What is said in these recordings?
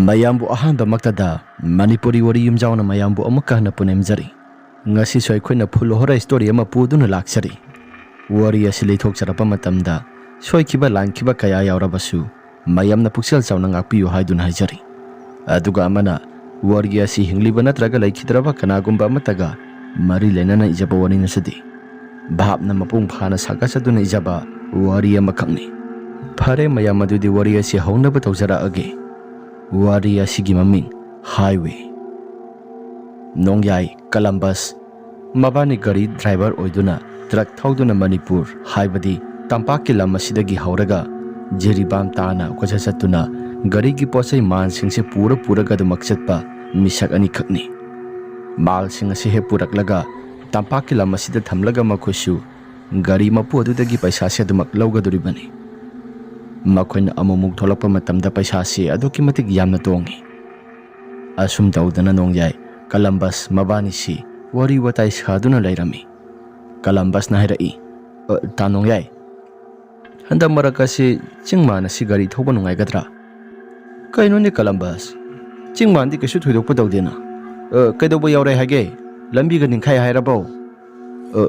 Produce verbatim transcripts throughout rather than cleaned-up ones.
ꯃꯌꯥꯝꯕꯨ ꯑꯍꯥꯟꯕꯃꯛꯇꯗ ꯃꯅꯤꯄꯨꯔꯤ ꯋꯥꯔꯤ ꯌꯨꯝꯖꯥꯎꯅ ꯃꯌꯥꯝꯕꯨ ꯑꯃꯨꯛꯀ ꯍꯟꯅ ꯄꯨꯅꯦꯝꯖꯔꯤ꯫ ꯉꯁꯤꯁꯨ ꯑꯩꯈꯣꯏꯅ ꯐꯨꯜ ꯍꯣꯔꯔ ꯁ꯭ꯇꯣꯔꯤ ꯑꯃ ꯄꯨꯗꯨꯅ ꯂꯥꯛꯆꯔꯤ꯫ ꯋꯥꯔꯤ ꯑꯁꯤ ꯂꯩꯊꯣꯛꯆꯔꯛꯄ ꯃꯇꯝꯗ ꯁꯣꯏꯈꯤꯕ ꯂꯥꯟꯈꯤꯕ ꯀꯌꯥ ꯌꯥꯎꯔꯕꯁꯨ ꯃꯌꯥꯝꯅ ꯄꯨꯛꯆꯦꯜ ꯆꯥꯎꯅ ꯉꯥꯛꯄꯤꯌꯨ ꯍꯥꯏꯗꯨꯅ ꯍꯥꯏꯖꯔꯤ꯫ ꯑꯗꯨꯒ ꯑꯃꯅ, ꯋꯥꯔꯤ ꯑꯁꯤ ꯍꯤꯡꯂꯤꯕ ꯅꯠꯇ꯭ꯔꯒ ꯂꯩꯈꯤꯗ꯭ꯔꯕ ꯀꯅꯥꯒꯨꯝꯕ ꯑꯃꯠꯇꯒ ꯃꯔꯤ ꯂꯩꯅꯅ ꯏꯖꯕ ꯋꯥꯔꯤ ꯅꯠꯆꯗꯦ꯫ ꯚꯥꯞꯅ ꯃꯄꯨꯡ ꯐꯥꯅ ꯁꯥꯒꯠꯆꯗꯨꯅ ꯏꯖꯕ ꯋꯥꯔꯤ ꯑꯃꯈꯛꯅꯤ꯫ ꯐꯔꯦ ꯃꯌꯥꯝ, ꯑꯗꯨꯗꯤ ꯋꯥꯔꯤ ꯑꯁꯤ ꯍꯧꯅꯕ ꯇꯧꯖꯔꯛꯑꯒꯦ꯫ ꯋꯥꯔꯤ ꯑꯁꯤꯒꯤ ꯃꯃꯤꯡ ꯍꯥꯏꯋꯦ꯫ ꯅꯣꯡꯌꯥꯏ ꯀꯂꯝꯕꯁ ꯃꯕꯥꯅꯤ ꯒꯥꯔꯤ ꯗ꯭ꯔꯥꯏꯚꯔ ꯑꯣꯏꯗꯨꯅ ꯇ꯭ꯔꯛ ꯊꯧꯗꯨꯅ ꯃꯅꯤꯄꯨꯔ, ꯍꯥꯏꯕꯗꯤ ꯇꯝꯄꯥꯛꯀꯤ ꯂꯝ ꯑꯁꯤꯗꯒꯤ ꯍꯧꯔꯒ ꯖꯤꯔꯤꯕꯥꯝ ꯇꯥꯅ ꯀꯣꯏꯆꯠ ꯆꯠꯇꯨꯅ ꯒꯥꯔꯤꯒꯤ ꯄꯣꯠꯆꯩ ꯃꯥꯜꯁꯤꯡꯁꯦ ꯄꯨꯔ ꯄꯨꯔꯒ ꯑꯗꯨꯃꯛ ꯆꯠꯄ ꯃꯤꯁꯛ ꯑꯅꯤꯈꯛꯅꯤ꯫ ꯃꯥꯜꯁꯤꯡ ꯑꯁꯤ ꯍꯦꯛ ꯄꯨꯔꯛꯂꯒ ꯇꯝꯄꯥꯛꯀꯤ ꯂꯝ ꯑꯁꯤꯗ ꯊꯝꯂꯒ ꯃꯈꯣꯏꯁꯨ ꯒꯥꯔꯤ ꯃꯄꯨ ꯑꯗꯨꯗꯒꯤ ꯄꯩꯁꯥꯁꯦ ꯑꯗꯨꯃꯛ ꯂꯧꯒꯗꯧꯔꯤꯕꯅꯤ꯫ ꯃꯈꯣꯏꯅ ꯑꯃꯨꯛꯃꯨꯛ ꯊꯣꯛꯂꯛꯄ ꯃꯇꯝꯗ ꯄꯩꯁꯥꯁꯤ ꯑꯗꯨꯛꯀꯤ ꯃꯇꯤꯛ ꯌꯥꯝꯅ ꯇꯣꯡꯏ꯫ ꯑꯁꯨꯝ ꯇꯧꯗꯅ ꯅꯣꯡꯌꯥꯏ ꯀꯂꯝꯕꯁ ꯃꯕꯥꯅꯤꯁꯤ ꯋꯥꯔꯤ ꯋꯥꯇꯥꯏ ꯁꯥꯗꯨꯅ ꯂꯩꯔꯝꯃꯤ꯫ ꯀꯂꯝꯕꯁꯅ ꯍꯥꯏꯔꯛꯏ, "ꯑ, ꯇꯥ ꯅꯣꯡꯌꯥꯏ, ꯍꯟꯗꯛ ꯃꯔꯛ ꯑꯁꯤ ꯆꯤꯡ ꯃꯥꯟ ꯑꯁꯤ ꯒꯥꯔꯤ ꯊꯧꯕ ꯅꯨꯡꯉꯥꯏꯒꯗ꯭ꯔꯥ?" "ꯀꯩꯅꯣꯅꯦ ꯀꯂꯝꯕꯁ, ꯆꯤꯡ ꯃꯥꯟꯗꯤ ꯀꯩꯁꯨ ꯊꯣꯏꯗꯣꯛꯄ ꯇꯧꯗꯦꯅ꯫ ꯑ, ꯀꯩꯗꯧꯕ ꯌꯥꯎꯔꯦ ꯍꯥꯏꯒꯦ? ꯂꯝꯕꯤꯒ ꯅꯤꯡꯈꯥꯏ ꯍꯥꯏꯔꯕꯣ?" "ꯑ,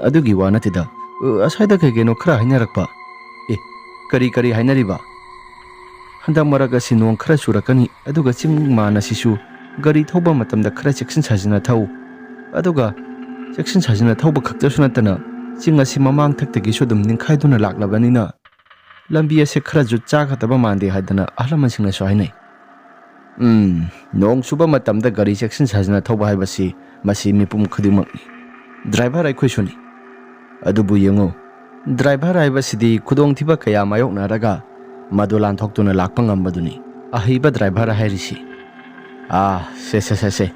ꯑꯗꯨꯒꯤ ꯋꯥ ꯅꯠꯇꯦꯗ꯫ ꯑ, ꯑꯁ꯭ꯋꯥꯏꯗ ꯀꯩ ꯀꯩꯅꯣ ꯈꯔ ꯍꯥꯏꯅꯔꯛꯄ꯫" "ꯑꯦ, ꯀꯔꯤ ꯀꯔꯤ ꯍꯥꯏꯅꯔꯤꯕ?" "ꯍꯟꯗꯛ ꯃꯔꯛ ꯑꯁꯤ ꯅꯣꯡ ꯈꯔ ꯆꯨꯔꯛꯀꯅꯤ, ꯑꯗꯨꯒ ꯆꯤꯡ ꯃꯥꯟ ꯑꯁꯤꯁꯨ ꯒꯥꯔꯤ ꯊꯧꯕ ꯃꯇꯝꯗ ꯈꯔ ꯆꯦꯛꯁꯤꯟ ꯁꯥꯖꯤꯟꯅ ꯊꯧ꯫ ꯑꯗꯨꯒ ꯆꯦꯛꯁꯤꯟ ꯁꯥꯖꯤꯟꯅ ꯊꯧꯕ ꯈꯛꯇꯁꯨ ꯅꯠꯇꯅ ꯆꯤꯡ ꯑꯁꯤ ꯃꯃꯥꯡ ꯊꯛꯇꯒꯤꯁꯨ ꯑꯗꯨꯝ ꯅꯤꯡꯈꯥꯏꯗꯨꯅ ꯂꯥꯛꯂꯕꯅꯤꯅ ꯂꯝꯕꯤ ꯑꯁꯤ ꯈꯔꯁꯨ ꯆꯥꯒꯗꯕ ꯃꯥꯟꯗꯦ" ꯍꯥꯏꯗꯅ ꯑꯍꯜ ꯂꯃꯟꯁꯤꯡꯅꯁꯨ ꯍꯥꯏꯅꯩ꯫ ꯎꯝ, ꯅꯣꯡ ꯆꯨꯕ ꯃꯇꯝꯗ ꯒꯥꯔꯤ ꯆꯦꯛꯁꯤꯟ ꯁꯥꯖꯤꯟꯅ ꯊꯧꯕ ꯍꯥꯏꯕꯁꯤ ꯃꯁꯤ ꯃꯤꯄꯨꯝ ꯈꯨꯗꯤꯡꯃꯛꯅꯤ꯫ ꯗ꯭ꯔꯥꯏꯚꯔ ꯑꯩꯈꯣꯏꯁꯨꯅꯤ꯫ ꯑꯗꯨꯕꯨ ꯌꯦꯡꯉꯨ, ꯗ꯭ꯔꯥꯏꯚꯔ ꯍꯥꯏꯕꯁꯤꯗꯤ ꯈꯨꯗꯣꯡꯊꯤꯕ ꯀꯌꯥ ꯃꯥꯌꯣꯛꯅꯔꯒ ꯃꯗꯨ ꯂꯥꯟꯊꯣꯛꯇꯨꯅ ꯂꯥꯛꯄ ꯉꯝꯕꯗꯨꯅꯤ ꯑꯍꯩꯕ ꯗ꯭ꯔꯥꯏꯚꯔ ꯍꯥꯏꯔꯤꯁꯤ꯫ ꯑꯥ, ꯁꯦ, ꯁꯦ, ꯁꯦ, ꯁꯦ꯫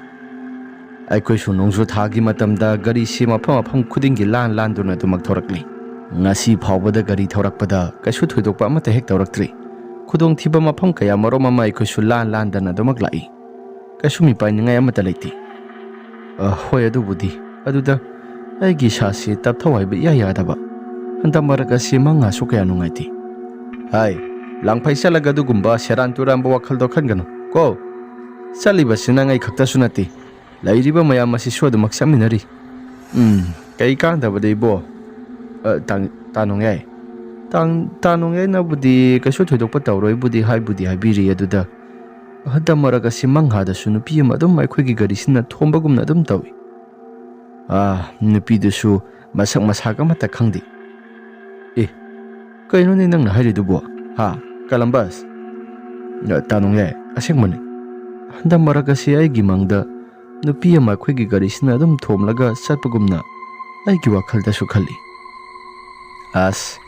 ꯑꯩꯈꯣꯏꯁꯨ ꯅꯣꯡꯖꯨ ꯊꯥꯒꯤ ꯃꯇꯝꯗ ꯒꯥꯔꯤꯁꯤ ꯃꯐꯝ ꯃꯐꯝ ꯈꯨꯗꯤꯡꯒꯤ ꯂꯥꯟ ꯂꯥꯟꯗꯨꯅ ꯑꯗꯨꯃꯛ ꯊꯧꯔꯛꯂꯤ꯫ ꯉꯁꯤ ꯐꯥꯎꯕꯗ ꯒꯥꯔꯤ ꯊꯧꯔꯛꯄꯗ ꯀꯩꯁꯨ ꯊꯣꯏꯗꯣꯛꯄ ꯑꯃꯠꯇ ꯍꯦꯛ ꯇꯧꯔꯛꯇ꯭ꯔꯤ꯫ ꯈꯨꯗꯣꯡꯊꯤꯕ ꯃꯐꯝ ꯀꯌꯥ ꯃꯔꯨꯝ ꯑꯃ ꯑꯩꯈꯣꯏꯁꯨ ꯂꯥꯟ ꯂꯥꯟꯗꯅ ꯑꯗꯨꯃꯛ ꯂꯥꯛꯏ꯫ ꯀꯩꯁꯨ ꯃꯤꯄꯥꯏꯅꯤꯡꯉꯥꯏ ꯑꯃꯠꯇ ꯂꯩꯇꯦ꯫ ꯑ, ꯍꯣꯏ, ꯑꯗꯨꯕꯨꯗꯤ꯫ ꯑꯗꯨꯗ ꯑꯩꯒꯤ ꯏꯁꯥꯁꯤ ꯇꯞꯊꯧ ꯍꯥꯏꯕ ꯏꯌꯥ ꯌꯥꯗꯕ꯫ ꯍꯟꯗꯛ ꯃꯔꯛ ꯑꯁꯤ ꯃꯉꯥꯁꯨ ꯀꯌꯥ ꯅꯨꯡꯉꯥꯏꯇꯦ꯫ ꯍꯥꯏ, ꯂꯥꯡꯐꯩ ꯆꯠꯂꯒ ꯑꯗꯨꯒꯨꯝꯕ ꯁꯦꯔꯥꯟ ꯇꯨꯔꯥꯟꯕ ꯋꯥꯈꯜꯗꯣ ꯈꯟꯒꯅꯨ꯫ ꯀꯣ, ꯆꯠꯂꯤꯕꯁꯤ ꯅꯪ ꯑꯩ ꯈꯛꯇꯁꯨ ꯅꯠꯇꯦ, ꯂꯩꯔꯤꯕ ꯃꯌꯥꯝ ꯑꯁꯤꯁꯨ ꯑꯗꯨꯃꯛ ꯆꯠꯃꯤꯟꯅꯔꯤ꯫ ꯎꯝ, ꯀꯩ ꯀꯥꯟꯗꯕꯗ ꯏꯕꯣ꯫ ꯑ, ꯇꯥꯡ-, ꯇꯥ ꯅꯣꯡꯌꯥꯏ꯫ ꯇꯥꯡ-, ꯇꯥ ꯅꯣꯡꯌꯥꯏꯅꯕꯨꯗꯤ ꯀꯩꯁꯨ ꯊꯣꯏꯗꯣꯛꯄ ꯇꯧꯔꯣꯏꯕꯨꯗꯤ ꯍꯥꯏꯕꯨꯗꯤ ꯍꯥꯏꯕꯤꯔꯤ, ꯑꯗꯨꯗ ꯍꯟꯗꯛ ꯃꯔꯛ ꯑꯁꯤ ꯃꯪꯍꯥꯗꯁꯨ ꯅꯨꯄꯤ ꯑꯃ ꯑꯗꯨꯝ ꯑꯩꯈꯣꯏꯒꯤ ꯒꯥꯔꯤꯁꯤꯅ ꯊꯣꯝꯕꯒꯨꯝꯅ ꯑꯗꯨꯝ ꯇꯧꯏ꯫ ꯑꯥ, ꯅꯨꯄꯤꯗꯨꯁꯨ ꯃꯁꯛ ꯃꯁꯥꯒ ꯑꯃꯠꯇ ꯈꯪꯗꯦ꯫ ꯑꯦ, ꯀꯩꯅꯣꯅꯦ ꯅꯪꯅ ꯍꯥꯏꯔꯤꯗꯨꯕꯣ? ꯍꯥ, ꯀꯂꯝꯕꯁ? ꯑ, ꯇꯥ ꯅꯣꯡꯌꯥꯏ, ꯑꯁꯦꯡꯕꯅꯤ꯫ ꯍꯟꯗꯛ ꯃꯔꯛ ꯑꯁꯤ ꯑꯩꯒꯤ ꯃꯪꯗ ꯅꯨꯄꯤ ꯑꯃ ꯑꯩꯈꯣꯏꯒꯤ ꯒꯥꯔꯤꯁꯤꯅ ꯑꯗꯨꯝ ꯊꯣꯝꯂꯒ ꯆꯠꯄꯒꯨꯝꯅ ꯑꯩꯒꯤ ꯋꯥꯈꯜꯗꯁꯨ ꯈꯜꯂꯤ꯫ ꯑꯁ,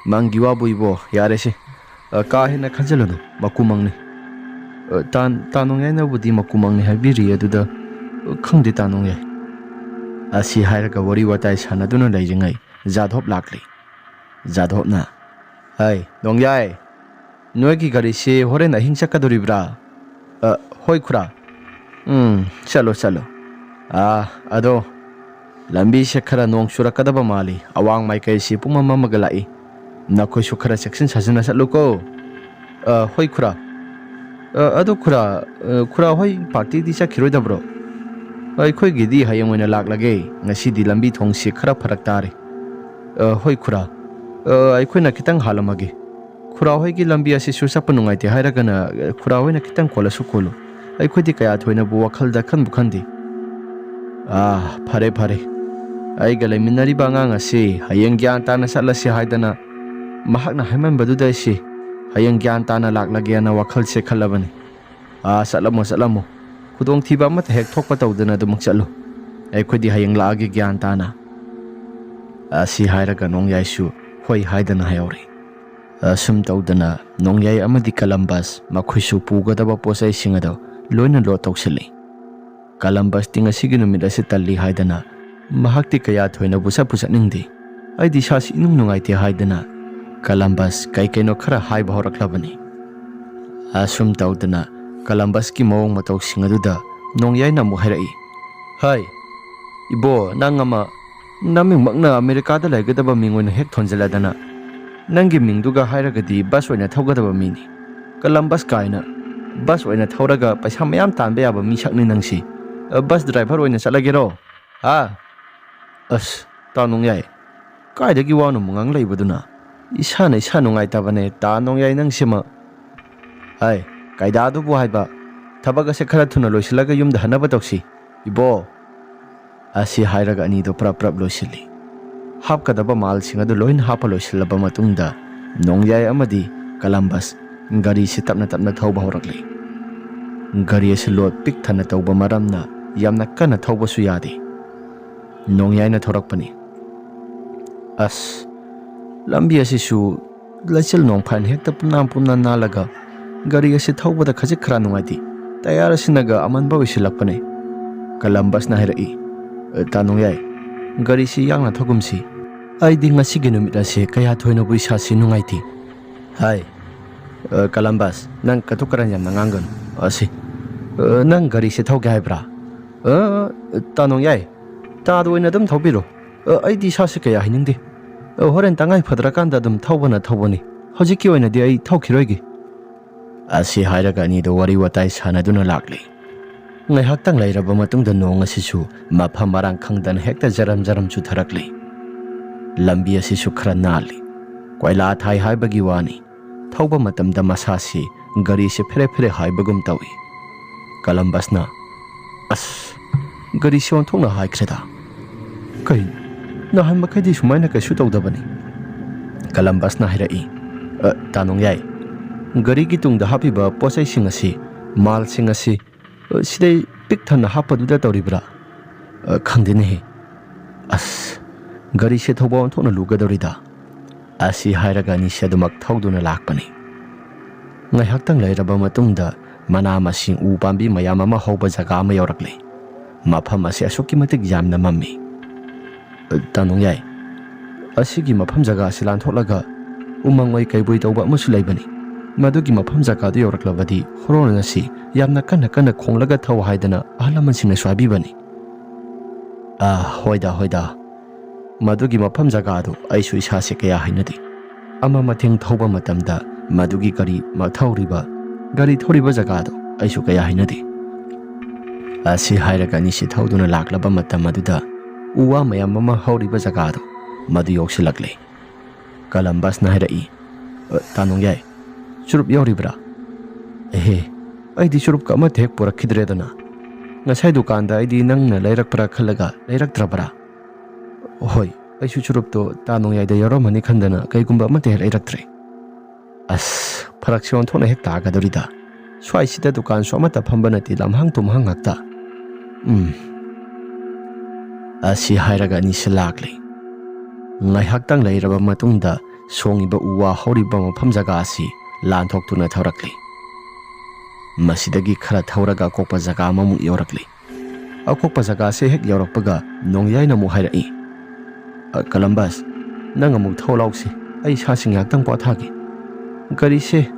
ꯃꯪꯒꯤ ꯋꯥꯕꯨ ꯏꯕꯣ, ꯌꯥꯔꯦꯁꯦ꯫ ꯑ, ꯀꯥ ꯍꯦꯟꯅ ꯈꯟꯖꯤꯜꯂꯨꯅꯨ, ꯃꯀꯨ ꯃꯪꯅꯤ꯫ ꯑ, ꯇꯥ-, ꯇꯥ ꯅꯣꯡꯌꯥꯏꯅꯕꯨꯗꯤ ꯃꯀꯨ ꯃꯪꯅꯤ ꯍꯥꯏꯕꯤꯔꯤ, ꯑꯗꯨꯗ, ꯑ, ꯈꯪꯗꯦ ꯇꯥ ꯅꯣꯡꯌꯥꯏ꯫ ꯑꯁꯤ ꯍꯥꯏꯔꯒ ꯋꯥꯔꯤ ꯋꯥꯇꯥꯏ ꯁꯥꯟꯅꯗꯨꯅ ꯂꯩꯔꯤꯉꯩ ꯖꯥꯙꯣꯞ ꯂꯥꯛꯂꯤ꯫ ꯖꯥꯙꯣꯞꯅ, "ꯍꯥꯏ, ꯅꯣꯡꯌꯥꯏ, ꯅꯣꯏꯒꯤ ꯒꯥꯔꯤꯁꯤ ꯍꯣꯔꯦꯟ ꯑꯍꯤꯡ ꯆꯠꯀꯗꯣꯔꯤꯕ꯭ꯔꯥ?" "ꯑ, ꯍꯣꯏ ꯈꯨꯔꯥ꯫ ꯎꯝ, ꯆꯠꯂꯣ, ꯆꯠꯂꯣ꯫ ꯑꯥ, ꯑꯗꯣ ꯂꯝꯕꯤꯁꯦ ꯈꯔ ꯅꯣꯡ ꯆꯨꯔꯛꯀꯗꯕ ꯃꯥꯜꯂꯤ꯫ ꯑꯋꯥꯡ ꯃꯥꯏꯀꯩꯁꯤ ꯄꯨꯝꯃꯝ ꯃꯝꯃꯒ ꯂꯥꯛꯏ꯫ ꯅꯈꯣꯏꯁꯨ ꯈꯔ ꯆꯦꯛꯁꯤꯟ ꯁꯥꯖꯤꯟꯅ ꯆꯠꯂꯨꯀꯣ꯫" "ꯑ, ꯍꯣꯏ ꯈꯨꯔꯥ꯫ ꯑ, ꯑꯗꯣ ꯈꯨꯔꯥ, ꯑ, ꯈꯨꯔꯥ ꯍꯣꯏ ꯄꯥꯔꯇꯤꯗꯤ ꯆꯠꯈꯤꯔꯣꯏꯗꯕ꯭ꯔꯣ?" "ꯑꯩꯈꯣꯏꯒꯤꯗꯤ ꯍꯌꯦꯡ ꯑꯣꯏꯅ ꯂꯥꯛꯂꯒꯦ꯫ ꯉꯁꯤꯗꯤ ꯂꯝꯕꯤ ꯊꯣꯡꯁꯤ ꯈꯔ ꯐꯔꯛ ꯇꯥꯔꯦ꯫" "ꯑ, ꯍꯣꯏ ꯈꯨꯔꯥ꯫ ꯑ, ꯑꯩꯈꯣꯏꯅ ꯈꯤꯇꯪ ꯍꯥꯜꯂꯝꯃꯒꯦ꯫ ꯈꯨꯔꯥ ꯍꯣꯏꯒꯤ ꯂꯝꯕꯤ ꯑꯁꯤꯁꯨ ꯆꯠꯄ ꯅꯨꯡꯉꯥꯏꯇꯦ ꯍꯥꯏꯔꯒꯅ, ꯑ, ꯈꯨꯔꯥ ꯍꯣꯏꯅ ꯈꯤꯇꯪ ꯀꯣꯜꯂꯁꯨ ꯀꯣꯜꯂꯨ꯫ ꯑꯩꯈꯣꯏꯗꯤ ꯀꯌꯥ ꯊꯣꯏꯅꯕꯨ ꯋꯥꯈꯜꯗ ꯈꯟꯕꯨ ꯈꯟꯗꯦ꯫" "ꯑꯥ, ꯐꯔꯦ, ꯐꯔꯦ꯫ ꯑꯩꯒ ꯂꯩꯃꯤꯟꯅꯔꯤꯕ ꯑꯉꯥꯡ ꯑꯁꯤ ꯍꯌꯦꯡ ꯒ꯭ꯌꯥꯟ ꯇꯥꯅ ꯆꯠꯂꯁꯤ ꯍꯥꯏꯗꯅ ꯃꯍꯥꯛꯅ ꯍꯥꯏꯃꯟꯕꯗꯨꯗ ꯑꯩꯁꯤ ꯍꯌꯦꯡ ꯒ꯭ꯌꯥꯟ ꯇꯥꯅ ꯂꯥꯛꯂꯒꯦꯅ ꯋꯥꯈꯜꯁꯦ ꯈꯜꯂꯕꯅꯤ꯫ ꯑꯥ, ꯆꯠꯂꯝꯃꯣ, ꯆꯠꯂꯝꯃꯣ꯫ ꯈꯨꯗꯣꯡꯊꯤꯕ ꯑꯃꯠꯇ ꯍꯦꯛ ꯊꯣꯛꯄ ꯇꯧꯗꯅ ꯑꯗꯨꯃꯛ ꯆꯠꯂꯨ꯫ ꯑꯩꯈꯣꯏꯗꯤ ꯍꯌꯦꯡ ꯂꯥꯛꯑꯒꯦ ꯒ꯭ꯌꯥꯟ ꯇꯥꯅ꯫" ꯑꯁꯤ ꯍꯥꯏꯔꯒ ꯅꯣꯡꯌꯥꯏꯁꯨ ꯍꯣꯏ ꯍꯥꯏꯗꯅ ꯍꯥꯏꯍꯧꯔꯦ꯫ ꯑꯁꯨꯝ ꯇꯧꯗꯅ ꯅꯣꯡꯌꯥꯏ ꯑꯃꯗꯤ ꯀꯂꯝꯕꯁ ꯃꯈꯣꯏꯁꯨ ꯄꯨꯒꯗꯕ ꯄꯣꯠꯆꯩꯁꯤꯡ ꯑꯗꯨ ꯂꯣꯏꯅ ꯂꯣꯗ ꯇꯧꯁꯤꯜꯂꯤ꯫ ꯀꯂꯝꯕꯁꯇꯤ ꯉꯁꯤꯒꯤ ꯅꯨꯃꯤꯠ ꯑꯁꯤ ꯇꯜꯂꯤ ꯍꯥꯏꯗꯅ ꯃꯍꯥꯛꯇꯤ ꯀꯌꯥ ꯊꯣꯏꯅꯕꯨ ꯆꯠꯄꯨ ꯆꯠꯅꯤꯡꯗꯦ꯫ "ꯑꯩꯗꯤ ꯏꯁꯥꯁꯤ ꯏꯅꯨꯡ ꯅꯨꯡꯉꯥꯏꯇꯦ" ꯍꯥꯏꯗꯅ ꯀꯂꯝꯕꯁ ꯀꯩ ꯀꯩꯅꯣ ꯈꯔ ꯍꯥꯏꯕ ꯍꯧꯔꯛꯂꯕꯅꯤ꯫ ꯑꯁꯨꯝ ꯇꯧꯗꯅ ꯀꯂꯝꯕꯁꯀꯤ ꯃꯑꯣꯡ ꯃꯇꯧꯁꯤꯡ ꯑꯗꯨꯗ ꯅꯣꯡꯌꯥꯏꯅ ꯑꯃꯨꯛ ꯍꯥꯏꯔꯛꯏ, "ꯍꯥꯏ, ꯏꯕꯣ, ꯅꯪ ꯑꯃ ꯅꯃꯤꯡꯃꯛꯅ ꯑꯃꯦꯔꯤꯀꯥꯗ ꯂꯩꯒꯗꯕ ꯃꯤꯡ ꯑꯣꯏꯅ ꯍꯦꯛ ꯊꯣꯟꯖꯜꯂꯗꯅ, ꯅꯪꯒꯤ ꯃꯤꯡꯗꯨꯒ ꯍꯥꯏꯔꯒꯗꯤ ꯕꯁ ꯑꯣꯏꯅ ꯊꯧꯒꯗꯕ ꯃꯤꯅꯤ꯫ ꯀꯂꯝꯕꯁ ꯀꯥꯏꯅ ꯕꯁ ꯑꯣꯏꯅ ꯊꯧꯔꯒ ꯄꯩꯁꯥ ꯃꯌꯥꯝ ꯇꯥꯟꯕ ꯌꯥꯕ ꯃꯤꯁꯛꯅꯤ ꯅꯪꯁꯤ꯫ ꯑ, ꯕꯁ ꯗ꯭ꯔꯥꯏꯚꯔ ꯑꯣꯏꯅ ꯆꯠꯂꯒꯦꯔꯣ? ꯍꯥ? ꯑꯁ, ꯇꯥ ꯅꯣꯡꯌꯥꯏ, ꯀꯥꯏꯗꯒꯤ ꯋꯥꯅꯣ ꯑꯃꯨꯛ ꯉꯥꯡꯂꯛꯏꯕꯗꯨꯅ? ꯏꯁꯥꯅ ꯏꯁꯥ ꯅꯨꯡꯉꯥꯏꯇꯕꯅꯦ, ꯇꯥ ꯅꯣꯡꯌꯥꯏ ꯅꯪꯁꯤꯃ꯫ ꯍꯥꯏ, ꯀꯥꯏꯗꯥꯗꯨꯕꯨ ꯍꯥꯏꯕ? ꯊꯕꯛ ꯑꯁꯦ ꯈꯔ ꯊꯨꯅ ꯂꯣꯏꯁꯤꯜꯂꯒ ꯌꯨꯝꯗ ꯍꯟꯅꯕ ꯇꯧꯁꯤ, ꯏꯕꯣ꯫ ꯑꯁꯤ ꯍꯥꯏꯔꯒ ꯑꯅꯤꯗꯣ ꯄ꯭ꯔꯞ ꯄ꯭ꯔꯞ ꯂꯣꯏꯁꯤꯜꯂꯤ꯫ ꯍꯥꯞꯀꯗꯕ ꯃꯥꯜꯁꯤꯡ ꯑꯗꯨ ꯂꯣꯏꯅ ꯍꯥꯞꯄ ꯂꯣꯏꯁꯤꯜꯂꯕ ꯃꯇꯨꯡꯗ ꯅꯣꯡꯌꯥꯏ ꯑꯃꯗꯤ ꯀꯂꯝꯕꯁ ꯒꯥꯔꯤꯁꯤ ꯇꯞꯅ ꯇꯞꯅ ꯊꯧꯕ ꯍꯧꯔꯛꯂꯤ꯫ ꯒꯥꯔꯤ ꯑꯁꯤ ꯂꯣꯗ ꯄꯤꯛ ꯊꯟꯅ ꯇꯧꯕ ꯃꯔꯝꯅ ꯌꯥꯝꯅ ꯀꯟꯅ ꯊꯧꯕꯁꯨ ꯌꯥꯗꯦ꯫ ꯅꯣꯡꯌꯥꯏꯅ ꯊꯧꯔꯛꯄꯅꯤ꯫ ꯑꯁ, ꯂꯝꯕꯤ ꯑꯁꯤꯁꯨ ꯂꯩꯆꯤꯜ ꯅꯣꯡꯐꯥꯏꯅ ꯍꯦꯛꯇ ꯄꯨꯝꯅꯥꯟ ꯄꯨꯝꯅꯥꯟ ꯅꯥꯜꯂꯒ ꯒꯥꯔꯤ ꯑꯁꯤ ꯊꯧꯕꯗ ꯈꯖꯤꯛ ꯈꯔ ꯅꯨꯡꯉꯥꯏꯇꯦ꯫ ꯇꯌꯥꯔ ꯑꯁꯤꯅꯒ ꯑꯃꯟꯕ ꯑꯣꯏꯁꯤꯜꯂꯛꯄꯅꯦ꯫ ꯀꯂꯝꯕꯁꯅ ꯍꯥꯏꯔꯛꯏ, "ꯑ, ꯇꯥ ꯅꯣꯡꯌꯥꯏ, ꯒꯥꯔꯤꯁꯤ ꯌꯥꯡꯅ ꯊꯧꯒꯨꯝꯁꯤ꯫ ꯑꯩꯗꯤ ꯉꯁꯤꯒꯤ ꯅꯨꯃꯤꯠ ꯑꯁꯤ ꯀꯌꯥ ꯊꯣꯏꯅꯕꯨ ꯏꯁꯥꯁꯤ ꯅꯨꯡꯉꯥꯏꯇꯦ"꯫ ꯍꯥꯏ, "ꯑ, ꯀꯂꯝꯕꯁ, ꯅꯪ ꯀꯇꯨ ꯀꯔꯟ ꯌꯥꯝꯅ ꯉꯥꯡꯒꯅꯨ꯫ ꯑꯁꯤ, ꯑ, ꯅꯪ ꯒꯥꯔꯤꯁꯤ ꯊꯧꯒꯦ ꯍꯥꯏꯕ꯭ꯔꯥ? ꯑ, ꯇꯥ ꯅꯣꯡꯌꯥꯏ, ꯇꯥꯗ ꯑꯣꯏꯅ ꯑꯗꯨꯝ ꯊꯧꯕꯤꯔꯣ꯫ ꯑ, ꯑꯩꯗꯤ ꯏꯁꯥꯁꯤ ꯀꯌꯥ ꯍꯩꯅꯤꯡꯗꯦ꯫ ꯑ, ꯍꯣꯔꯦꯟ ꯇꯉꯥꯏ ꯐꯗ꯭ꯔꯀꯥꯟꯗ ꯑꯗꯨꯝ ꯊꯧꯕꯅ ꯊꯧꯕꯅꯤ꯫ ꯍꯧꯖꯤꯛꯀꯤ ꯑꯣꯏꯅꯗꯤ ꯑꯩ ꯊꯧꯈꯤꯔꯣꯏꯒꯦ"꯫ ꯑꯁꯤ ꯍꯥꯏꯔꯒ ꯑꯅꯤꯗꯣ ꯋꯥꯔꯤ ꯋꯥꯇꯥꯏ ꯁꯥꯟꯅꯗꯨꯅ ꯂꯥꯛꯂꯤ꯫ ꯉꯥꯏꯍꯥꯛꯇꯪ ꯂꯩꯔꯕ ꯃꯇꯨꯡꯗ ꯅꯣꯡ ꯑꯁꯤꯁꯨ ꯃꯐꯝ ꯃꯔꯥꯡ ꯈꯪꯗꯅ ꯍꯦꯛꯇ ꯖꯔꯝ ꯖꯔꯝ ꯆꯨꯊꯔꯛꯂꯤ꯫ ꯂꯝꯕꯤ ꯑꯁꯤꯁꯨ ꯈꯔ ꯅꯥꯜꯂꯤ꯫ ꯀꯣꯏꯂꯥ ꯊꯥꯏ ꯍꯥꯏꯕꯒꯤ ꯋꯥꯅꯤ, ꯊꯧꯕ ꯃꯇꯝꯗ ꯃꯁꯥꯁꯤ ꯒꯥꯔꯤꯁꯤ ꯐꯦꯔꯦ ꯐꯦꯔꯦ ꯍꯥꯏꯕꯒꯨꯝ ꯇꯧꯏ꯫ ꯀꯂꯝꯕꯁꯅ, "ꯑꯁ, ꯒꯥꯔꯤꯁꯤ ꯑꯣꯟꯊꯣꯛꯅ ꯍꯥꯏꯈ꯭ꯔꯦꯗ꯫ ꯀꯩꯅꯣ, ꯅꯍꯥꯟ ꯃꯈꯩꯗꯤ ꯁꯨꯃꯥꯏꯅ ꯀꯩꯁꯨ ꯇꯧꯗꯕꯅꯤ"꯫ ꯀꯂꯝꯕꯁꯅ ꯍꯥꯏꯔꯛꯏ, "ꯑ, ꯇꯥ ꯅꯣꯡꯌꯥꯏ, ꯒꯥꯔꯤꯒꯤ ꯇꯨꯡꯗ ꯍꯥꯞꯄꯤꯕ ꯄꯣꯠ ꯆꯩꯁꯤꯡ ꯑꯁꯤ, ꯃꯥꯜꯁꯤꯡ ꯑꯁꯤ, ꯑ, ꯁꯤꯗꯩ ꯄꯤꯛ ꯊꯟꯅ ꯍꯥꯞꯄꯗꯨꯗ ꯇꯧꯔꯤꯕ꯭ꯔꯥ? ꯑ, ꯈꯪꯗꯦꯅꯦꯍꯦ꯫ ꯑꯁ, ꯒꯥꯔꯤꯁꯦ ꯊꯧꯕ ꯑꯣꯟꯊꯣꯛꯅ ꯂꯨꯒꯗꯧꯔꯤꯗ"꯫ ꯑꯁꯤ ꯍꯥꯏꯔꯒ ꯑꯅꯤꯁꯦ ꯑꯗꯨꯃꯛ ꯊꯧꯗꯨꯅ ꯂꯥꯛꯄꯅꯤ꯫ ꯉꯥꯏꯍꯥꯛꯇꯪ ꯂꯩꯔꯕ ꯃꯇꯨꯡꯗ ꯃꯅꯥ ꯃꯁꯤꯡ, ꯎ ꯄꯥꯝꯕꯤ ꯃꯌꯥꯝ ꯑꯃ ꯍꯧꯕ ꯖꯒꯥ ꯑꯃ ꯌꯧꯔꯛꯂꯦ꯫ ꯃꯐꯝ ꯑꯁꯤ ꯑꯁꯨꯛꯀꯤ ꯃꯇꯤꯛ ꯌꯥꯝꯅ ꯃꯝꯃꯤ꯫ "ꯇꯥ ꯅꯣꯡꯌꯥꯏ, ꯑꯁꯤꯒꯤ ꯃꯐꯝ ꯖꯒꯥ ꯑꯁꯤ ꯂꯥꯟꯊꯣꯛꯂꯒ ꯎꯃꯪ ꯑꯣꯏ ꯀꯩꯕꯣꯏ ꯇꯧꯕ ꯑꯃꯁꯨ ꯂꯩꯕꯅꯤ꯫ ꯃꯗꯨꯒꯤ ꯃꯐꯝ ꯖꯒꯥꯗꯨ ꯌꯧꯔꯛꯂꯕꯗꯤ ꯍꯣꯔꯣꯟ ꯑꯁꯤ ꯌꯥꯝꯅ ꯀꯟꯅ ꯀꯟꯅ ꯈꯣꯡꯂꯒ ꯊꯧ ꯍꯥꯏꯗꯅ ꯑꯍꯜ ꯂꯃꯟꯁꯤꯡꯅꯁꯨ ꯍꯥꯏꯕꯤꯕꯅꯤ"꯫ "ꯑꯥ, ꯍꯣꯏꯗ, ꯍꯣꯏꯗ꯫ ꯃꯗꯨꯒꯤ ꯃꯐꯝ ꯖꯒꯥꯗꯨ ꯑꯩꯁꯨ ꯏꯁꯥꯁꯦ ꯀꯌꯥ ꯍꯩꯅꯗꯦ꯫ ꯑꯃ ꯃꯊꯦꯡ ꯊꯧꯕ ꯃꯇꯝꯗ ꯃꯗꯨꯒꯤ ꯒꯥꯔꯤ ꯃ-, ꯊꯧꯔꯤꯕ ꯒꯥꯔꯤ ꯊꯧꯔꯤꯕ ꯖꯒꯥꯗꯣ ꯑꯩꯁꯨ ꯀꯌꯥ ꯍꯩꯅꯗꯦ꯫ ꯑꯁꯤ ꯍꯥꯏꯔꯒ ꯑꯅꯤꯁꯤ ꯊꯧꯗꯨꯅ ꯂꯥꯛꯂꯕ ꯃꯇꯝ ꯑꯗꯨꯗ ꯎ ꯋꯥ ꯃꯌꯥꯝ ꯑꯃ ꯍꯧꯔꯤꯕ ꯖꯒꯥꯗꯣ ꯃꯗꯨ ꯌꯧꯁꯤꯜꯂꯛꯂꯦ꯫ ꯀꯂꯝꯕꯁꯅ ꯍꯥꯏꯔꯛꯏ, "ꯑ, ꯇꯥ ꯅꯣꯡꯌꯥꯏ, ꯆꯨꯔꯨꯞ ꯌꯥꯎꯔꯤꯕ꯭ꯔꯥ?" "ꯑꯦꯍꯦ, ꯑꯩꯗꯤ ꯆꯨꯔꯨꯞꯀ ꯑꯃꯠꯇ ꯍꯦꯛ ꯄꯨꯔꯛꯈꯤꯗ꯭ꯔꯦꯗꯅ꯫ ꯉꯁꯥꯏ ꯗꯨꯀꯥꯟꯗ ꯑꯩꯗꯤ ꯅꯪꯅ ꯂꯩꯔꯛꯄ꯭ꯔꯥ ꯈꯜꯂꯒ ꯂꯩꯔꯛꯇ꯭ꯔꯕ꯭ꯔꯥ?" "ꯍꯣꯏ, ꯑꯩꯁꯨ ꯆꯨꯔꯨꯞꯇꯣ ꯇꯥ ꯅꯣꯡꯌꯥꯏꯗ ꯌꯥꯎꯔꯝꯃꯅꯤ ꯈꯟꯗꯅ ꯀꯩꯒꯨꯝꯕ ꯑꯃꯠꯇ ꯍꯦꯛ ꯂꯩꯔꯛꯇ꯭ꯔꯦ꯫" ꯑꯁ, ꯐꯔꯛꯁꯦ ꯑꯣꯟꯊꯣꯛꯅ ꯍꯦꯛ ꯇꯥꯒꯗꯧꯔꯤꯗ꯫ ꯁ꯭ꯋꯥꯏꯁꯤꯗ ꯗꯨꯀꯥꯟꯁꯨ ꯑꯃꯠꯇ ꯐꯝꯕ ꯅꯠꯇꯦ, ꯂꯝꯍꯥꯡ ꯇꯨꯝꯍꯥꯡ ꯉꯥꯛꯇ꯫ ꯎꯝ꯫ ꯑꯁꯤ ꯍꯥꯏꯔꯒ ꯑꯅꯤꯁꯤ ꯂꯥꯛꯂꯦ꯫ ꯉꯥꯏꯍꯥꯛꯇꯪ ꯂꯩꯔꯕ ꯃꯇꯨꯡꯗ ꯁꯣꯡꯉꯤꯕ ꯎ ꯋꯥ ꯍꯧꯔꯤꯕ ꯃꯐꯝ ꯖꯒꯥ ꯑꯁꯤ ꯂꯥꯟꯊꯣꯛꯇꯨꯅ ꯊꯧꯔꯛꯂꯦ꯫ ꯃꯁꯤꯗꯒꯤ ꯈꯔ ꯊꯧꯔꯒ ꯑꯀꯣꯛꯄ ꯖꯒꯥ ꯑꯃꯃꯨꯛ ꯌꯧꯔꯛꯂꯦ꯫ ꯑꯀꯣꯛꯄ ꯖꯒꯥꯁꯦ ꯍꯦꯛ ꯌꯧꯔꯛꯄꯒ ꯅꯣꯡꯌꯥꯏꯅ ꯑꯃꯨꯛ ꯍꯥꯏꯔꯛꯏ, "ꯑ, ꯀꯂꯝꯕꯁ, ꯅꯪ ꯑꯃꯨꯛ ꯊꯧ ꯂꯥꯎꯁꯦ, ꯑꯩ ꯏꯁꯥꯁꯤ ꯉꯥꯏꯍꯥꯛꯇꯪ ꯄꯣꯊꯥꯒꯦ꯫ ꯒꯥꯔꯤꯁꯦ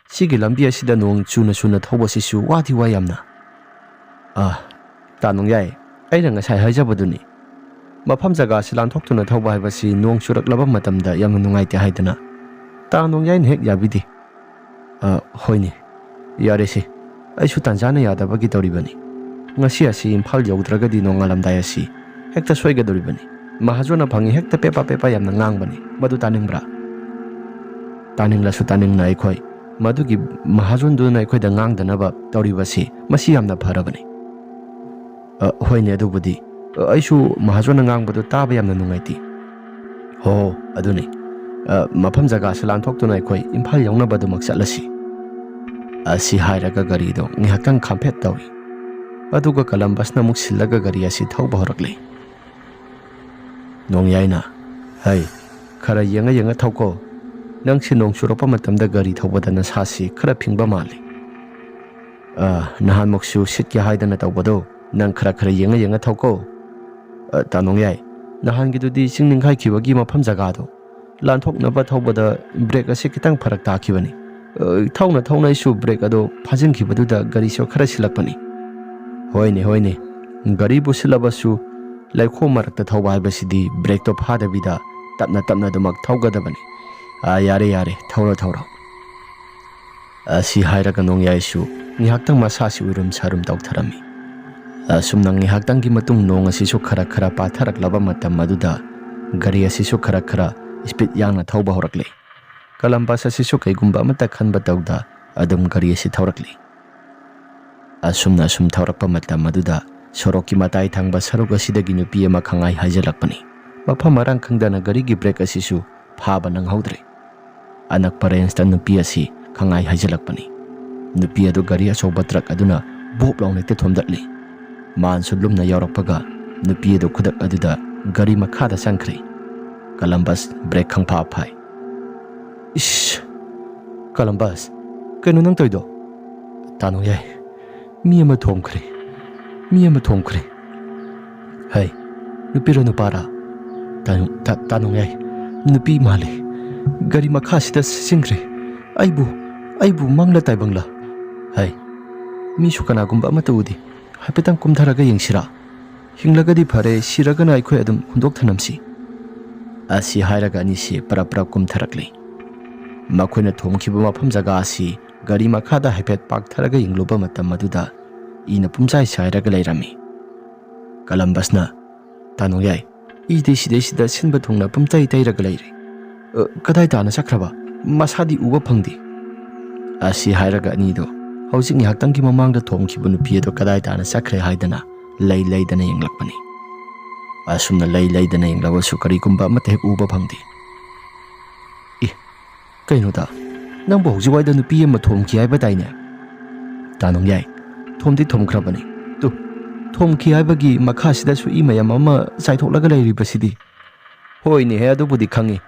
ꯁꯤꯒꯤ ꯂꯝꯕꯤ ꯑꯁꯤꯗ ꯅꯣꯡ ꯆꯨꯅ ꯆꯨꯅ ꯊꯧꯕꯁꯤꯁꯨ ꯋꯥꯗꯤ ꯋꯥꯏ ꯌꯥꯝꯅ꯫" "ꯑ, ꯇꯥ ꯅꯣꯡꯌꯥꯏ, ꯑꯩꯅ ꯉꯁꯥꯏ ꯍꯥꯏꯖꯕꯗꯨꯅꯤ, ꯃꯐꯝ ꯖꯒꯥꯁꯤ ꯂꯥꯟꯊꯣꯛꯇꯨꯅ ꯊꯧꯕ ꯍꯥꯏꯕꯁꯤ ꯅꯣꯡ ꯆꯨꯔꯛꯂꯕ ꯃꯇꯝꯗ ꯌꯥꯝꯅ ꯅꯨꯡꯉꯥꯏꯇꯦ ꯍꯥꯏꯗꯨꯅ ꯇꯥ ꯅꯣꯡꯌꯥꯏꯅ ꯍꯦꯛ ꯌꯥꯕꯤꯗꯦ꯫" "ꯑ, ꯍꯣꯏꯅꯦ, ꯌꯥꯔꯦꯁꯦ, ꯑꯩꯁꯨ ꯇꯥꯟꯖꯥꯅ ꯌꯥꯗꯕꯒꯤ ꯇꯧꯔꯤꯕꯅꯤ꯫ ꯉꯁꯤ ꯑꯁꯤ ꯏꯝꯐꯥꯜ ꯌꯧꯗ꯭ꯔꯒꯗꯤ ꯅꯣꯡꯉꯥꯜꯂꯝꯗꯥꯏ ꯑꯁꯤ ꯍꯦꯛꯇ ꯁꯣꯏꯒꯗꯧꯔꯤꯕꯅꯤ꯫ ꯃꯍꯥꯖꯣꯟꯅ ꯐꯪꯉꯤ ꯍꯦꯛꯇ ꯄꯦꯄꯥ ꯄꯦꯄꯥ ꯌꯥꯝꯅ ꯉꯥꯡꯕꯅꯤ, ꯃꯗꯨ ꯇꯥꯅꯤꯡꯕ꯭ꯔꯥ?" "ꯇꯥꯅꯤꯡꯂꯁꯨ ꯇꯥꯅꯤꯡꯅ ꯑꯩꯈꯣꯏ ꯃꯗꯨꯒꯤ ꯃꯍꯥꯖꯣꯟꯗꯨꯅ ꯑꯩꯈꯣꯏꯗ ꯉꯥꯡꯗꯅꯕ ꯇꯧꯔꯤꯕꯁꯤ ꯃꯁꯤ ꯌꯥꯝꯅ ꯐꯔꯕꯅꯤ꯫" "ꯑ, ꯍꯣꯏꯅꯦ, ꯑꯗꯨꯕꯨꯗꯤ꯫ ꯑ, ꯑꯩꯁꯨ ꯃꯍꯥꯖꯣꯟꯅ ꯉꯥꯡꯕꯗꯨ ꯇꯥꯕ ꯌꯥꯝꯅ ꯅꯨꯡꯉꯥꯏꯇꯦ꯫" "ꯍꯣ, ꯑꯗꯨꯅꯤ꯫ ꯑ, ꯃꯐꯝ ꯖꯒꯥꯁꯤ ꯂꯥꯟꯊꯣꯛꯇꯨꯅ ꯑꯩꯈꯣꯏ ꯏꯝꯐꯥꯜ ꯌꯧꯅꯕ ꯑꯗꯨꯃꯛ ꯆꯠꯂꯁꯤ꯫" ꯑꯁꯤ ꯍꯥꯏꯔꯒ ꯒꯥꯔꯤꯗꯣ ꯉꯥꯏꯍꯥꯛꯇꯪ ꯈꯥꯝꯐꯦꯠ ꯇꯧꯏ꯫ ꯑꯗꯨꯒ ꯀꯂꯝꯕꯁꯅ ꯑꯃꯨꯛ ꯁꯤꯜꯂꯒ ꯒꯥꯔꯤ ꯑꯁꯤ ꯊꯧꯕ ꯍꯧꯔꯛꯂꯦ꯫ ꯅꯣꯡꯌꯥꯏꯅ, "ꯍꯩ, ꯈꯔ ꯌꯦꯡꯉ ꯌꯦꯡꯉ ꯊꯧꯀꯣ꯫ ꯅꯪꯁꯤ ꯅꯣꯡ ꯆꯨꯔꯛꯄ ꯃꯇꯝꯗ ꯒꯥꯔꯤ ꯊꯧꯕꯗ ꯅꯁꯥꯁꯤ ꯈꯔ ꯐꯤꯡꯕ ꯃꯥꯜꯂꯤ꯫ ꯑ, ꯅꯍꯥꯟꯃꯨꯛꯁꯨ ꯁꯤꯠꯀꯦ ꯍꯥꯏꯗꯅ ꯇꯧꯕꯗꯣ, ꯅꯪ ꯈꯔ ꯈꯔ ꯌꯦꯡꯉ ꯌꯦꯡꯉ ꯊꯧꯀꯣ꯫" "ꯑ, ꯇꯥ ꯅꯣꯡꯌꯥꯏ, ꯅꯍꯥꯟꯒꯤꯗꯨꯗꯤ ꯆꯤꯡ ꯅꯤꯡꯈꯥꯏꯈꯤꯕꯒꯤ ꯃꯐꯝ ꯖꯒꯥꯗꯣ ꯂꯥꯟꯊꯣꯛꯅꯕ ꯊꯧꯕꯗ ꯕ꯭ꯔꯦꯛ ꯑꯁꯤ ꯈꯤꯇꯪ ꯐꯔꯛ ꯇꯥꯈꯤꯕꯅꯤ꯫ ꯑ, ꯊꯧꯅ ꯊꯧꯅ ꯑꯩꯁꯨ ꯕ꯭ꯔꯦꯛ ꯑꯗꯣ ꯐꯥꯖꯤꯟꯈꯤꯕꯗꯨꯗ ꯒꯥꯔꯤꯁꯨ ꯈꯔ ꯁꯤꯜꯂꯛꯄꯅꯤ꯫" "ꯍꯣꯏꯅꯦ, ꯍꯣꯏꯅꯦ, ꯒꯥꯔꯤꯕꯨ ꯁꯤꯜꯂꯕꯁꯨ ꯂꯩꯈꯣꯝ ꯃꯔꯛꯇ ꯊꯧꯕ ꯍꯥꯏꯕꯁꯤꯗꯤ ꯕ꯭ꯔꯦꯛꯇꯣ ꯐꯥꯗꯕꯤꯗ ꯇꯞꯅ ꯇꯞꯅ ꯑꯗꯨꯃꯛ ꯊꯧꯒꯗꯕꯅꯤ꯫ ꯑ, ꯌꯥꯔꯦ, ꯌꯥꯔꯦ, ꯊꯧꯔꯣ, ꯊꯧꯔꯣ꯫" ꯑꯁꯤ ꯍꯥꯏꯔꯒ ꯅꯣꯡꯌꯥꯏꯁꯨ ꯉꯥꯏꯍꯥꯛꯇꯪ ꯃꯁꯥꯁꯤ ꯎꯏꯔꯨꯝ ꯁꯥꯔꯨꯝ ꯇꯧꯊꯔꯝꯃꯤ꯫ ꯑꯁꯨꯝꯅ ꯉꯥꯏꯍꯥꯛꯇꯪꯒꯤ ꯃꯇꯨꯡ ꯅꯣꯡ ꯑꯁꯤꯁꯨ ꯈꯔ ꯈꯔ ꯄꯥꯊꯔꯛꯂꯕ ꯃꯇꯝ ꯑꯗꯨꯗ ꯒꯥꯔꯤ ꯑꯁꯤꯁꯨ ꯈꯔ ꯈꯔ ꯁ꯭ꯄꯤꯗ ꯌꯥꯡꯅ ꯊꯧꯕ ꯍꯧꯔꯛꯂꯦ꯫ ꯀꯂꯝꯕꯁ ꯑꯁꯤꯁꯨ ꯀꯩꯒꯨꯝꯕ ꯑꯃꯠꯇ ꯈꯟꯕ ꯇꯧꯗ ꯑꯗꯨꯝ ꯒꯥꯔꯤ ꯑꯁꯤ ꯊꯧꯔꯛꯂꯤ꯫ ꯑꯁꯨꯝꯅ ꯑꯁꯨꯝ ꯊꯧꯔꯛꯄ ꯃꯇꯝ ꯑꯗꯨꯗ ꯁꯣꯔꯣꯛꯀꯤ ꯃꯇꯥꯏ ꯊꯪꯕ ꯁꯔꯨꯛ ꯑꯁꯤꯗꯒꯤ ꯅꯨꯄꯤ ꯑꯃ ꯈꯪꯉꯥꯏ ꯍꯥꯏꯖꯤꯜꯂꯛꯄꯅꯤ꯫ ꯃꯐꯝ ꯃꯔꯥꯡ ꯈꯪꯗꯅ ꯒꯥꯔꯤꯒꯤ ꯕ꯭ꯔꯦꯛ ꯑꯁꯤꯁꯨ ꯐꯥꯕ ꯅꯪꯍꯧꯗ꯭ꯔꯦ꯫ ꯑꯅꯛꯄ ꯔꯦꯟꯖꯇ ꯅꯨꯄꯤ ꯑꯁꯤ ꯈꯪꯉꯥꯏ ꯍꯥꯏꯖꯤꯜꯂꯛꯄꯅꯤ꯫ ꯅꯨꯄꯤ ꯑꯗꯨ ꯒꯥꯔꯤ ꯑꯆꯧꯕ ꯇ꯭ꯔꯛ ꯑꯗꯨꯅ ꯕꯣꯞ ꯂꯥꯎꯅ ꯍꯦꯛꯇ ꯊꯣꯝꯗꯠꯂꯤ꯫ ꯃꯥꯟꯁꯨ ꯂꯨꯝꯅ ꯌꯥꯎꯔꯛꯄꯒ ꯅꯨꯄꯤ ꯑꯗꯨ ꯈꯨꯗꯛ ꯑꯗꯨꯗ ꯒꯥꯔꯤ ꯃꯈꯥꯗ ꯆꯪꯈ꯭ꯔꯦ꯫ ꯀꯂꯝꯕꯁ ꯕ꯭ꯔꯦꯛ ꯈꯪꯐꯥ ꯐꯥꯏ꯫ "ꯏꯁ! ꯀꯂꯝꯕꯁ, ꯀꯩꯅꯣ ꯅꯪ ꯇꯧꯔꯤꯗꯣ?" "ꯇꯥꯅꯣ ꯌꯥꯏ, ꯃꯤ ꯑꯃ ꯊꯣꯝꯈ꯭ꯔꯦ, ꯃꯤ ꯑꯃ ꯊꯣꯝꯈ꯭ꯔꯦ꯫" "ꯍꯩ, ꯅꯨꯄꯤꯔꯣ ꯅꯨꯄꯥꯔꯥ?" "ꯇꯥꯅꯨ-, ꯇꯥ-, ꯇꯥꯅꯨ ꯌꯥꯏ, ꯅꯨꯄꯤ ꯃꯥꯜꯂꯦ꯫ ꯒꯥꯔꯤ ꯃꯈꯥꯁꯤꯗ ꯁꯤꯖꯤꯟꯈ꯭ꯔꯦ꯫ ꯑꯩꯕꯨ, ꯑꯩꯕꯨ ꯃꯪꯂ ꯇꯥꯏꯕꯪꯂ? ꯍꯩ, ꯃꯤꯁꯨ ꯀꯅꯥꯒꯨꯝꯕ ꯑꯃꯠꯇ ꯎꯗꯦ꯫ ꯍꯥꯏꯐꯦꯠꯇꯪ ꯀꯨꯝꯊꯔꯒ ꯌꯦꯡꯁꯤꯔꯥ? ꯍꯤꯡꯂꯒꯗꯤ ꯐꯔꯦ, ꯁꯤꯔꯒꯅ ꯑꯩꯈꯣꯏ ꯑꯗꯨꯝ ꯍꯨꯟꯗꯣꯛ ꯊꯅꯝꯁꯤ꯫" ꯑꯁꯤ ꯍꯥꯏꯔꯒ ꯑꯅꯤꯁꯤ ꯄꯔꯞ ꯄꯔꯞ ꯀꯨꯝꯊꯔꯛꯂꯤ꯫ ꯃꯈꯣꯏꯅ ꯊꯣꯝꯈꯤꯕ ꯃꯐꯝ ꯖꯒꯥ ꯑꯁꯤ ꯒꯥꯔꯤ ꯃꯈꯥꯗ ꯍꯥꯏꯐꯦꯠ ꯄꯥꯛꯊꯔꯒ ꯌꯦꯡꯂꯨꯕ ꯃꯇꯝ ꯑꯗꯨꯗ ꯏꯅ ꯄꯨꯝꯆꯥꯏ ꯆꯥꯏꯔꯒ ꯂꯩꯔꯝꯃꯤ꯫ ꯀꯂꯝꯕꯁꯅ, "ꯇꯥꯅꯣ ꯌꯥꯏ, ꯏꯗꯤ ꯁꯤꯗꯩꯁꯤꯗ ꯁꯤꯟꯕ ꯊꯨꯡꯅ ꯄꯨꯝꯇꯩ ꯇꯩꯔꯒ ꯂꯩꯔꯦ꯫ ꯑ, ꯀꯗꯥꯏ ꯇꯥꯅ ꯆꯠꯈ꯭ꯔꯕ? ꯃꯁꯥꯗꯤ ꯎꯕ ꯐꯪꯗꯦ꯫" ꯑꯁꯤ ꯍꯥꯏꯔꯒ ꯑꯅꯤꯗꯣ ꯍꯧꯖꯤꯛ ꯉꯥꯏꯍꯥꯛꯇꯪꯒꯤ ꯃꯃꯥꯡꯗ ꯊꯣꯝꯈꯤꯕ ꯅꯨꯄꯤ ꯑꯗꯣ ꯀꯗꯥꯏ ꯇꯥꯅ ꯆꯠꯈ꯭ꯔꯦ ꯍꯥꯏꯗꯅ ꯂꯩ ꯂꯩꯗꯅ ꯌꯦꯡꯂꯛꯄꯅꯤ꯫ ꯑꯁꯨꯝꯅ ꯂꯩ ꯂꯩꯗꯅ ꯌꯦꯡꯂꯕꯁꯨ ꯀꯔꯤꯒꯨꯝꯕ ꯑꯃꯠꯇ ꯍꯦꯛ ꯎꯕ ꯐꯪꯗꯦ꯫ "ꯏ, ꯀꯩꯅꯣꯗ, ꯅꯪꯕꯨ ꯍꯧꯖꯤꯛꯋꯥꯏꯗ ꯅꯨꯄꯤ ꯑꯃ ꯊꯣꯝꯈꯤ ꯍꯥꯏꯕ ꯇꯥꯏꯅꯦ?" "ꯇꯥꯅꯨꯡ ꯌꯥꯏ, ꯊꯣꯝꯗꯤ ꯊꯣꯝꯈ꯭ꯔꯕꯅꯤ꯫ ꯇꯨ, ꯊꯣꯝꯈꯤ ꯍꯥꯏꯕꯒꯤ ꯃꯈꯥꯁꯤꯗꯁꯨ ꯏ ꯃꯌꯥꯝ ꯑꯃ ꯆꯥꯏꯊꯣꯛꯂꯒ ꯂꯩꯔꯤꯕꯁꯤꯗꯤ꯫" "ꯍꯣꯏꯅꯦꯍꯦ, ꯑꯗꯨꯕꯨꯗꯤ ꯈꯪꯉꯤ꯫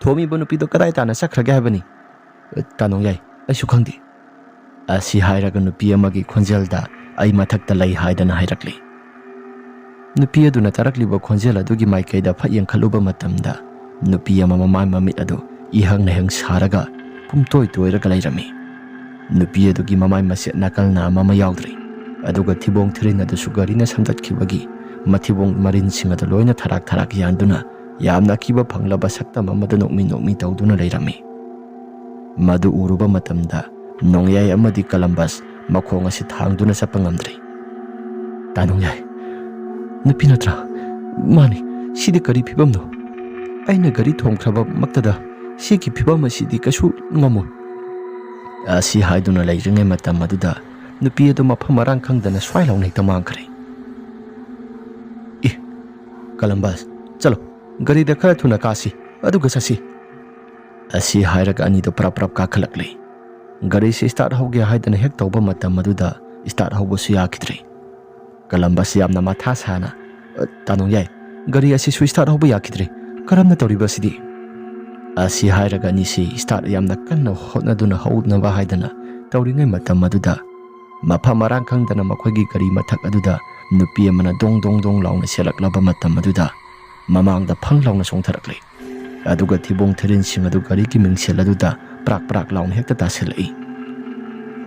ꯊꯣꯝꯃꯤꯕ ꯅꯨꯄꯤꯗꯣ ꯀꯗꯥꯏ ꯇꯥꯅ ꯆꯠꯈ꯭ꯔꯒꯦ ꯍꯥꯏꯕꯅꯤ?" "ꯇꯥꯅꯨꯡ ꯌꯥꯏ, ꯑꯩꯁꯨ ꯈꯪꯗꯦ꯫" ꯑꯁꯤ ꯍꯥꯏꯔꯒ ꯅꯨꯄꯤ ꯑꯃꯒꯤ ꯈꯣꯟꯖꯦꯜꯗ ꯑꯩ ꯃꯊꯛꯇ ꯂꯩ ꯍꯥꯏꯗꯅ ꯍꯥꯏꯔꯛꯂꯤ꯫ ꯅꯨꯄꯤ ꯑꯗꯨꯅ ꯇꯥꯔꯛꯂꯤꯕ ꯈꯣꯟꯖꯦꯜ ꯑꯗꯨꯒꯤ ꯃꯥꯏꯀꯩꯗ ꯐꯠ ꯌꯦꯡꯈꯠꯂꯨꯕ ꯃꯇꯝꯗ ꯅꯨꯄꯤ ꯑꯃ ꯃꯃꯥꯏ ꯃꯃꯤꯠ ꯑꯗꯨ ꯏꯍꯪ ꯅꯍꯪ ꯁꯥꯔꯒ ꯄꯨꯝꯇꯣꯏ ꯇꯣꯏꯔꯒ ꯂꯩꯔꯝꯃꯤ꯫ ꯅꯨꯄꯤ ꯑꯗꯨꯒꯤ ꯃꯃꯥꯏ ꯃꯁꯦꯠ ꯅꯥꯀꯜ ꯅꯥꯝ ꯑꯃ ꯌꯥꯎꯗ꯭ꯔꯤ꯫ ꯑꯗꯨꯒ ꯊꯤꯕꯣꯡ ꯊꯤꯔꯤꯟ ꯑꯗꯨꯁꯨ ꯒꯥꯔꯤꯅ ꯁꯝꯗꯠꯈꯤꯕꯒꯤ ꯃꯊꯤꯕꯣꯡ ꯃꯔꯤꯟꯁꯤꯡ ꯑꯗꯨ ꯂꯣꯏꯅ ꯊꯔꯥꯛ ꯊꯔꯥꯛ ꯌꯥꯟꯗꯨꯅ ꯌꯥꯝꯅ ꯑꯀꯤꯕ ꯐꯪꯂꯕ ꯁꯛꯇꯝ ꯑꯃꯗ ꯅꯣꯛꯃꯤ ꯅꯣꯛꯃꯤ ꯇꯧꯗꯨꯅ ꯂꯩꯔꯝꯃꯤ꯫ ꯃꯗꯨ ꯎꯔꯨꯕ ꯃꯇꯝꯗ ꯅꯣꯡꯌꯥꯏ ꯑꯃꯗꯤ ꯀꯂꯝꯕꯁ ꯃꯈꯣꯡ ꯑꯁꯤ ꯊꯥꯡꯗꯨꯅ ꯆꯠꯄ ꯉꯝꯗ꯭ꯔꯦ꯫ "ꯇꯥ ꯅꯣꯡꯌꯥꯏ, ꯅꯨꯄꯤ ꯅꯠꯇ꯭ꯔꯥ? ꯃꯥꯅꯤ, ꯁꯤꯗꯤ ꯀꯔꯤ ꯐꯤꯕꯝꯅꯣ? ꯑꯩꯅ ꯒꯥꯔꯤ ꯊꯣꯡꯈ꯭ꯔꯕꯃꯛꯇꯗ ꯁꯤꯒꯤ ꯐꯤꯕꯝ ꯑꯁꯤꯗꯤ ꯀꯩꯁꯨ ꯉꯝꯃꯣꯏ"꯫ ꯑꯁꯤ ꯍꯥꯏꯗꯨꯅ ꯂꯩꯔꯤꯉꯩ ꯃꯇꯝ ꯑꯗꯨꯗ ꯅꯨꯄꯤ ꯑꯗꯨ ꯃꯐꯝ ꯃꯔꯥꯡ ꯈꯪꯗꯅ ꯁ꯭ꯋꯥꯏ ꯂꯥꯎꯅ ꯍꯦꯛꯇ ꯃꯥꯡꯈ꯭ꯔꯦ꯫ "ꯏ, ꯀꯂꯝꯕꯁ, ꯆꯠꯂꯣ, ꯒꯥꯔꯤꯗ ꯈꯔ ꯊꯨꯅ ꯀꯥꯁꯤ, ꯑꯗꯨꯒ ꯆꯠꯁꯤ"꯫ ꯑꯁꯤ ꯍꯥꯏꯔꯒ ꯑꯅꯤꯗꯣ ꯄ꯭ꯔꯞ ꯄ꯭ꯔꯞ ꯀꯥꯈꯠꯂꯛꯂꯦ꯫ ꯒꯥꯔꯤꯁꯤ start ꯍꯧꯒꯦ ꯍꯥꯏꯗꯅ ꯍꯦꯛ ꯇꯧꯕ ꯃꯇꯝ ꯑꯗꯨꯗ start ꯍꯧꯕꯁꯨ ꯌꯥꯈꯤꯗ꯭ꯔꯦ꯫ ꯀꯂꯝꯕꯁ ꯌꯥꯝꯅ ꯃꯊꯥ ꯁꯥꯅ, "ꯑ, ꯇꯥ ꯅꯣꯡꯌꯥꯏ, ꯒꯥꯔꯤ ꯑꯁꯤꯁꯨ start ꯍꯧꯕ ꯌꯥꯈꯤꯗ꯭ꯔꯦ꯫ ꯀꯔꯝꯅ ꯇꯧꯔꯤꯕ ꯑꯁꯤꯗꯤ?" ꯑꯁꯤ ꯍꯥꯏꯔꯒ ꯑꯅꯤꯁꯤ start ꯌꯥꯝꯅ ꯀꯟꯅ ꯍꯣꯠꯅꯗꯨꯅ ꯍꯧꯅꯕ ꯍꯥꯏꯗꯅ ꯇꯧꯔꯤꯉꯩ ꯃꯇꯝ ꯑꯗꯨꯗ ꯃꯐꯝ ꯃꯔꯥꯡ ꯈꯪꯗꯅ ꯃꯈꯣꯏꯒꯤ ꯒꯥꯔꯤ ꯃꯊꯛ ꯑꯗꯨꯗ ꯅꯨꯄꯤ ꯑꯃꯅ ꯗꯣꯡ ꯗꯣꯡ ꯗꯣꯡ ꯂꯥꯎꯅ ꯆꯦꯜꯂꯛꯂꯕ ꯃꯇꯝ ꯑꯗꯨꯗ ꯃꯃꯥꯡꯗ ꯐꯪ ꯂꯥꯎꯅ ꯆꯣꯡꯊꯔꯛꯂꯦ꯫ ꯑꯗꯨꯒ ꯊꯤꯕꯣꯡ ꯊꯤꯔꯤꯟꯁꯤꯡ ꯑꯗꯨ ꯒꯥꯔꯤꯒꯤ ꯃꯤꯡꯁꯦꯜ ꯑꯗꯨꯗ ꯄ꯭ꯔꯥꯛ ꯄ꯭ꯔꯥꯛ ꯂꯥꯎꯅ ꯍꯦꯛꯇ ꯇꯥꯁꯤꯜꯂꯛꯏ꯫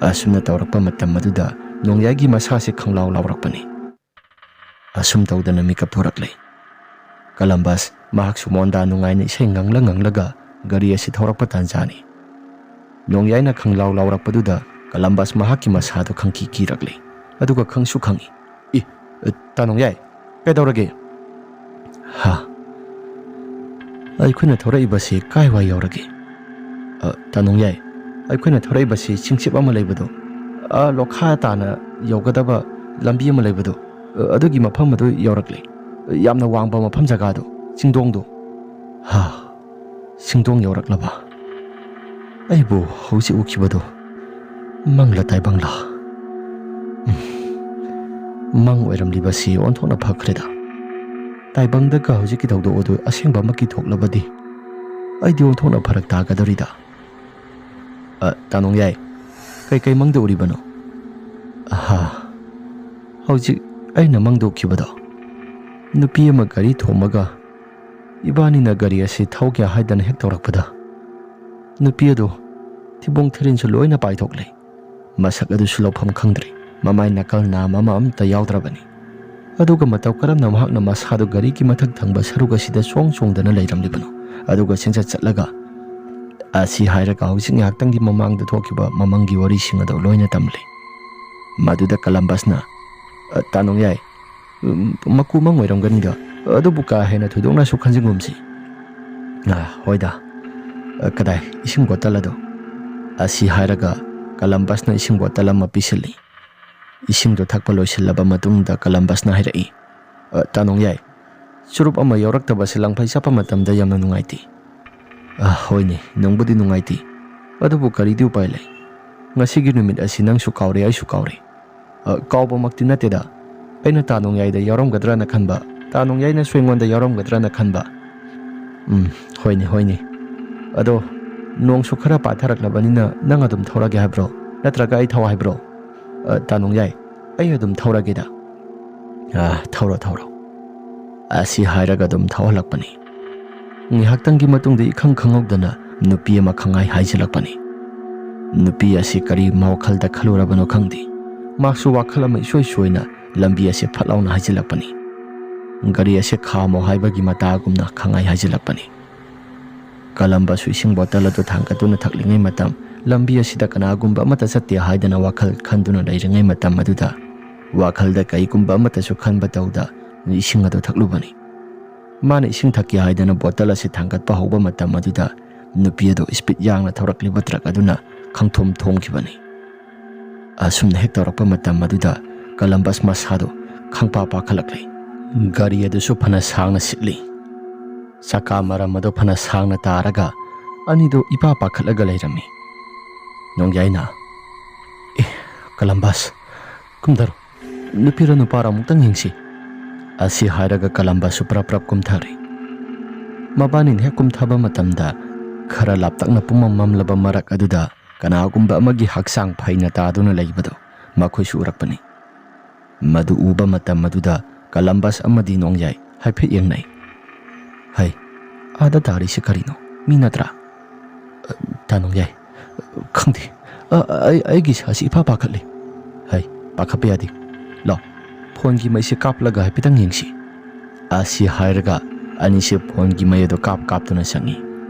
ꯑꯁꯨꯝꯅ ꯇꯧꯔꯛꯄ ꯃꯇꯝ ꯑꯗꯨꯗ ꯅꯣꯡꯌꯥꯏꯒꯤ ꯃꯁꯥꯁꯦ ꯈꯪꯂꯥꯎ ꯂꯥꯎꯔꯛꯄꯅꯤ꯫ ꯑꯁꯨꯝ ꯇꯧꯗꯅ ꯃꯤꯀꯞ ꯊꯣꯔꯛꯂꯦ꯫ ꯀꯂꯝꯕꯁ ꯃꯍꯥꯛꯁꯨ ꯃꯣꯟꯗꯥ ꯅꯨꯡꯉꯥꯏꯅ ꯏꯁꯩ ꯉꯪꯂ ꯉꯪꯂꯒ ꯒꯥꯔꯤ ꯑꯁꯤ ꯊꯧꯔꯛꯄ ꯇꯥꯟꯖꯥꯅꯤ꯫ ꯅꯣꯡꯌꯥꯏꯅ ꯈꯪꯂꯥꯎ ꯂꯥꯎꯔꯛꯄꯗꯨꯗ ꯀꯂꯝꯕꯁ ꯃꯍꯥꯛꯀꯤ ꯃꯁꯥꯗꯨ ꯈꯪꯀꯤ ꯀꯤꯔꯛꯂꯦ꯫ ꯑꯗꯨꯒ ꯈꯪꯁꯨ ꯈꯪꯏ꯫ "ꯏ, ꯇꯥ ꯅꯣꯡꯌꯥꯏ, ꯀꯩꯗꯧꯔꯒꯦ?" "ꯍꯥ? ꯑꯩꯈꯣꯏꯅ ꯊꯧꯔꯛꯏꯕꯁꯤ ꯀꯥꯏꯋꯥꯏ ꯌꯧꯔꯒꯦ?" "ꯑ, ꯇꯥ ꯅꯣꯡꯌꯥꯏ, ꯑꯩꯈꯣꯏꯅ ꯊꯧꯔꯛꯏꯕꯁꯤ ꯆꯤꯡꯆꯤꯞ ꯑꯃ ꯂꯩꯕꯗꯣ, ꯑ, ꯂꯣꯈꯥ ꯇꯥꯅ ꯌꯧꯒꯗꯕ ꯂꯝꯕꯤ ꯑꯃ ꯂꯩꯕꯗꯣ, ꯑ, ꯑꯗꯨꯒꯤ ꯃꯐꯝ ꯑꯗꯨ ꯌꯧꯔꯛꯂꯦ꯫ ꯌꯥꯝꯅ ꯋꯥꯡꯕ ꯃꯐꯝ ꯖꯒꯥꯗꯣ, ꯆꯤꯡꯗꯣꯡꯗꯣ"꯫ "ꯍꯥ, ꯆꯤꯡꯗꯣꯡ ꯌꯧꯔꯛꯂꯕ? ꯑꯩꯕꯨ ꯍꯧꯖꯤꯛ ꯎꯈꯤꯕꯗꯣ ꯃꯪꯂ ꯇꯥꯏꯕꯪꯂ? ꯎꯝ, ꯃꯪ ꯑꯣꯏꯔꯝꯂꯤꯕꯁꯤ ꯑꯣꯟꯊꯣꯛꯅ ꯐꯈ꯭ꯔꯦꯗ꯫ ꯇꯥꯏꯕꯪꯗꯒ ꯍꯧꯖꯤꯛꯀꯤ ꯊꯧꯗꯣꯛ ꯑꯗꯨ ꯑꯁꯦꯡꯕꯃꯛꯀꯤ ꯊꯣꯛꯂꯕꯗꯤ ꯑꯩꯗꯤ ꯑꯣꯟꯊꯣꯛꯅ ꯐꯔꯛ ꯇꯥꯒꯗꯧꯔꯤꯗ"꯫ "ꯑ, ꯇꯥ ꯅꯣꯡꯌꯥꯏ, ꯀꯩꯀꯩ ꯃꯪꯗ ꯎꯔꯤꯕꯅꯣ?" "ꯑꯍꯥ, ꯍꯧꯖꯤꯛ ꯑꯩꯅ ꯃꯪꯗ ꯎꯈꯤꯕꯗꯣ, ꯅꯨꯄꯤ ꯑꯃ ꯒꯥꯔꯤ ꯊꯣꯝꯃꯒ ꯏꯕꯥꯅꯤꯅ ꯒꯥꯔꯤ ꯑꯁꯤ ꯊꯧꯒꯦ ꯍꯥꯏꯗꯅ ꯍꯦꯛ ꯇꯧꯔꯛꯄꯗ, ꯅꯨꯄꯤ ꯑꯗꯨ ꯊꯤꯕꯣꯡ ꯊꯤꯔꯤꯟꯁꯨ ꯂꯣꯏꯅ ꯄꯥꯏꯊꯣꯛꯂꯦ꯫ ꯃꯁꯛ ꯑꯗꯨꯁꯨ ꯂꯧꯐꯝ ꯈꯪꯗ꯭ꯔꯦ꯫ ꯃꯃꯥꯏ ꯅꯥꯀꯜ ꯅꯥꯝ ꯑꯃ ꯑꯝꯇ ꯌꯥꯎꯗ꯭ꯔꯕꯅꯤ꯫ ꯑꯗꯨꯒ ꯃꯇꯧ ꯀꯔꯝꯅ ꯃꯍꯥꯛꯅ ꯃꯁꯥꯗꯨ ꯒꯥꯔꯤꯒꯤ ꯃꯊꯛ ꯊꯪꯕ ꯁꯔꯨꯛ ꯑꯁꯤꯗ ꯆꯣꯡ ꯆꯣꯡꯗꯅ ꯂꯩꯔꯝꯂꯤꯕꯅꯣ? ꯑꯗꯨꯒ ꯆꯦꯟꯆꯠ ꯆꯠꯂꯒ, ꯑꯁꯤ ꯍꯥꯏꯔꯒ ꯍꯧꯖꯤꯛ ꯉꯥꯏꯍꯥꯛꯇꯪꯒꯤ ꯃꯃꯥꯡꯗ ꯊꯣꯛꯈꯤꯕ ꯃꯃꯪꯒꯤ ꯋꯥꯔꯤꯁꯤꯡ ꯑꯗꯨ ꯂꯣꯏꯅ ꯇꯝꯂꯤ꯫ ꯃꯗꯨꯗ ꯀꯂꯝꯕꯁꯅ, "ꯑ, ꯇꯥꯅꯣꯡꯌꯥꯏ, ꯎꯝ, ꯃꯀꯨ ꯃꯪ ꯑꯣꯏꯔꯝꯒꯅꯤꯗ, ꯑꯗꯨꯕꯨ ꯀꯥ ꯍꯦꯟꯅ ꯊꯣꯏꯗꯣꯛꯅꯁꯨ ꯈꯟꯖꯤꯟꯒꯨꯝꯁꯤ꯫ ꯑ, ꯍꯣꯏꯗ, ꯑ, ꯀꯗꯥꯏ, ꯏꯁꯤꯡ ꯕꯣꯇꯜ ꯑꯗꯣ?" ꯑꯁꯤ ꯍꯥꯏꯔꯒ ꯀꯂꯝꯕꯁꯅ ꯏꯁꯤꯡ ꯕꯣꯇꯜ ꯑꯃ ꯄꯤꯁꯤꯜꯂꯤ꯫ ꯏꯁꯤꯡꯗꯨ ꯊꯛꯄ ꯂꯣꯏꯁꯤꯜꯂꯕ ꯃꯇꯨꯡꯗ ꯀꯂꯝꯕꯁꯅ ꯍꯥꯏꯔꯛꯏ, "ꯑ, ꯇꯥꯅꯣꯡꯌꯥꯏ, ꯆꯨꯔꯨꯞ ꯑꯃ ꯌꯥꯎꯔꯛꯇꯕꯁꯦ ꯂꯪꯐꯩ ꯆꯠꯄ ꯃꯇꯝꯗ ꯌꯥꯝꯅ ꯅꯨꯡꯉꯥꯏꯇꯦ꯫" "ꯑ, ꯍꯣꯏꯅꯦ, ꯅꯨꯡꯕꯨꯗꯤ ꯅꯨꯡꯉꯥꯏꯇꯦ, ꯑꯗꯨꯕꯨ ꯀꯔꯤꯗꯤ ꯎꯄꯥꯏ ꯂꯩ? ꯉꯁꯤꯒꯤ ꯅꯨꯃꯤꯠ ꯑꯁꯤ ꯅꯪꯁꯨ ꯀꯥꯎꯔꯦ, ꯑꯩꯁꯨ ꯀꯥꯎꯔꯦ꯫ ꯑ, ꯀꯥꯎꯕꯃꯛꯇꯤ ꯅꯠꯇꯦꯗ, ꯑꯩꯅ ꯇꯥꯅꯣꯡꯌꯥꯏꯗ ꯌꯥꯎꯔꯝꯒꯗ꯭ꯔꯅ ꯈꯟꯕ, ꯇꯥꯅꯣꯡꯌꯥꯏꯅꯁꯨ ꯑꯩꯉꯣꯟꯗ ꯌꯥꯎꯔꯝꯒꯗ꯭ꯔꯅ ꯈꯟꯕ꯫ ꯎꯝ, ꯍꯣꯏꯅꯦ, ꯍꯣꯏꯅꯦ꯫ ꯑꯗꯣ ꯅꯣꯡꯁꯨ ꯈꯔ ꯄꯥꯊꯔꯛꯂꯕꯅꯤꯅ ꯅꯪ ꯑꯗꯨꯝ ꯊꯧꯔꯒꯦ ꯍꯥꯏꯕ꯭ꯔꯣ? ꯅꯠꯇ꯭ꯔꯒ ꯑꯩ ꯊꯧ ꯍꯥꯏꯕ꯭ꯔꯣ?" "ꯑ, ꯇꯥꯅꯣꯡꯌꯥꯏ, ꯑꯩ ꯑꯗꯨꯝ ꯊꯧꯔꯒꯦꯗ꯫" "ꯑ, ꯊꯧꯔꯣ, ꯊꯧꯔꯣ꯫" ꯑꯁꯤ ꯍꯥꯏꯔꯒ ꯑꯗꯨꯝ ꯊꯧꯍꯜꯂꯛꯄꯅꯤ꯫ ꯉꯥꯏꯍꯥꯛꯇꯪꯒꯤ ꯃꯇꯨꯡꯗ ꯏꯈꯪ ꯈꯪꯍꯧꯗꯅ ꯅꯨꯄꯤ ꯑꯃ ꯈꯪꯉꯥꯏ ꯍꯥꯏꯖꯤꯜꯂꯛꯄꯅꯤ꯫ ꯅꯨꯄꯤ ꯑꯁꯤ ꯀꯔꯤ ꯋꯥꯈꯜꯗ ꯈꯜꯂꯨꯔꯕꯅꯣ ꯈꯪꯗꯦ, ꯃꯍꯥꯛꯁꯨ ꯋꯥꯈꯜ ꯑꯃ ꯏꯁꯣꯏ ꯁꯣꯏꯅ ꯂꯝꯕꯤ ꯑꯁꯤ ꯐꯠ ꯂꯥꯎꯅ ꯍꯥꯏꯖꯤꯜꯂꯛꯄꯅꯤ꯫ ꯒꯥꯔꯤ ꯑꯁꯤ ꯈꯥꯝꯃꯣ ꯍꯥꯏꯕꯒꯤ ꯃꯇꯥꯒꯨꯝꯅ ꯈꯪꯉꯥꯏ ꯍꯥꯏꯖꯤꯜꯂꯛꯄꯅꯤ꯫ ꯀꯂꯝꯕꯁꯨ ꯏꯁꯤꯡ ꯕꯣꯇꯜ ꯑꯗꯨ ꯊꯥꯡꯒꯠꯇꯨꯅ ꯊꯛꯂꯤꯉꯩ ꯃꯇꯝ, ꯂꯝꯕꯤ ꯑꯁꯤꯗ ꯀꯅꯥꯒꯨꯝꯕ ꯑꯃꯠꯇ ꯆꯠꯇꯦ ꯍꯥꯏꯗꯅ ꯋꯥꯈꯜ ꯈꯟꯗꯨꯅ ꯂꯩꯔꯤꯉꯩ ꯃꯇꯝ ꯑꯗꯨꯗ, ꯋꯥꯈꯜꯗ ꯀꯩꯒꯨꯝꯕ ꯑꯃꯠꯇꯁꯨ ꯈꯟꯕ ꯇꯧꯗ ꯏꯁꯤꯡ ꯑꯗꯨ ꯊꯛꯂꯨꯕꯅꯤ꯫ ꯃꯥꯅ ꯏꯁꯤꯡ ꯊꯛꯀꯦ ꯍꯥꯏꯗꯅ ꯕꯣꯇꯜ ꯑꯁꯤ ꯊꯥꯡꯒꯠꯄ ꯍꯧꯕ ꯃꯇꯝ ꯑꯗꯨꯗ, ꯅꯨꯄꯤ ꯑꯗꯨ ꯁ꯭ꯄꯤꯗ ꯌꯥꯡꯅ ꯊꯧꯔꯛꯂꯤꯕ ꯇ꯭ꯔꯛ ꯑꯗꯨꯅ ꯈꯪꯊꯣꯝ ꯊꯣꯝꯈꯤꯕꯅꯤ꯫ ꯑꯁꯨꯝꯅ ꯍꯦꯛ ꯇꯧꯔꯛꯄ ꯃꯇꯝ ꯑꯗꯨꯗ ꯀꯂꯝꯕꯁ ꯃꯁꯥꯗꯨ ꯈꯪꯄꯥ ꯄꯥꯈꯠꯂꯛꯂꯦ꯫ ꯒꯥꯔꯤ ꯑꯗꯨꯁꯨ ꯐꯅ ꯁꯥꯡꯅ ꯁꯤꯠꯂꯤ꯫ ꯆꯀꯥ ꯃꯔꯝ ꯑꯗꯨ ꯐꯅ ꯁꯥꯡꯅ ꯇꯥꯔꯒ ꯑꯅꯤꯗꯨ ꯏꯄꯥ ꯄꯥꯈꯠꯂꯒ ꯂꯩꯔꯝꯃꯤ꯫ ꯅꯣꯡꯌꯥꯏꯅ, "ꯑꯦ, ꯀꯂꯝꯕꯁ, ꯀꯨꯝꯊꯔꯣ꯫ ꯅꯨꯄꯤꯔ ꯅꯨꯄꯥꯔ ꯑꯃꯨꯛꯇꯪ ꯌꯦꯡꯁꯤ꯫" ꯑꯁꯤ ꯍꯥꯏꯔꯒ ꯀꯂꯝꯕꯁꯁꯨ ꯄ꯭ꯔꯞ ꯄ꯭ꯔꯞ ꯀꯨꯝꯊꯔꯤ꯫ ꯃꯕꯥꯅꯤꯅ ꯍꯦꯛ ꯀꯨꯝꯊꯕ ꯃꯇꯝꯗ ꯈꯔ ꯂꯥꯞꯇꯛꯅ ꯄꯨꯝꯃꯝ ꯃꯝꯂꯕ ꯃꯔꯛ ꯑꯗꯨꯗ ꯀꯅꯥꯒꯨꯝꯕ ꯑꯃꯒꯤ ꯍꯛꯆꯥꯡ ꯐꯩꯅ ꯇꯥꯗꯨꯅ ꯂꯩꯕꯗꯨ ꯃꯈꯣꯏꯁꯨ ꯎꯔꯛꯄꯅꯤ꯫ ꯃꯗꯨ ꯎꯕ ꯃꯇꯝ ꯑꯗꯨꯗ ꯀꯂꯝꯕꯁ ꯑꯃꯗꯤ ꯅꯣꯡꯌꯥꯏ ꯍꯥꯏꯐꯦꯠ ꯌꯦꯡꯅꯩ꯫ "ꯍꯩ, ꯑꯥꯗ ꯇꯥꯔꯤꯁꯤ ꯀꯔꯤꯅꯣ? ꯃꯤ ꯅꯠꯇ꯭ꯔꯥ?" "ꯑ, ꯇꯥ ꯅꯣꯡꯌꯥꯏ, ꯈꯪꯗꯦ꯫ ꯑ, ꯑꯩ, ꯑꯩꯒꯤ ꯏꯁꯥꯁꯤ ꯏꯐꯥ ꯄꯥꯈꯠꯂꯤ꯫" "ꯍꯩ, ꯄꯥꯈꯠꯄ ꯌꯥꯗꯦ꯫ ꯂꯥꯎ, ꯐꯣꯟꯒꯤ ꯃꯩꯁꯦ ꯀꯥꯞꯂꯒ ꯍꯥꯏꯐꯦꯠꯇꯪ ꯌꯦꯡꯁꯤ꯫" ꯑꯁꯤ ꯍꯥꯏꯔꯒ ꯑꯅꯤꯁꯦ ꯐꯣꯟꯒꯤ ꯃꯩ ꯑꯗꯨ ꯀꯥꯞ ꯀꯥꯞꯇꯨꯅ ꯆꯪꯉꯤ꯫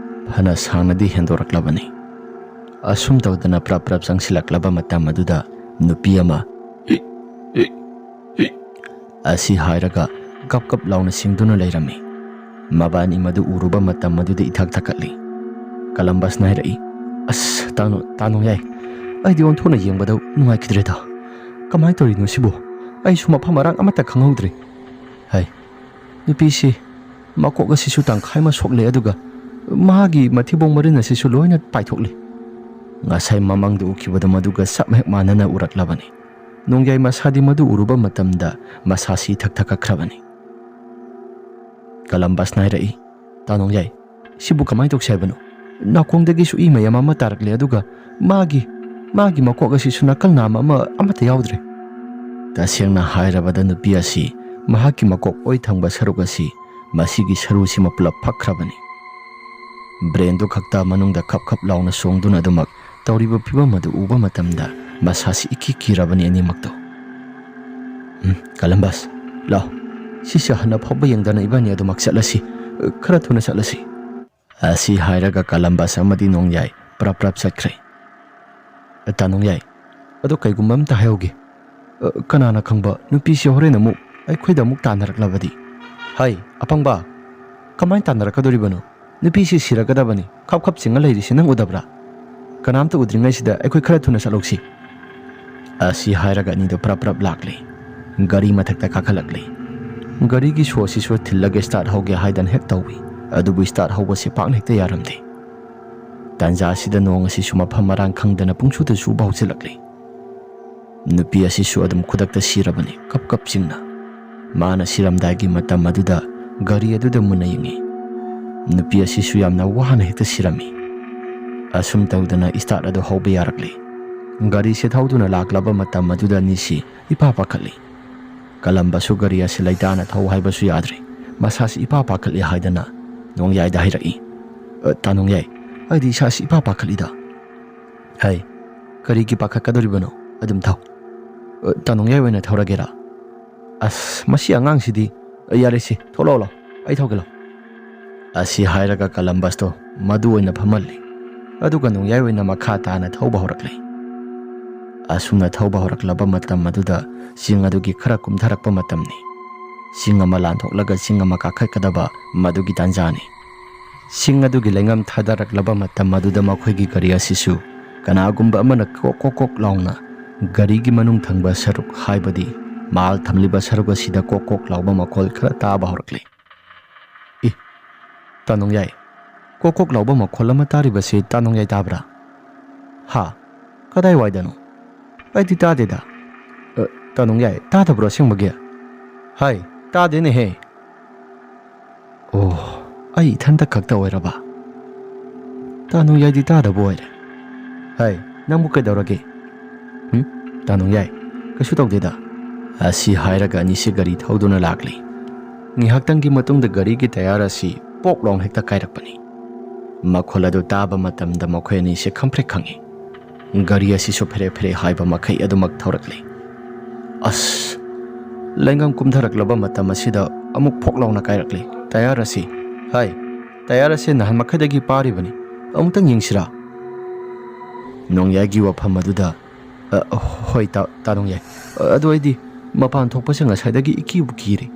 ꯐꯅ ꯁꯥꯡꯅꯗꯤ ꯍꯦꯟꯗꯣꯔꯛꯂꯕꯅꯤ꯫ ꯑꯁꯨꯝ ꯇꯧꯗꯅ ꯄ꯭ꯔꯞ ꯄ꯭ꯔꯞ ꯆꯪꯁꯤꯜꯂꯛꯂꯕ ꯃꯇꯝ ꯑꯗꯨꯗ ꯅꯨꯄꯤ ꯑꯃ ꯑꯁꯤ ꯍꯥꯏꯔꯒ ꯀꯞ ꯀꯞ ꯂꯥꯎꯅ ꯁꯤꯡꯗꯨꯅ ꯂꯩꯔꯝꯃꯤ꯫ ꯃꯕꯥꯅꯤ ꯃꯗꯨ ꯎꯔꯨꯕ ꯃꯇꯝ ꯑꯗꯨꯗ ꯏꯊꯛ ꯊꯛꯀꯠꯂꯤ꯫ ꯀꯂꯝꯕꯁꯅ ꯍꯥꯏꯔꯛꯏ, "ꯑꯁ, ꯇꯥꯅꯨ, ꯇꯥꯅꯨꯡꯌꯥꯏ, ꯑꯩꯗꯤ ꯑꯣꯟꯊꯣꯛꯅ ꯌꯦꯡꯕꯗ ꯅꯨꯡꯉꯥꯏꯈꯤꯗ꯭ꯔꯦꯗ꯫ ꯀꯃꯥꯏꯅ ꯇꯧꯔꯤꯅꯣ ꯁꯤꯕꯨ? ꯑꯩꯁꯨ ꯃꯐꯝ ꯃꯔꯥꯡ ꯑꯃꯠꯇ ꯈꯪꯍꯧꯗ꯭ꯔꯦ꯫ ꯍꯥꯏ, ꯅꯨꯄꯤꯁꯤ ꯃꯀꯣꯛ ꯑꯁꯤꯁꯨ ꯇꯪꯈꯥꯏ ꯑꯃ ꯁꯣꯛꯂꯦ, ꯑꯗꯨꯒ ꯃꯍꯥꯛꯀꯤ ꯃꯊꯤꯕꯣꯡ ꯃꯔꯤꯟ ꯑꯁꯤꯁꯨ ꯂꯣꯏꯅ ꯄꯥꯏꯊꯣꯛꯂꯤ꯫ ꯉꯁꯥꯏ ꯃꯃꯥꯡꯗ ꯎꯈꯤꯕꯗꯨ ꯃꯗꯨꯒ ꯆꯞ ꯍꯦꯛ ꯃꯥꯟꯅꯅ ꯎꯔꯛꯂꯕꯅꯤ꯫ ꯅꯣꯡꯌꯥꯏ ꯃꯁꯥꯗꯤ ꯃꯗꯨ ꯎꯔꯨꯕ ꯃꯇꯝꯗ ꯃꯁꯥꯁꯤ ꯏꯊꯛ ꯊꯛꯀꯠꯈ꯭ꯔꯕꯅꯤ꯫" ꯀꯂꯝꯕꯁꯅ ꯍꯥꯏꯔꯛꯏ, "ꯇꯥ ꯅꯣꯡꯌꯥꯏ, ꯁꯤꯕꯨ ꯀꯃꯥꯏꯅ ꯇꯧꯁꯤ ꯍꯥꯏꯕꯅꯣ? ꯅꯥꯀꯣꯡꯗꯒꯤꯁꯨ ꯏ ꯃꯌꯥꯝ ꯑꯃ ꯇꯥꯔꯛꯂꯦ, ꯑꯗꯨꯒ ꯃꯥꯒꯤ, ꯃꯥꯒꯤ ꯃꯀꯣꯛ ꯑꯁꯤꯁꯨ ꯅꯥꯀꯜ ꯅꯥꯝꯃ ꯑꯃ ꯑꯃꯠꯇ ꯌꯥꯎꯗ꯭ꯔꯦ꯫" ꯇꯁꯦꯡꯅ ꯍꯥꯏꯔꯕꯗ ꯅꯨꯄꯤ ꯑꯁꯤ ꯃꯍꯥꯛꯀꯤ ꯃꯀꯣꯛ ꯑꯣꯏ ꯊꯪꯕ ꯁꯔꯨꯛ ꯑꯁꯤ ꯃꯁꯤꯒꯤ ꯁꯔꯨꯁꯤꯃ ꯄꯨꯂꯞ ꯐꯛꯈ꯭ꯔꯕꯅꯤ꯫ ꯕ꯭ꯔꯦꯟꯗꯨ ꯈꯛꯇ ꯃꯅꯨꯡꯗ ꯈꯞ ꯈꯞ ꯂꯥꯎꯅ ꯆꯣꯡꯗꯨꯅ ꯑꯗꯨꯃꯛ ꯇꯧꯔꯤꯕ ꯐꯤꯕꯝ ꯑꯗꯨ ꯎꯕ ꯃꯇꯝꯗ ꯃꯁꯥꯁꯤ ꯏꯀꯤ ꯀꯤꯔꯕꯅꯤ ꯑꯅꯤꯃꯛꯇꯣ꯫ "ꯎꯝ, ꯀꯂꯝꯕꯁ, ꯂꯥꯎ, ꯁꯤꯁꯦ ꯍꯥꯟꯅ ꯐꯥꯎꯕ ꯌꯦꯡꯗꯅ ꯏꯕꯥꯅꯤ ꯑꯗꯨꯃꯛ ꯆꯠꯂꯁꯤ, ꯈꯔ ꯊꯨꯅ ꯆꯠꯂꯁꯤ꯫" ꯑꯁꯤ ꯍꯥꯏꯔꯒ ꯀꯂꯝꯕꯁ ꯑꯃꯗꯤ ꯅꯣꯡꯌꯥꯏ ꯄ꯭ꯔꯞ ꯄ꯭ꯔꯞ ꯆꯠꯈ꯭ꯔꯦ꯫ "ꯇꯥ ꯅꯣꯡꯌꯥꯏ, ꯑꯗꯣ ꯀꯩꯒꯨꯝꯕ ꯑꯝꯇ ꯍꯥꯏꯍꯧꯒꯦ꯫ ꯑ, ꯀꯅꯥꯅ ꯈꯪꯕ, ꯅꯨꯄꯤꯁꯦ ꯍꯣꯔꯦꯟ ꯑꯃꯨꯛ ꯑꯩꯈꯣꯏꯗ ꯑꯃꯨꯛ ꯇꯥꯟꯅꯔꯛꯂꯕꯗꯤ?" "ꯍꯩ, ꯑꯄꯪꯕ, ꯀꯃꯥꯏꯅ ꯇꯥꯟꯅꯔꯛꯀꯗꯣꯔꯤꯕꯅꯣ? ꯅꯨꯄꯤꯁꯤ ꯁꯤꯔꯒꯗꯕꯅꯤ, ꯈꯞ ꯈꯞ ꯆꯤꯡꯉ ꯂꯩꯔꯤꯁꯤ ꯅꯪ ꯎꯗꯕ꯭ꯔꯥ? ꯀꯅꯥꯝꯇ ꯎꯗ꯭ꯔꯤꯉꯩꯁꯤꯗ ꯑꯩꯈꯣꯏ ꯈꯔ ꯊꯨꯅ ꯆꯠꯍꯧꯁꯤ꯫" ꯑꯁꯤ ꯍꯥꯏꯔꯒ ꯑꯅꯤꯗꯨ ꯄ꯭ꯔꯞ ꯄ꯭ꯔꯞ ꯂꯥꯛꯂꯤ꯫ ꯒꯥꯔꯤ ꯃꯊꯛꯇ ꯀꯥꯈꯠꯂꯛꯂꯤ꯫ ꯒꯥꯔꯤꯒꯤ ꯁꯣ ꯑꯁꯤꯁꯨ ꯊꯤꯜꯂꯒ ꯁ꯭ꯇꯥꯔꯠ ꯍꯧꯒꯦ ꯍꯥꯏꯗꯅ ꯍꯦꯛ ꯇꯧꯏ, ꯑꯗꯨꯕꯨ ꯁ꯭ꯇꯥꯔꯠ ꯍꯧꯕꯁꯤ ꯄꯥꯛꯅ ꯍꯦꯛꯇ ꯌꯥꯔꯝꯗꯦ꯫ ꯇꯥꯟꯖꯥ ꯑꯁꯤꯗ ꯅꯣꯡ ꯑꯁꯤꯁꯨ ꯃꯐꯝ ꯃꯔꯥꯡ ꯈꯪꯗꯅ ꯄꯨꯡꯆꯨꯗ ꯆꯨꯕ ꯍꯧꯖꯤꯜꯂꯛꯂꯤ꯫ ꯅꯨꯄꯤ ꯑꯁꯤꯁꯨ ꯑꯗꯨꯝ ꯈꯨꯗꯛꯇ ꯁꯤꯔꯕꯅꯤ, ꯀꯞ ꯀꯞ ꯆꯤꯡꯅ꯫ ꯃꯥꯅ ꯁꯤꯔꯝꯗꯥꯏꯒꯤ ꯃꯇꯝ ꯑꯗꯨꯗ ꯒꯥꯔꯤ ꯑꯗꯨꯗ ꯃꯨꯟꯅ ꯌꯦꯡꯉꯤ꯫ ꯅꯨꯄꯤ ꯑꯁꯤꯁꯨ ꯌꯥꯝꯅ ꯋꯥꯅ ꯍꯦꯛꯇ ꯁꯤꯔꯝꯃꯤ꯫ ꯑꯁꯨꯝ ꯇꯧꯗꯅ ꯁ꯭ꯇꯥꯔꯠ ꯑꯗꯨ ꯍꯧꯕ ꯌꯥꯔꯛꯂꯤ꯫ ꯒꯥꯔꯤꯁꯦ ꯊꯧꯗꯨꯅ ꯂꯥꯛꯂꯕ ꯃꯇꯝ ꯑꯗꯨꯗ ꯑꯅꯤꯁꯤ ꯏꯄꯥ ꯄꯥꯈꯠꯂꯤ꯫ ꯀꯂꯝꯕꯁꯨ ꯒꯥꯔꯤ ꯑꯁꯤ ꯂꯩꯇꯥꯅ ꯊꯧ ꯍꯥꯏꯕꯁꯨ ꯌꯥꯗ꯭ꯔꯦ꯫ ꯃꯁꯥꯁꯤ ꯏꯄꯥ ꯄꯥꯈꯠꯂꯤ ꯍꯥꯏꯗꯅ ꯅꯣꯡꯌꯥꯏꯗ ꯍꯥꯏꯔꯛꯏ, "ꯑ, ꯇꯥ ꯅꯣꯡꯌꯥꯏ, ꯑꯩꯗꯤ ꯏꯁꯥꯁꯤ ꯏꯄꯥ ꯄꯥꯈꯠꯂꯤꯗ꯫" "ꯍꯩ, ꯀꯔꯤꯒꯤ ꯄꯥꯈꯠꯀꯗꯧꯔꯤꯕꯅꯣ? ꯑꯗꯨꯝ ꯊꯧ꯫" "ꯑ, ꯇꯥ ꯅꯣꯡꯌꯥꯏ ꯑꯣꯏꯅ ꯊꯧꯔꯒꯦꯔꯥ?" "ꯑꯁ, ꯃꯁꯤ ꯑꯉꯥꯡꯁꯤꯗꯤ꯫ ꯑ, ꯌꯥꯔꯦꯁꯦ, ꯊꯣꯛꯂꯛꯑꯣ ꯂꯥꯎ, ꯑꯩ ꯊꯧꯒꯦ ꯂꯥꯎ꯫" ꯑꯁꯤ ꯍꯥꯏꯔꯒ ꯀꯂꯝꯕꯁꯇꯣ ꯃꯗꯨ ꯑꯣꯏꯅ ꯐꯝꯍꯜꯂꯤ꯫ ꯑꯗꯨꯒ ꯅꯣꯡꯌꯥꯏ ꯑꯣꯏꯅ ꯃꯈꯥ ꯇꯥꯅ ꯊꯧꯕ ꯍꯧꯔꯛꯂꯤ꯫ ꯑꯁꯨꯝꯅ ꯊꯧꯕ ꯍꯧꯔꯛꯂꯕ ꯃꯇꯝ ꯑꯗꯨꯗ ꯆꯤꯡ ꯑꯗꯨꯒꯤ ꯈꯔ ꯀꯨꯝꯊꯔꯛꯄ ꯃꯇꯝꯅꯤ꯫ ꯆꯤꯡ ꯑꯃ ꯂꯥꯟꯊꯣꯛꯂꯒ ꯆꯤꯡ ꯑꯃ ꯀꯥꯈꯠꯀꯗꯕ ꯃꯗꯨꯒꯤ ꯇꯥꯟꯖꯥꯅꯤ꯫ ꯆꯤꯡ ꯑꯗꯨꯒꯤ ꯂꯩꯉꯝ ꯊꯥꯗꯔꯛꯂꯕ ꯃꯇꯝ ꯑꯗꯨꯗ ꯃꯈꯣꯏꯒꯤ ꯒꯥꯔꯤ ꯑꯁꯤꯁꯨ ꯀꯅꯥꯒꯨꯝꯕ ꯑꯃꯅ ꯀꯣꯛ ꯀꯣꯛ ꯀꯣꯛ ꯂꯥꯎꯅ ꯒꯥꯔꯤꯒꯤ ꯃꯅꯨꯡ ꯊꯪꯕ ꯁꯔꯨꯛ, ꯍꯥꯏꯕꯗꯤ ꯃꯥꯜ ꯊꯝꯂꯤꯕ ꯁꯔꯨꯛ ꯑꯁꯤꯗ ꯀꯣꯛ ꯀꯣꯛ ꯂꯥꯎꯕ ꯃꯈꯣꯜ ꯈꯔ ꯇꯥꯕ ꯍꯧꯔꯛꯂꯤ꯫ "ꯏ, ꯇꯥꯅꯨꯡꯌꯥꯏ, ꯀꯣꯛ ꯀꯣꯛ ꯂꯥꯎꯕ ꯃꯈꯣꯜ ꯑꯃ ꯇꯥꯔꯤꯕꯁꯤ ꯇꯥꯅꯨꯡꯌꯥꯏ ꯇꯥꯕ꯭ꯔꯥ?" "ꯍꯥ? ꯀꯗꯥꯏꯋꯥꯏꯗꯅꯣ? ꯑꯩꯗꯤ ꯇꯥꯗꯦꯗ꯫ ꯑ, ꯇꯥꯅꯨꯡꯌꯥꯏ, ꯇꯥꯗꯕ꯭ꯔꯣ ꯑꯁꯦꯡꯕꯒꯤ?" "ꯍꯥꯏ, ꯇꯥꯗꯦꯅꯦꯍꯦ꯫" "ꯑꯣ, ꯑꯩ ꯏꯊꯟꯇ ꯈꯛꯇ ꯑꯣꯏꯔꯕ?" "ꯇꯥꯅꯨꯡꯌꯥꯏꯗꯤ ꯇꯥꯗꯕ ꯑꯣꯏꯔꯦ꯫ ꯍꯥꯏ, ꯅꯪꯕꯨ ꯀꯩꯗꯧꯔꯒꯦ?" "ꯎꯝ, ꯇꯥꯅꯨꯡꯌꯥꯏ, ꯀꯩꯁꯨ ꯇꯧꯗꯦꯗ꯫" ꯑꯁꯤ ꯍꯥꯏꯔꯒ ꯑꯅꯤꯁꯦ ꯒꯥꯔꯤ ꯊꯧꯗꯨꯅ ꯂꯥꯛꯂꯤ꯫ ꯉꯥꯏꯍꯥꯛꯇꯪꯒꯤ ꯃꯇꯨꯡꯗ ꯒꯥꯔꯤꯒꯤ ꯇꯌꯥꯔ ꯑꯁꯤ ꯄꯣꯛ ꯂꯥꯎꯅ ꯍꯦꯛꯇ ꯀꯥꯏꯔꯛꯄꯅꯤ꯫ ꯃꯈꯣꯜ ꯑꯗꯨ ꯇꯥꯕ ꯃꯇꯝꯗ ꯃꯈꯣꯏ ꯑꯅꯤꯁꯦ ꯈꯪꯄ꯭ꯔꯦꯛ ꯈꯪꯉꯤ꯫ ꯒꯥꯔꯤ ꯑꯁꯤꯁꯨ ꯐꯦꯔꯦ ꯐꯦꯔꯦ ꯍꯥꯏꯕ ꯃꯈꯩ ꯑꯗꯨꯃꯛ ꯊꯧꯔꯛꯂꯤ꯫ ꯑꯁ! ꯂꯩꯉꯝ ꯀꯨꯝꯊꯔꯛꯂꯕ ꯃꯇꯝ ꯑꯁꯤꯗ ꯑꯃꯨꯛ ꯐꯣꯛ ꯂꯥꯎꯅ ꯀꯥꯏꯔꯛꯂꯤ꯫ "ꯇꯌꯥꯔ ꯑꯁꯤ, ꯍꯥꯏ, ꯇꯌꯥꯔ ꯑꯁꯤ ꯅꯍꯥꯟ ꯃꯈꯩꯗꯒꯤ ꯄꯥꯔꯤꯕꯅꯤ꯫ ꯑꯃꯨꯛꯇꯪ ꯌꯦꯡꯁꯤꯔꯥ?" ꯅꯣꯡꯌꯥꯏꯒꯤ ꯋꯥꯐꯝ ꯑꯗꯨꯗ, "ꯑ, ꯍꯣꯏ, ꯇꯥ, ꯇꯥ ꯅꯣꯡꯌꯥꯏ꯫ ꯑ, ꯑꯗꯨ ꯑꯩꯗꯤ ꯃꯄꯥꯟ ꯊꯣꯛꯄꯁꯦ ꯉꯁꯥꯏꯗꯒꯤ ꯏꯀꯤꯕꯨ ꯀꯤꯔꯤ꯫"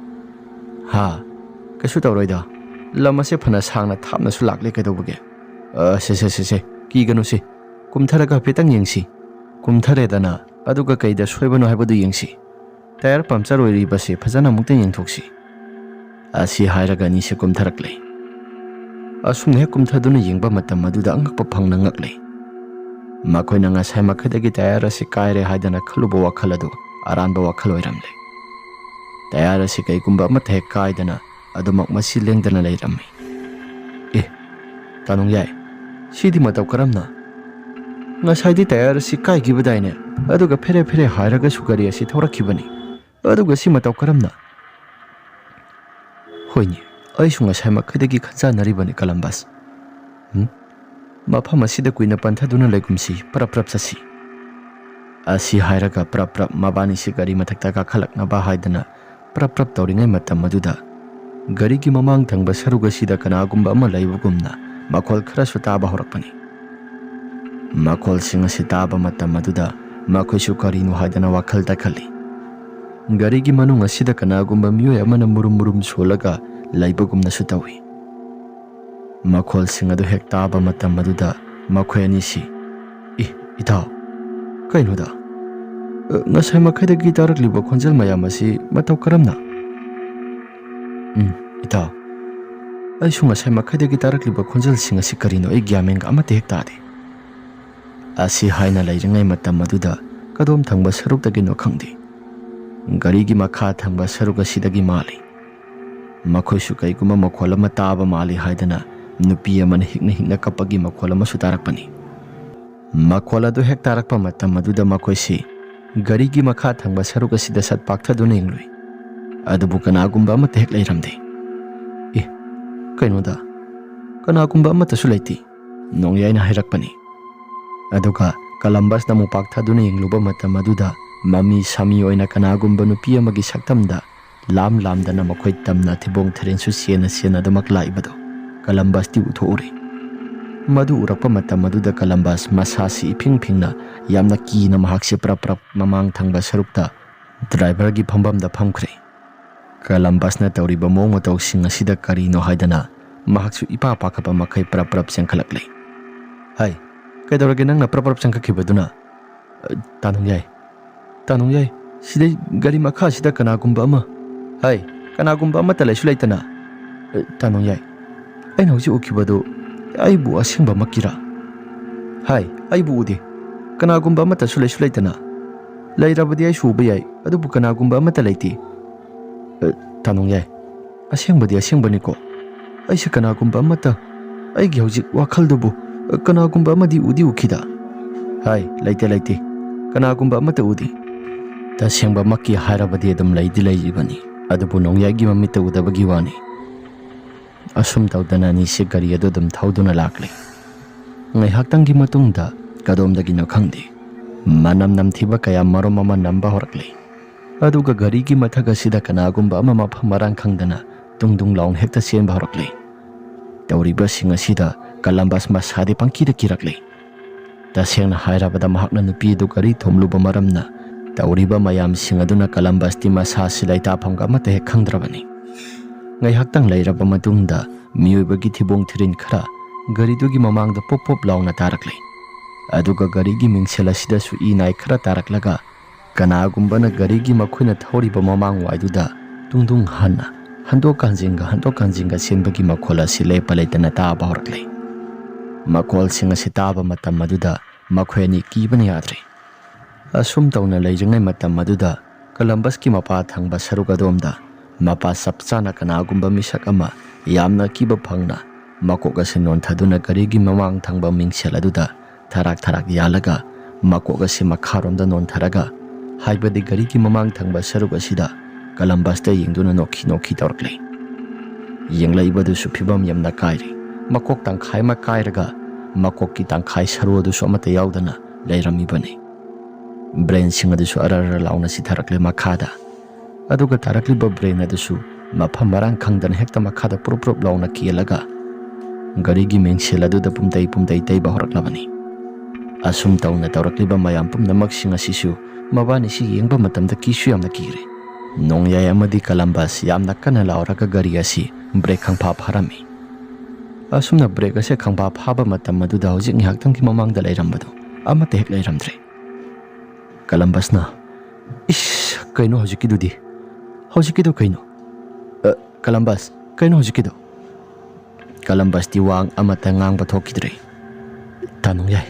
"ꯍꯥ? ꯀꯩꯁꯨ ꯇꯧꯔꯣꯏꯗ꯫ ꯂꯝ ꯑꯁꯦ ꯐꯅ ꯁꯥꯡꯅ ꯊꯥꯞꯅꯁꯨ ꯂꯥꯛꯂꯦ ꯀꯩꯗꯧꯕꯒꯦ? ꯑ, ꯁꯦ, ꯁꯦ, ꯁꯦ, ꯁꯦ, ꯀꯤꯒꯅꯨꯁꯦ꯫ ꯀꯨꯝꯊꯔꯒ ꯍꯥꯏꯐꯦꯠꯇꯪ ꯌꯦꯡꯁꯤ꯫" ꯀꯨꯝꯊꯔꯦꯗꯅ, ꯑꯗꯨꯒ ꯀꯩꯗ ꯁꯣꯏꯕꯅꯣ ꯍꯥꯏꯕꯗꯨ ꯌꯦꯡꯁꯤ꯫ ꯇꯌꯥꯔ ꯄꯝꯆꯔ ꯑꯣꯏꯔꯤꯕꯁꯦ ꯐꯖꯅ ꯑꯃꯨꯛꯇ ꯌꯦꯡꯊꯣꯛꯁꯤ꯫ ꯑꯁꯤ ꯍꯥꯏꯔꯒ ꯑꯅꯤꯁꯦ ꯀꯨꯝꯊꯔꯛꯂꯦ꯫ ꯑꯁꯨꯝꯅ ꯍꯦꯛ ꯀꯨꯝꯊꯗꯨꯅ ꯌꯦꯡꯕ ꯃꯇꯝ ꯑꯗꯨꯗ ꯑꯉꯛꯄ ꯐꯪꯅ ꯉꯛꯂꯦ꯫ ꯃꯈꯣꯏꯅ ꯉꯁꯥꯏ ꯃꯈꯩꯗꯒꯤ ꯇꯌꯥꯔ ꯑꯁꯤ ꯀꯥꯏꯔꯦ ꯍꯥꯏꯗꯅ ꯈꯜꯂꯨꯕ ꯋꯥꯈꯜ ꯑꯗꯨ ꯑꯔꯥꯟꯕ ꯋꯥꯈꯜ ꯑꯣꯏꯔꯝꯂꯦ꯫ ꯇꯌꯥꯔ ꯑꯁꯤ ꯀꯩꯒꯨꯝꯕ ꯑꯃꯠꯇ ꯍꯦꯛ ꯀꯥꯏꯗꯅ ꯑꯗꯨꯃꯛ ꯃꯁꯤ ꯂꯦꯡꯗꯅ ꯂꯩꯔꯝꯃꯤ꯫ "ꯑꯦ, ꯇꯥꯅꯨꯡꯌꯥꯏ, ꯁꯤꯗꯤ ꯃꯇꯧ ꯀꯔꯝꯅ? ꯉꯁꯥꯏꯗꯤ ꯇꯌꯥꯔ ꯑꯁꯤ ꯀꯥꯏꯈꯤꯕꯗꯥꯏꯅꯦ, ꯑꯗꯨꯒ ꯐꯦꯔꯦ ꯐꯦꯔꯦ ꯍꯥꯏꯔꯒꯁꯨ ꯒꯥꯔꯤ ꯑꯁꯤ ꯊꯧꯔꯛꯈꯤꯕꯅꯤ, ꯑꯗꯨꯒ ꯁꯤ ꯃꯇꯧ ꯀꯔꯝꯅ?" "ꯍꯣꯏꯅꯦ, ꯑꯩꯁꯨ ꯉꯁꯥꯏ ꯃꯈꯩꯗꯒꯤ ꯈꯟꯖꯥꯟꯅꯔꯤꯕꯅꯤ, ꯀꯂꯝꯕꯁ꯫ ꯎꯝ? ꯃꯐꯝ ꯑꯁꯤꯗ ꯀꯨꯏꯅ ꯄꯟꯊꯗꯨꯅ ꯂꯩꯒꯨꯝꯁꯤ, ꯄ꯭ꯔꯞ ꯄ꯭ꯔꯞ ꯆꯠꯁꯤ꯫" ꯑꯁꯤ ꯍꯥꯏꯔꯒ ꯄ꯭ꯔꯞ ꯄ꯭ꯔꯞ ꯃꯕꯥꯅꯤꯁꯤ ꯒꯥꯔꯤ ꯃꯊꯛꯇ ꯀꯥꯈꯠꯂꯛꯅꯕ ꯍꯥꯏꯗꯅ ꯄ꯭ꯔꯞ ꯄ꯭ꯔꯞ ꯇꯧꯔꯤꯉꯩ ꯃꯇꯝ ꯑꯗꯨꯗ ꯒꯥꯔꯤꯒꯤ ꯃꯃꯥꯡ ꯊꯪꯕ ꯁꯔꯨꯛ ꯑꯁꯤꯗ ꯀꯅꯥꯒꯨꯝꯕ ꯑꯃ ꯂꯩꯕꯒꯨꯝꯅ ꯃꯈꯣꯜ ꯈꯔꯁꯨ ꯇꯥꯕ ꯍꯧꯔꯛꯄꯅꯤ꯫ ꯃꯈꯣꯜꯁꯤꯡ ꯑꯁꯤ ꯇꯥꯕ ꯃꯇꯝ ꯑꯗꯨꯗ ꯃꯈꯣꯏꯁꯨ ꯀꯔꯤꯅꯣ ꯍꯥꯏꯗꯅ ꯋꯥꯈꯜ ꯇꯥꯈꯠꯂꯤ꯫ ꯒꯥꯔꯤꯒꯤ ꯃꯅꯨꯡ ꯑꯁꯤꯗ ꯀꯅꯥꯒꯨꯝꯕ ꯃꯤꯑꯣꯏ ꯑꯃꯅ ꯃꯨꯔꯨꯝ ꯃꯨꯔꯨꯝ ꯁꯣꯜꯂꯒ ꯂꯩꯕꯒꯨꯝꯅꯁꯨ ꯇꯧꯏ꯫ ꯃꯈꯣꯜꯁꯤꯡ ꯑꯗꯨ ꯍꯦꯛ ꯇꯥꯕ ꯃꯇꯝ ꯑꯗꯨꯗ ꯃꯈꯣꯏ ꯑꯅꯤꯁꯤ, "ꯏ, ꯏꯇꯥꯎ, ꯀꯩꯅꯣꯗ? ꯑ, ꯉꯁꯥꯏ ꯃꯈꯩꯗꯒꯤ ꯇꯥꯔꯛꯂꯤꯕ ꯈꯣꯟꯖꯦꯜ ꯃꯌꯥꯝ ꯑꯁꯤ ꯃꯇꯧ ꯀꯔꯝꯅ?" "ꯎꯝ, ꯏꯇꯥꯎ, ꯑꯩꯁꯨ ꯉꯁꯥꯏ ꯃꯈꯩꯗꯒꯤ ꯇꯥꯔꯛꯂꯤꯕ ꯈꯣꯟꯖꯦꯜꯁꯤꯡ ꯑꯁꯤ ꯀꯔꯤꯅꯣ ꯑꯩ ꯒ꯭ꯌꯥꯟ ꯃꯦꯟꯒ ꯑꯃꯠꯇ ꯍꯦꯛ ꯇꯥꯗꯦ꯫" ꯑꯁꯤ ꯍꯥꯏꯅ ꯂꯩꯔꯤꯉꯩ ꯃꯇꯝ ꯑꯗꯨꯗ ꯀꯗꯣꯝ ꯊꯪꯕ ꯁꯔꯨꯛꯇꯒꯤꯅꯣ ꯈꯪꯗꯦ, ꯒꯥꯔꯤꯒꯤ ꯃꯈꯥ ꯊꯪꯕ ꯁꯔꯨꯛ ꯑꯁꯤꯗꯒꯤ ꯃꯥꯜꯂꯤ꯫ ꯃꯈꯣꯏꯁꯨ ꯀꯩꯒꯨꯝꯕ ꯃꯈꯣꯜ ꯑꯃ ꯇꯥꯕ ꯃꯥꯜꯂꯤ ꯍꯥꯏꯗꯅ ꯅꯨꯄꯤ ꯑꯃꯅ ꯍꯤꯛꯅ ꯍꯤꯛꯅ ꯀꯞꯄꯒꯤ ꯃꯈꯣꯜ ꯑꯃꯁꯨ ꯇꯥꯔꯛꯄꯅꯤ꯫ ꯃꯈꯣꯜ ꯑꯗꯨ ꯍꯦꯛ ꯇꯥꯔꯛꯄ ꯃꯇꯝ ꯑꯗꯨꯗ ꯃꯈꯣꯏꯁꯤ ꯒꯥꯔꯤꯒꯤ ꯃꯈꯥ ꯊꯪꯕ ꯁꯔꯨꯛ ꯑꯁꯤꯗ ꯁꯠ ꯄꯥꯛꯊꯗꯨꯅ ꯌꯦꯡꯂꯨꯏ꯫ ꯑꯗꯨꯕꯨ ꯀꯅꯥꯒꯨꯝꯕ ꯑꯃꯠꯇ ꯍꯦꯛ ꯂꯩꯔꯝꯗꯦ꯫ "ꯑꯦ, ꯀꯩꯅꯣꯗ? ꯀꯅꯥꯒꯨꯝꯕ ꯑꯃꯠꯇꯁꯨ ꯂꯩꯇꯦ," ꯅꯣꯡꯌꯥꯏꯅ ꯍꯥꯏꯔꯛꯄꯅꯤ꯫ ꯑꯗꯨꯒ ꯀꯂꯝꯕꯁꯅ ꯑꯃꯨꯛ ꯄꯥꯛꯊꯗꯨꯅ ꯌꯦꯡꯂꯨꯕ ꯃꯇꯝ ꯑꯗꯨꯗ ꯃꯃꯤ ꯁꯥꯃꯤ ꯑꯣꯏꯅ ꯀꯅꯥꯒꯨꯝꯕ ꯅꯨꯄꯤ ꯑꯃꯒꯤ ꯁꯛꯇꯝꯗ ꯂꯥꯝ ꯂꯥꯝꯗꯅ ꯃꯈꯣꯏ ꯇꯝꯅ ꯊꯤꯕꯣꯡ ꯊꯤꯔꯤꯜꯁꯨ ꯁꯦꯟꯅ ꯁꯦꯟꯅꯗꯨꯃꯛ ꯂꯥꯛꯏꯕꯗꯨ ꯀꯂꯝꯕꯁꯇꯤ ꯎꯊꯣꯛꯎꯔꯦ꯫ ꯃꯗꯨ ꯎꯔꯛꯄ ꯃꯇꯝ ꯑꯗꯨꯗ ꯀꯂꯝꯕꯁ ꯃꯁꯥꯁꯤ ꯏꯐꯤꯡ ꯐꯤꯡꯅ ꯌꯥꯝꯅ ꯀꯤꯅ ꯃꯍꯥꯛꯁꯤ ꯄ꯭ꯔꯞ ꯄ꯭ꯔꯞ ꯃꯃꯥꯡ ꯊꯪꯕ ꯁꯔꯨꯛꯇ ꯗ꯭ꯔꯥꯏꯚꯔꯒꯤ ꯐꯝꯐꯝꯗ ꯐꯝꯈ꯭ꯔꯦ꯫ ꯀꯂꯝꯕꯁꯅ ꯇꯧꯔꯤꯕ ꯃꯑꯣꯡ ꯃꯇꯧꯁꯤꯡ ꯑꯁꯤꯗ ꯀꯔꯤꯅꯣ ꯍꯥꯏꯗꯅ ꯃꯍꯥꯛꯁꯨ ꯏꯄꯥ ꯄꯥꯈꯠꯄ ꯃꯈꯩ ꯄ꯭ꯔꯞ ꯄ꯭ꯔꯞ ꯆꯦꯟꯈꯠꯂꯛꯂꯦ꯫ "ꯍꯥꯏ, ꯀꯩꯗꯧꯔꯒꯦ ꯅꯪꯅ ꯄ꯭ꯔꯞ ꯄ꯭ꯔꯞ ꯆꯦꯟꯈꯠꯈꯤꯕꯗꯨꯅ?" "ꯑ, ꯇꯥ ꯅꯣꯡꯌꯥꯏ, ꯇꯥ ꯅꯣꯡꯌꯥꯏ, ꯁꯤꯗꯩ ꯒꯥꯔꯤ ꯃꯈꯥꯁꯤꯗ ꯀꯅꯥꯒꯨꯝꯕ ꯑꯃ, ꯍꯥꯏ, ꯀꯅꯥꯒꯨꯝꯕ ꯑꯃꯠꯇ ꯂꯩꯁꯨ ꯂꯩꯇꯅ꯫" "ꯑ, ꯇꯥ ꯅꯣꯡꯌꯥꯏ, ꯑꯩꯅ ꯍꯧꯖꯤꯛ ꯎꯈꯤꯕꯗꯨ ꯑꯩꯕꯨ ꯑꯁꯦꯡꯕꯃꯛꯀꯤꯔꯥ?" "ꯍꯥꯏ, ꯑꯩꯕꯨ ꯎꯗꯦ, ꯀꯅꯥꯒꯨꯝꯕ ꯑꯃꯠꯇꯁꯨ ꯂꯩꯁꯨ ꯂꯩꯇꯅ꯫ ꯂꯩꯔꯕꯗꯤ ꯑꯩꯁꯨ ꯎꯕ ꯌꯥꯏ, ꯑꯗꯨꯕꯨ ꯀꯅꯥꯒꯨꯝꯕ ꯑꯃꯠꯇ ꯂꯩꯇꯦ꯫" "ꯑ, ꯇꯥ ꯅꯣꯡꯌꯥꯏ, ꯑꯁꯦꯡꯕꯗꯤ ꯑꯁꯦꯡꯕꯅꯤꯀꯣ꯫ ꯑꯩꯁꯦ ꯀꯅꯥꯒꯨꯝꯕ ꯑꯃꯠꯇ, ꯑꯩꯒꯤ ꯍꯧꯖꯤꯛ ꯋꯥꯈꯜꯗꯨꯕꯨ, ꯑ, ꯀꯅꯥꯒꯨꯝꯕ ꯑꯃꯗꯤ ꯎꯗꯤ ꯎꯈꯤꯗ꯫" "ꯍꯥꯏ, ꯂꯩꯇꯦ, ꯂꯩꯇꯦ, ꯀꯅꯥꯒꯨꯝꯕ ꯑꯃꯠꯇ ꯎꯗꯦ꯫" ꯇꯁꯦꯡꯕꯃꯛꯀꯤ ꯍꯥꯏꯔꯕꯗꯤ ꯑꯗꯨꯝ ꯂꯩꯗꯤ ꯂꯩꯔꯤꯕꯅꯤ, ꯑꯗꯨꯕꯨ ꯅꯣꯡꯌꯥꯏꯒꯤ ꯃꯃꯤꯠꯇ ꯎꯗꯕꯒꯤ ꯋꯥꯅꯤ꯫ ꯑꯁꯨꯝ ꯇꯧꯗꯅ ꯑꯅꯤꯁꯦ ꯒꯥꯔꯤ ꯑꯗꯨ ꯑꯗꯨꯝ ꯊꯧꯗꯨꯅ ꯂꯥꯛꯂꯦ꯫ ꯉꯥꯏꯍꯥꯛꯇꯪꯒꯤ ꯃꯇꯨꯡꯗ ꯀꯗꯣꯝꯗꯒꯤꯅꯣ ꯈꯪꯗꯦ, ꯃꯅꯝ ꯅꯝꯊꯤꯕ ꯀꯌꯥ ꯃꯔꯨꯝ ꯑꯃ ꯅꯝꯕ ꯍꯧꯔꯛꯂꯦ꯫ ꯑꯗꯨꯒ ꯒꯥꯔꯤꯒꯤ ꯃꯊꯛ ꯑꯁꯤꯗ ꯀꯅꯥꯒꯨꯝꯕ ꯑꯃ ꯃꯐꯝ ꯃꯔꯥꯡ ꯈꯪꯗꯅ ꯇꯨꯡ ꯇꯨꯡ ꯂꯥꯎꯅ ꯍꯦꯛꯇ ꯆꯦꯟꯕ ꯍꯧꯔꯛꯂꯦ꯫ ꯇꯧꯔꯤꯕꯁꯤꯡ ꯑꯁꯤꯗ ꯀꯂꯝꯕꯁ ꯃꯁꯥꯗꯤ ꯄꯪꯀꯤꯗ ꯀꯤꯔꯛꯂꯤ꯫ ꯇꯁꯦꯡꯅ ꯍꯥꯏꯔꯕꯗ, ꯃꯍꯥꯛꯅ ꯅꯨꯄꯤ ꯑꯗꯨ ꯒꯥꯔꯤ ꯊꯣꯝꯂꯨꯕ ꯃꯔꯝꯅ ꯇꯧꯔꯤꯕ ꯃꯌꯥꯝꯁꯤꯡ ꯑꯗꯨꯅ ꯀꯂꯝꯕꯁꯇꯤ ꯃꯁꯥꯁꯤ ꯂꯩꯇꯥꯐꯝꯒ ꯑꯃꯠꯇ ꯍꯦꯛ ꯈꯪꯗ꯭ꯔꯕꯅꯤ꯫ ꯉꯥꯏꯍꯥꯛꯇꯪ ꯂꯩꯔꯕ ꯃꯇꯨꯡꯗ ꯃꯤꯑꯣꯏꯕꯒꯤ ꯊꯤꯕꯣꯡ ꯊꯤꯔꯤꯟ ꯈꯔ ꯒꯥꯔꯤꯗꯨꯒꯤ ꯃꯃꯥꯡꯗ ꯄꯣꯞ ꯄꯣꯞ ꯂꯥꯎꯅ ꯇꯥꯔꯛꯂꯤ꯫ ꯑꯗꯨꯒ ꯒꯥꯔꯤꯒꯤ ꯃꯤꯡꯁꯦꯜ ꯑꯁꯤꯗꯁꯨ ꯏ ꯅꯥꯏ ꯈꯔ ꯇꯥꯔꯛꯂꯒ, ꯀꯅꯥꯒꯨꯝꯕꯅ ꯒꯥꯔꯤꯒꯤ ꯃꯈꯣꯏꯅ ꯊꯧꯔꯤꯕ ꯃꯃꯥꯡꯋꯥꯏꯗꯨꯗ ꯇꯨꯡꯗꯨꯡ ꯍꯟꯅ ꯍꯟꯗꯣꯛ ꯍꯟꯖꯤꯟꯒ ꯍꯟꯗꯣꯛ ꯍꯟꯖꯤꯟꯒ ꯆꯦꯟꯕꯒꯤ ꯃꯈꯣꯜ ꯑꯁꯤ ꯂꯦꯞꯄ ꯂꯩꯇꯅ ꯇꯥꯕ ꯍꯧꯔꯛꯂꯦ꯫ ꯃꯈꯣꯜꯁꯤꯡ ꯑꯁꯤ ꯇꯥꯕ ꯃꯇꯝ ꯑꯗꯨꯗ ꯃꯈꯣꯏ ꯑꯅꯤ ꯀꯤꯕꯅ ꯌꯥꯗ꯭ꯔꯦ꯫ ꯑꯁꯨꯝ ꯇꯧꯅ ꯂꯩꯔꯤꯉꯩ ꯃꯇꯝ ꯑꯗꯨꯗ ꯀꯂꯝꯕꯁꯀꯤ ꯃꯄꯥ ꯊꯪꯕ ꯁꯔꯨꯛ ꯑꯗꯣꯝꯗ ꯃꯄꯥ ꯆꯞ ꯆꯥꯅ ꯀꯅꯥꯒꯨꯝꯕ ꯃꯤꯁꯛ ꯑꯃ ꯌꯥꯝꯅ ꯑꯀꯤꯕ ꯐꯪꯅ ꯃꯀꯣꯛ ꯑꯁꯤ ꯅꯣꯟꯊꯗꯨꯅ ꯒꯥꯔꯤꯒꯤ ꯃꯃꯥꯡ ꯊꯪꯕ ꯃꯤꯡꯁꯦꯜ ꯑꯗꯨꯗ ꯊꯔꯥꯛ ꯊꯔꯥꯛ ꯌꯥꯜꯂꯒ ꯃꯀꯣꯛ ꯑꯁꯤ ꯃꯈꯥꯔꯣꯝꯗ ꯅꯣꯟꯊꯔꯒ, ꯍꯥꯏꯕꯗꯤ ꯒꯥꯔꯤꯒꯤ ꯃꯃꯥꯡ ꯊꯪꯕ ꯁꯔꯨꯛ ꯑꯁꯤꯗ ꯀꯂꯝꯕꯁꯇ ꯌꯦꯡꯗꯨꯅ ꯅꯣꯛꯈꯤ ꯅꯣꯛꯈꯤ ꯇꯧꯔꯛꯂꯤ꯫ ꯌꯦꯡꯂꯛꯏꯕꯗꯨꯁꯨ ꯐꯤꯕꯝ ꯌꯥꯝꯅ ꯀꯥꯏꯔꯦ꯫ ꯃꯀꯣꯛ ꯇꯪꯈꯥꯏ ꯑꯃ ꯀꯥꯏꯔꯒ ꯃꯀꯣꯛꯀꯤ ꯇꯪꯈꯥꯏ ꯁꯔꯨ ꯑꯗꯨꯁꯨ ꯑꯃꯠꯇ ꯌꯥꯎꯗꯅ ꯂꯩꯔꯝꯃꯤꯕꯅꯤ꯫ ꯕ꯭ꯔꯦꯟꯁꯤꯡ ꯑꯗꯨꯁꯨ ꯑꯔ ꯑꯔ ꯂꯥꯎꯅ ꯆꯤꯊꯔꯛꯂꯦ ꯃꯈꯥꯗ꯫ ꯑꯗꯨꯒ ꯇꯥꯔꯛꯂꯤꯕ ꯕ꯭ꯔꯦꯟ ꯑꯗꯨꯁꯨ ꯃꯐꯝ ꯃꯔꯥꯡ ꯈꯪꯗꯅ ꯍꯦꯛꯇ ꯃꯈꯥꯗ ꯄꯨꯔꯨꯞ ꯄꯨꯔꯨꯞ ꯂꯥꯎꯅ ꯀꯦꯜꯂꯒ ꯒꯥꯔꯤꯒꯤ ꯃꯤꯡꯁꯦꯜ ꯑꯗꯨꯗ ꯄꯨꯝꯇꯩ ꯄꯨꯝꯇꯩ ꯇꯩꯕ ꯍꯧꯔꯛꯂꯕꯅꯤ꯫ ꯑꯁꯨꯝ ꯇꯧꯅ ꯇꯧꯔꯛꯂꯤꯕ ꯃꯌꯥꯝ ꯄꯨꯝꯅꯃꯛꯁꯤꯡ ꯑꯁꯤꯁꯨ ꯃꯕꯥꯅꯤꯁꯤ ꯌꯦꯡꯕ ꯃꯇꯝꯗ ꯀꯤꯁꯨ ꯌꯥꯝꯅ ꯀꯤꯔꯦ꯫ ꯅꯣꯡꯌꯥꯏ ꯑꯃꯗꯤ ꯀꯂꯝꯕꯁ ꯌꯥꯝꯅ ꯀꯟꯅ ꯂꯥꯎꯔꯒ ꯒꯥꯔꯤ ꯑꯁꯤ ꯕ꯭ꯔꯦꯛ ꯈꯪꯐꯥ ꯐꯥꯔꯝꯃꯤ꯫ ꯑꯁꯨꯝꯅ ꯕ꯭ꯔꯦꯛ ꯑꯁꯤ ꯈꯪꯐꯥ ꯐꯥꯕ ꯃꯇꯝ ꯑꯗꯨꯗ ꯍꯧꯖꯤꯛ ꯉꯥꯏꯍꯥꯛꯇꯪꯒꯤ ꯃꯃꯥꯡꯗ ꯂꯩꯔꯝꯕꯗꯨ ꯑꯃꯠꯇ ꯍꯦꯛ ꯂꯩꯔꯝꯗ꯭ꯔꯦ꯫ ꯀꯂꯝꯕꯁꯅ, "ꯏꯁ, ꯀꯩꯅꯣ ꯍꯧꯖꯤꯛꯀꯤꯗꯨꯗꯤ? ꯍꯧꯖꯤꯛꯀꯤꯗꯣ ꯀꯩꯅꯣ? ꯑ, ꯀꯂꯝꯕꯁ, ꯀꯩꯅꯣ ꯍꯧꯖꯤꯛꯀꯤꯗꯣ?" ꯀꯂꯝꯕꯁꯇꯤ ꯋꯥ ꯑꯃꯠꯇ ꯉꯥꯡꯕ ꯊꯣꯛꯈꯤꯗ꯭ꯔꯦ꯫ "ꯇꯥ ꯅꯣꯡꯌꯥꯏ,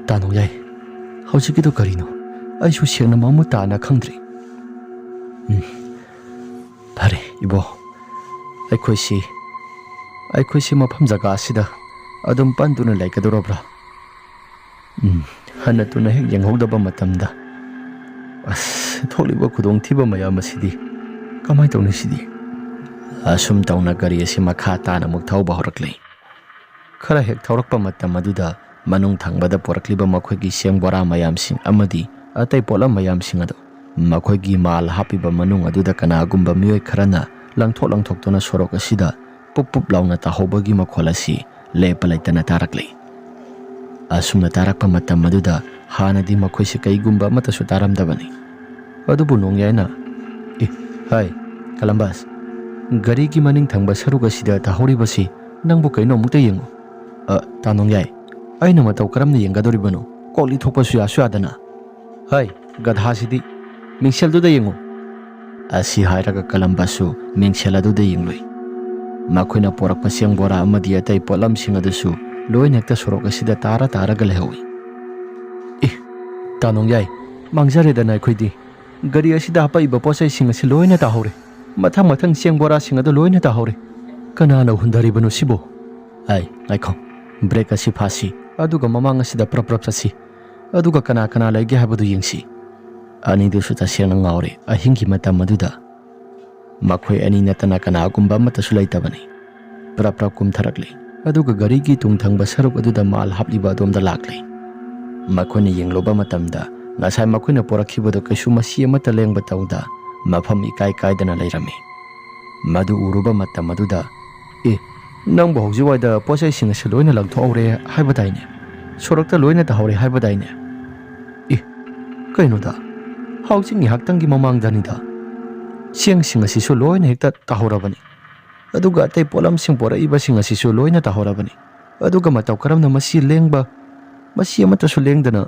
ꯇꯥ ꯅꯣꯡꯌꯥꯏ, ꯍꯧꯖꯤꯛꯀꯤꯗꯣ ꯀꯔꯤꯅꯣ? ꯑꯩꯁꯨ ꯁꯦꯡꯅ ꯃꯃꯨꯠ ꯇꯥꯅ ꯈꯪꯗ꯭ꯔꯦ꯫" "ꯎꯝ, ꯐꯔꯦ, ꯏꯕꯣ, ꯑꯩꯈꯣꯏꯁꯤ, ꯑꯩꯈꯣꯏꯁꯤ ꯃꯐꯝ ꯖꯒꯥ ꯑꯁꯤꯗ ꯑꯗꯨꯝ ꯄꯟꯗꯨꯅ ꯂꯩꯒꯗꯧꯔꯕ꯭ꯔꯥ? ꯎꯝ, ꯍꯟꯅ ꯇꯨꯅ ꯍꯦꯛ ꯌꯦꯡꯍꯧꯗꯕ ꯃꯇꯝꯗ, ꯑꯁ, ꯊꯣꯛꯂꯤꯕ ꯈꯨꯗꯣꯡꯊꯤꯕ ꯃꯌꯥꯝ ꯑꯁꯤꯗꯤ ꯀꯃꯥꯏꯅ ꯇꯧꯅꯤ ꯁꯤꯗꯤ?" ꯑꯁꯨꯝ ꯇꯧꯅ ꯒꯥꯔꯤ ꯑꯁꯤ ꯃꯈꯥ ꯇꯥꯅ ꯑꯃꯨꯛ ꯊꯧꯕ ꯍꯧꯔꯛꯂꯦ꯫ ꯈꯔ ꯍꯦꯛ ꯊꯧꯔꯛꯄ ꯃꯇꯝ ꯑꯗꯨꯗ ꯃꯅꯨꯡ ꯊꯪꯕꯗ ꯄꯨꯔꯛꯂꯤꯕ ꯃꯈꯣꯏꯒꯤ ꯆꯦꯡ ꯕꯣꯔꯥ ꯃꯌꯥꯝꯁꯤꯡ ꯑꯃꯗꯤ ꯑꯇꯩ ꯄꯣꯠꯂꯝ ꯃꯌꯥꯝꯁꯤꯡ ꯑꯗꯨ ꯃꯈꯣꯏꯒꯤ ꯃꯥꯜ ꯍꯥꯞꯄꯤꯕ ꯃꯅꯨꯡ ꯑꯗꯨꯗ ꯀꯅꯥꯒꯨꯝꯕ ꯃꯤꯑꯣꯏ ꯈꯔꯅ ꯂꯪꯊꯣꯛ ꯂꯪꯊꯣꯛꯇꯨꯅ ꯁꯣꯔꯣꯛ ꯑꯁꯤꯗ ꯄꯨꯞ ꯄꯨꯞ ꯂꯥꯎꯅ ꯇꯥꯍꯧꯕꯒꯤ ꯃꯈꯣꯜ ꯑꯁꯤ ꯂꯦꯞꯄ ꯂꯩꯇꯅ ꯇꯥꯔꯛꯂꯤ꯫ ꯑꯁꯨꯝꯅ ꯇꯥꯔꯛꯄ ꯃꯇꯝ ꯑꯗꯨꯗ ꯍꯥꯟꯅꯗꯤ ꯃꯈꯣꯏꯁꯤ ꯀꯩꯒꯨꯝꯕ ꯑꯃꯠꯇꯁꯨ ꯇꯥꯔꯝꯗꯕꯅꯤ꯫ ꯑꯗꯨꯕꯨ ꯅꯣꯡꯌꯥꯏꯅ, "ꯑꯦ, ꯍꯥꯏ, ꯀꯂꯝꯕꯁ, ꯒꯥꯔꯤꯒꯤ ꯃꯅꯤꯡ ꯊꯪꯕ ꯁꯔꯨꯛ ꯑꯁꯤꯗ ꯇꯥꯍꯧꯔꯤꯕꯁꯤ ꯅꯪꯕꯨ ꯀꯩꯅꯣ ꯑꯃꯨꯛꯇ ꯌꯦꯡꯉꯨ꯫ ꯑ, ꯇꯥ ꯅꯣꯡꯌꯥꯏ, ꯑꯩꯅ ꯃꯇꯧ ꯀꯔꯝꯅ ꯌꯦꯡꯒꯗꯧꯔꯤꯕꯅꯣ? ꯀꯣꯛꯂꯤ ꯊꯣꯛꯄꯁꯨ ꯌꯥꯁꯨ ꯌꯥꯗꯅ꯫ ꯍꯥꯏ, ꯒꯙꯥꯁꯤꯗꯤ, ꯃꯤꯡꯁꯦꯜꯗꯨꯗ ꯌꯦꯡꯉꯨ!" ꯑꯁꯤ ꯍꯥꯏꯔꯒ ꯀꯂꯝꯕꯁꯨ ꯃꯤꯡꯁꯦꯜ ꯑꯗꯨꯗ ꯌꯦꯡꯂꯨꯏ꯫ ꯃꯈꯣꯏꯅ ꯄꯣꯔꯛꯄ ꯆꯦꯡ ꯕꯣꯔꯥ ꯑꯃꯗꯤ ꯑꯇꯩ ꯄꯣꯠꯂꯝꯁꯤꯡ ꯑꯗꯨꯁꯨ ꯂꯣꯏꯅ ꯍꯦꯛꯇ ꯁꯣꯔꯣꯛ ꯑꯁꯤꯗ ꯇꯥꯔ ꯇꯥꯔꯒ ꯂꯩꯍꯧꯏ꯫ "ꯑꯦ, ꯇꯥ ꯅꯣꯡꯌꯥꯏ, ꯃꯥꯡꯖꯔꯦꯗꯅ ꯑꯩꯈꯣꯏꯗꯤ꯫ ꯒꯥꯔꯤ ꯑꯁꯤꯗ ꯍꯥꯄꯛꯏꯕ ꯄꯣꯠ ꯆꯩꯁꯤꯡ ꯑꯁꯤ ꯂꯣꯏꯅ ꯇꯥꯍꯧꯔꯦ꯫ ꯃꯊꯪ ꯃꯊꯪ ꯆꯦꯡ ꯕꯣꯔꯥꯁꯤꯡ ꯑꯗꯨ ꯂꯣꯏꯅ ꯇꯥꯍꯧꯔꯦ꯫ ꯀꯅꯥꯅ ꯍꯨꯟꯊꯔꯤꯕꯅꯣ ꯁꯤꯕꯣ?" "ꯑꯩ, ꯉꯥꯏꯈꯣ, ꯕ꯭ꯔꯦꯛ ꯑꯁꯤ ꯐꯥꯁꯤ, ꯑꯗꯨꯒ ꯃꯃꯥꯡ ꯑꯁꯤꯗ ꯄ꯭ꯔꯞ ꯄ꯭ꯔꯞ ꯆꯠꯁꯤ꯫ ꯑꯗꯨꯒ ꯀꯅꯥ ꯀꯅꯥ ꯂꯩꯒꯦ ꯍꯥꯏꯕꯗꯨ ꯌꯦꯡꯁꯤ꯫" ꯑꯅꯤꯗꯨꯁꯨ ꯇꯁꯦꯡꯅ ꯉꯥꯎꯔꯦ꯫ ꯑꯍꯤꯡꯒꯤ ꯃꯇꯝ ꯑꯗꯨꯗ ꯃꯈꯣꯏ ꯑꯅꯤ ꯅꯠꯇꯅ ꯀꯅꯥꯒꯨꯝꯕ ꯑꯃꯠꯇꯁꯨ ꯂꯩꯇꯕꯅꯤ꯫ ꯄ꯭ꯔꯞ ꯄ꯭ꯔꯞ ꯀꯨꯝꯊꯔꯛꯂꯤ, ꯑꯗꯨꯒ ꯒꯥꯔꯤꯒꯤ ꯇꯨꯡ ꯊꯪꯕ ꯁꯔꯨꯛ ꯑꯗꯨꯗ ꯃꯥꯜ ꯍꯥꯞꯂꯤꯕ ꯑꯗꯣꯝꯗ ꯂꯥꯛꯂꯤ꯫ ꯃꯈꯣꯏꯅ ꯌꯦꯡꯂꯨꯕ ꯃꯇꯝꯗ ꯉꯁꯥꯏ ꯃꯈꯣꯏꯅ ꯄꯨꯔꯛꯈꯤꯕꯗꯨ ꯀꯩꯁꯨ ꯃꯁꯤ ꯑꯃꯠꯇ ꯂꯦꯡꯕ ꯇꯧꯗ ꯃꯐꯝ ꯏꯀꯥꯏ ꯀꯥꯏꯗꯅ ꯂꯩꯔꯝꯃꯤ꯫ ꯃꯗꯨ ꯎꯔꯨꯕ ꯃꯇꯝ ꯑꯗꯨꯗ, "ꯑꯦ, ꯅꯪꯕꯨ ꯍꯧꯖꯤꯛꯋꯥꯏꯗ ꯄꯣꯠ ꯆꯩꯁꯤꯡ ꯑꯁꯤ ꯂꯣꯏꯅ ꯂꯪꯊꯣꯛꯍꯧꯔꯦ ꯍꯥꯏꯕꯗꯥꯏꯅꯦ? ꯁꯣꯔꯣꯛꯇ ꯂꯣꯏꯅ ꯇꯥꯍꯧꯔꯦ ꯍꯥꯏꯕꯗꯥꯏꯅꯦ?" "ꯑꯦ, ꯀꯩꯅꯣꯗ, ꯍꯧꯖꯤꯛ ꯉꯥꯏꯍꯥꯛꯇꯪꯒꯤ ꯃꯃꯥꯡꯗꯅꯤꯗ꯫ ꯆꯦꯡꯁꯤꯡ ꯑꯁꯤꯁꯨ ꯂꯣꯏꯅ ꯍꯦꯛꯇ ꯇꯥꯍꯧꯔꯕꯅꯤ꯫ ꯑꯗꯨꯒ ꯑꯇꯩ ꯄꯣꯠꯂꯝꯁꯤꯡ ꯄꯣꯔꯛꯏꯕꯁꯤꯡ ꯑꯁꯤꯁꯨ ꯂꯣꯏꯅ ꯇꯥꯍꯧꯔꯕꯅꯤ꯫ ꯑꯗꯨꯒ ꯃꯇꯧ ꯀꯔꯝꯅ ꯃꯁꯤ ꯂꯦꯡꯕ, ꯃꯁꯤ ꯑꯃꯠꯇꯁꯨ ꯂꯦꯡꯗꯅ?"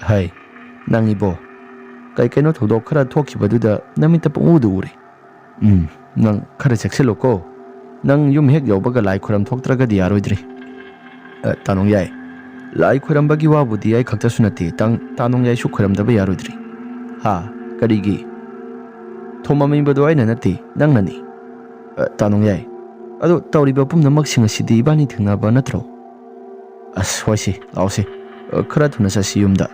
"ꯍꯩ, ꯅꯪ ꯏꯕꯣ, ꯀꯩ ꯀꯩꯅꯣ ꯊꯧꯗꯣꯛ ꯈꯔ ꯊꯣꯛꯈꯤꯕꯗꯨꯗ ꯅꯃꯤꯠꯇ ꯄꯪꯎꯗ ꯎꯔꯦ꯫ ꯎꯝ, ꯅꯪ ꯈꯔ ꯆꯦꯛꯁꯤꯜꯂꯨꯀꯣ꯫ ꯅꯪ ꯌꯨꯝ ꯍꯦꯛ ꯌꯧꯕꯒ ꯂꯥꯏ ꯈꯨꯔꯝ ꯊꯣꯛꯇ꯭ꯔꯒꯗꯤ ꯌꯥꯔꯣꯏꯗ꯭ꯔꯤ꯫" "ꯑ, ꯇꯥꯅꯨꯡ ꯌꯥꯏ, ꯂꯥꯏ ꯈꯨꯔꯝꯕꯒꯤ ꯋꯥꯕꯨꯗꯤ ꯑꯩ ꯈꯛꯇꯁꯨ ꯅꯠꯇꯦ, ꯇꯥꯡ-, ꯇꯥꯅꯨꯡ ꯌꯥꯏꯁꯨ ꯈꯨꯔꯝꯗꯕ ꯌꯥꯔꯣꯏꯗ꯭ꯔꯤ꯫" "ꯍꯥ? ꯀꯔꯤꯒꯤ?" "ꯊꯣꯝꯃꯝꯃꯤꯕꯗꯣ ꯑꯩꯅ ꯅꯠꯇꯦ, ꯅꯪꯅꯅꯤ꯫ ꯑ, ꯇꯥꯅꯨꯡ ꯌꯥꯏ, ꯑꯗꯣ ꯇꯧꯔꯤꯕ ꯄꯨꯝꯅꯃꯛꯁꯤꯡ ꯑꯁꯤꯗꯤ ꯏꯕꯥꯅꯤ ꯊꯦꯡꯅꯕ ꯅꯠꯇ꯭ꯔꯣ?" "ꯑꯁ, ꯍꯣꯏꯁꯦ, ꯂꯥꯛꯑꯣꯁꯦ, ꯑ, ꯈꯔ ꯊꯨꯅ ꯆꯠꯁꯤ ꯌꯨꯝꯗ꯫"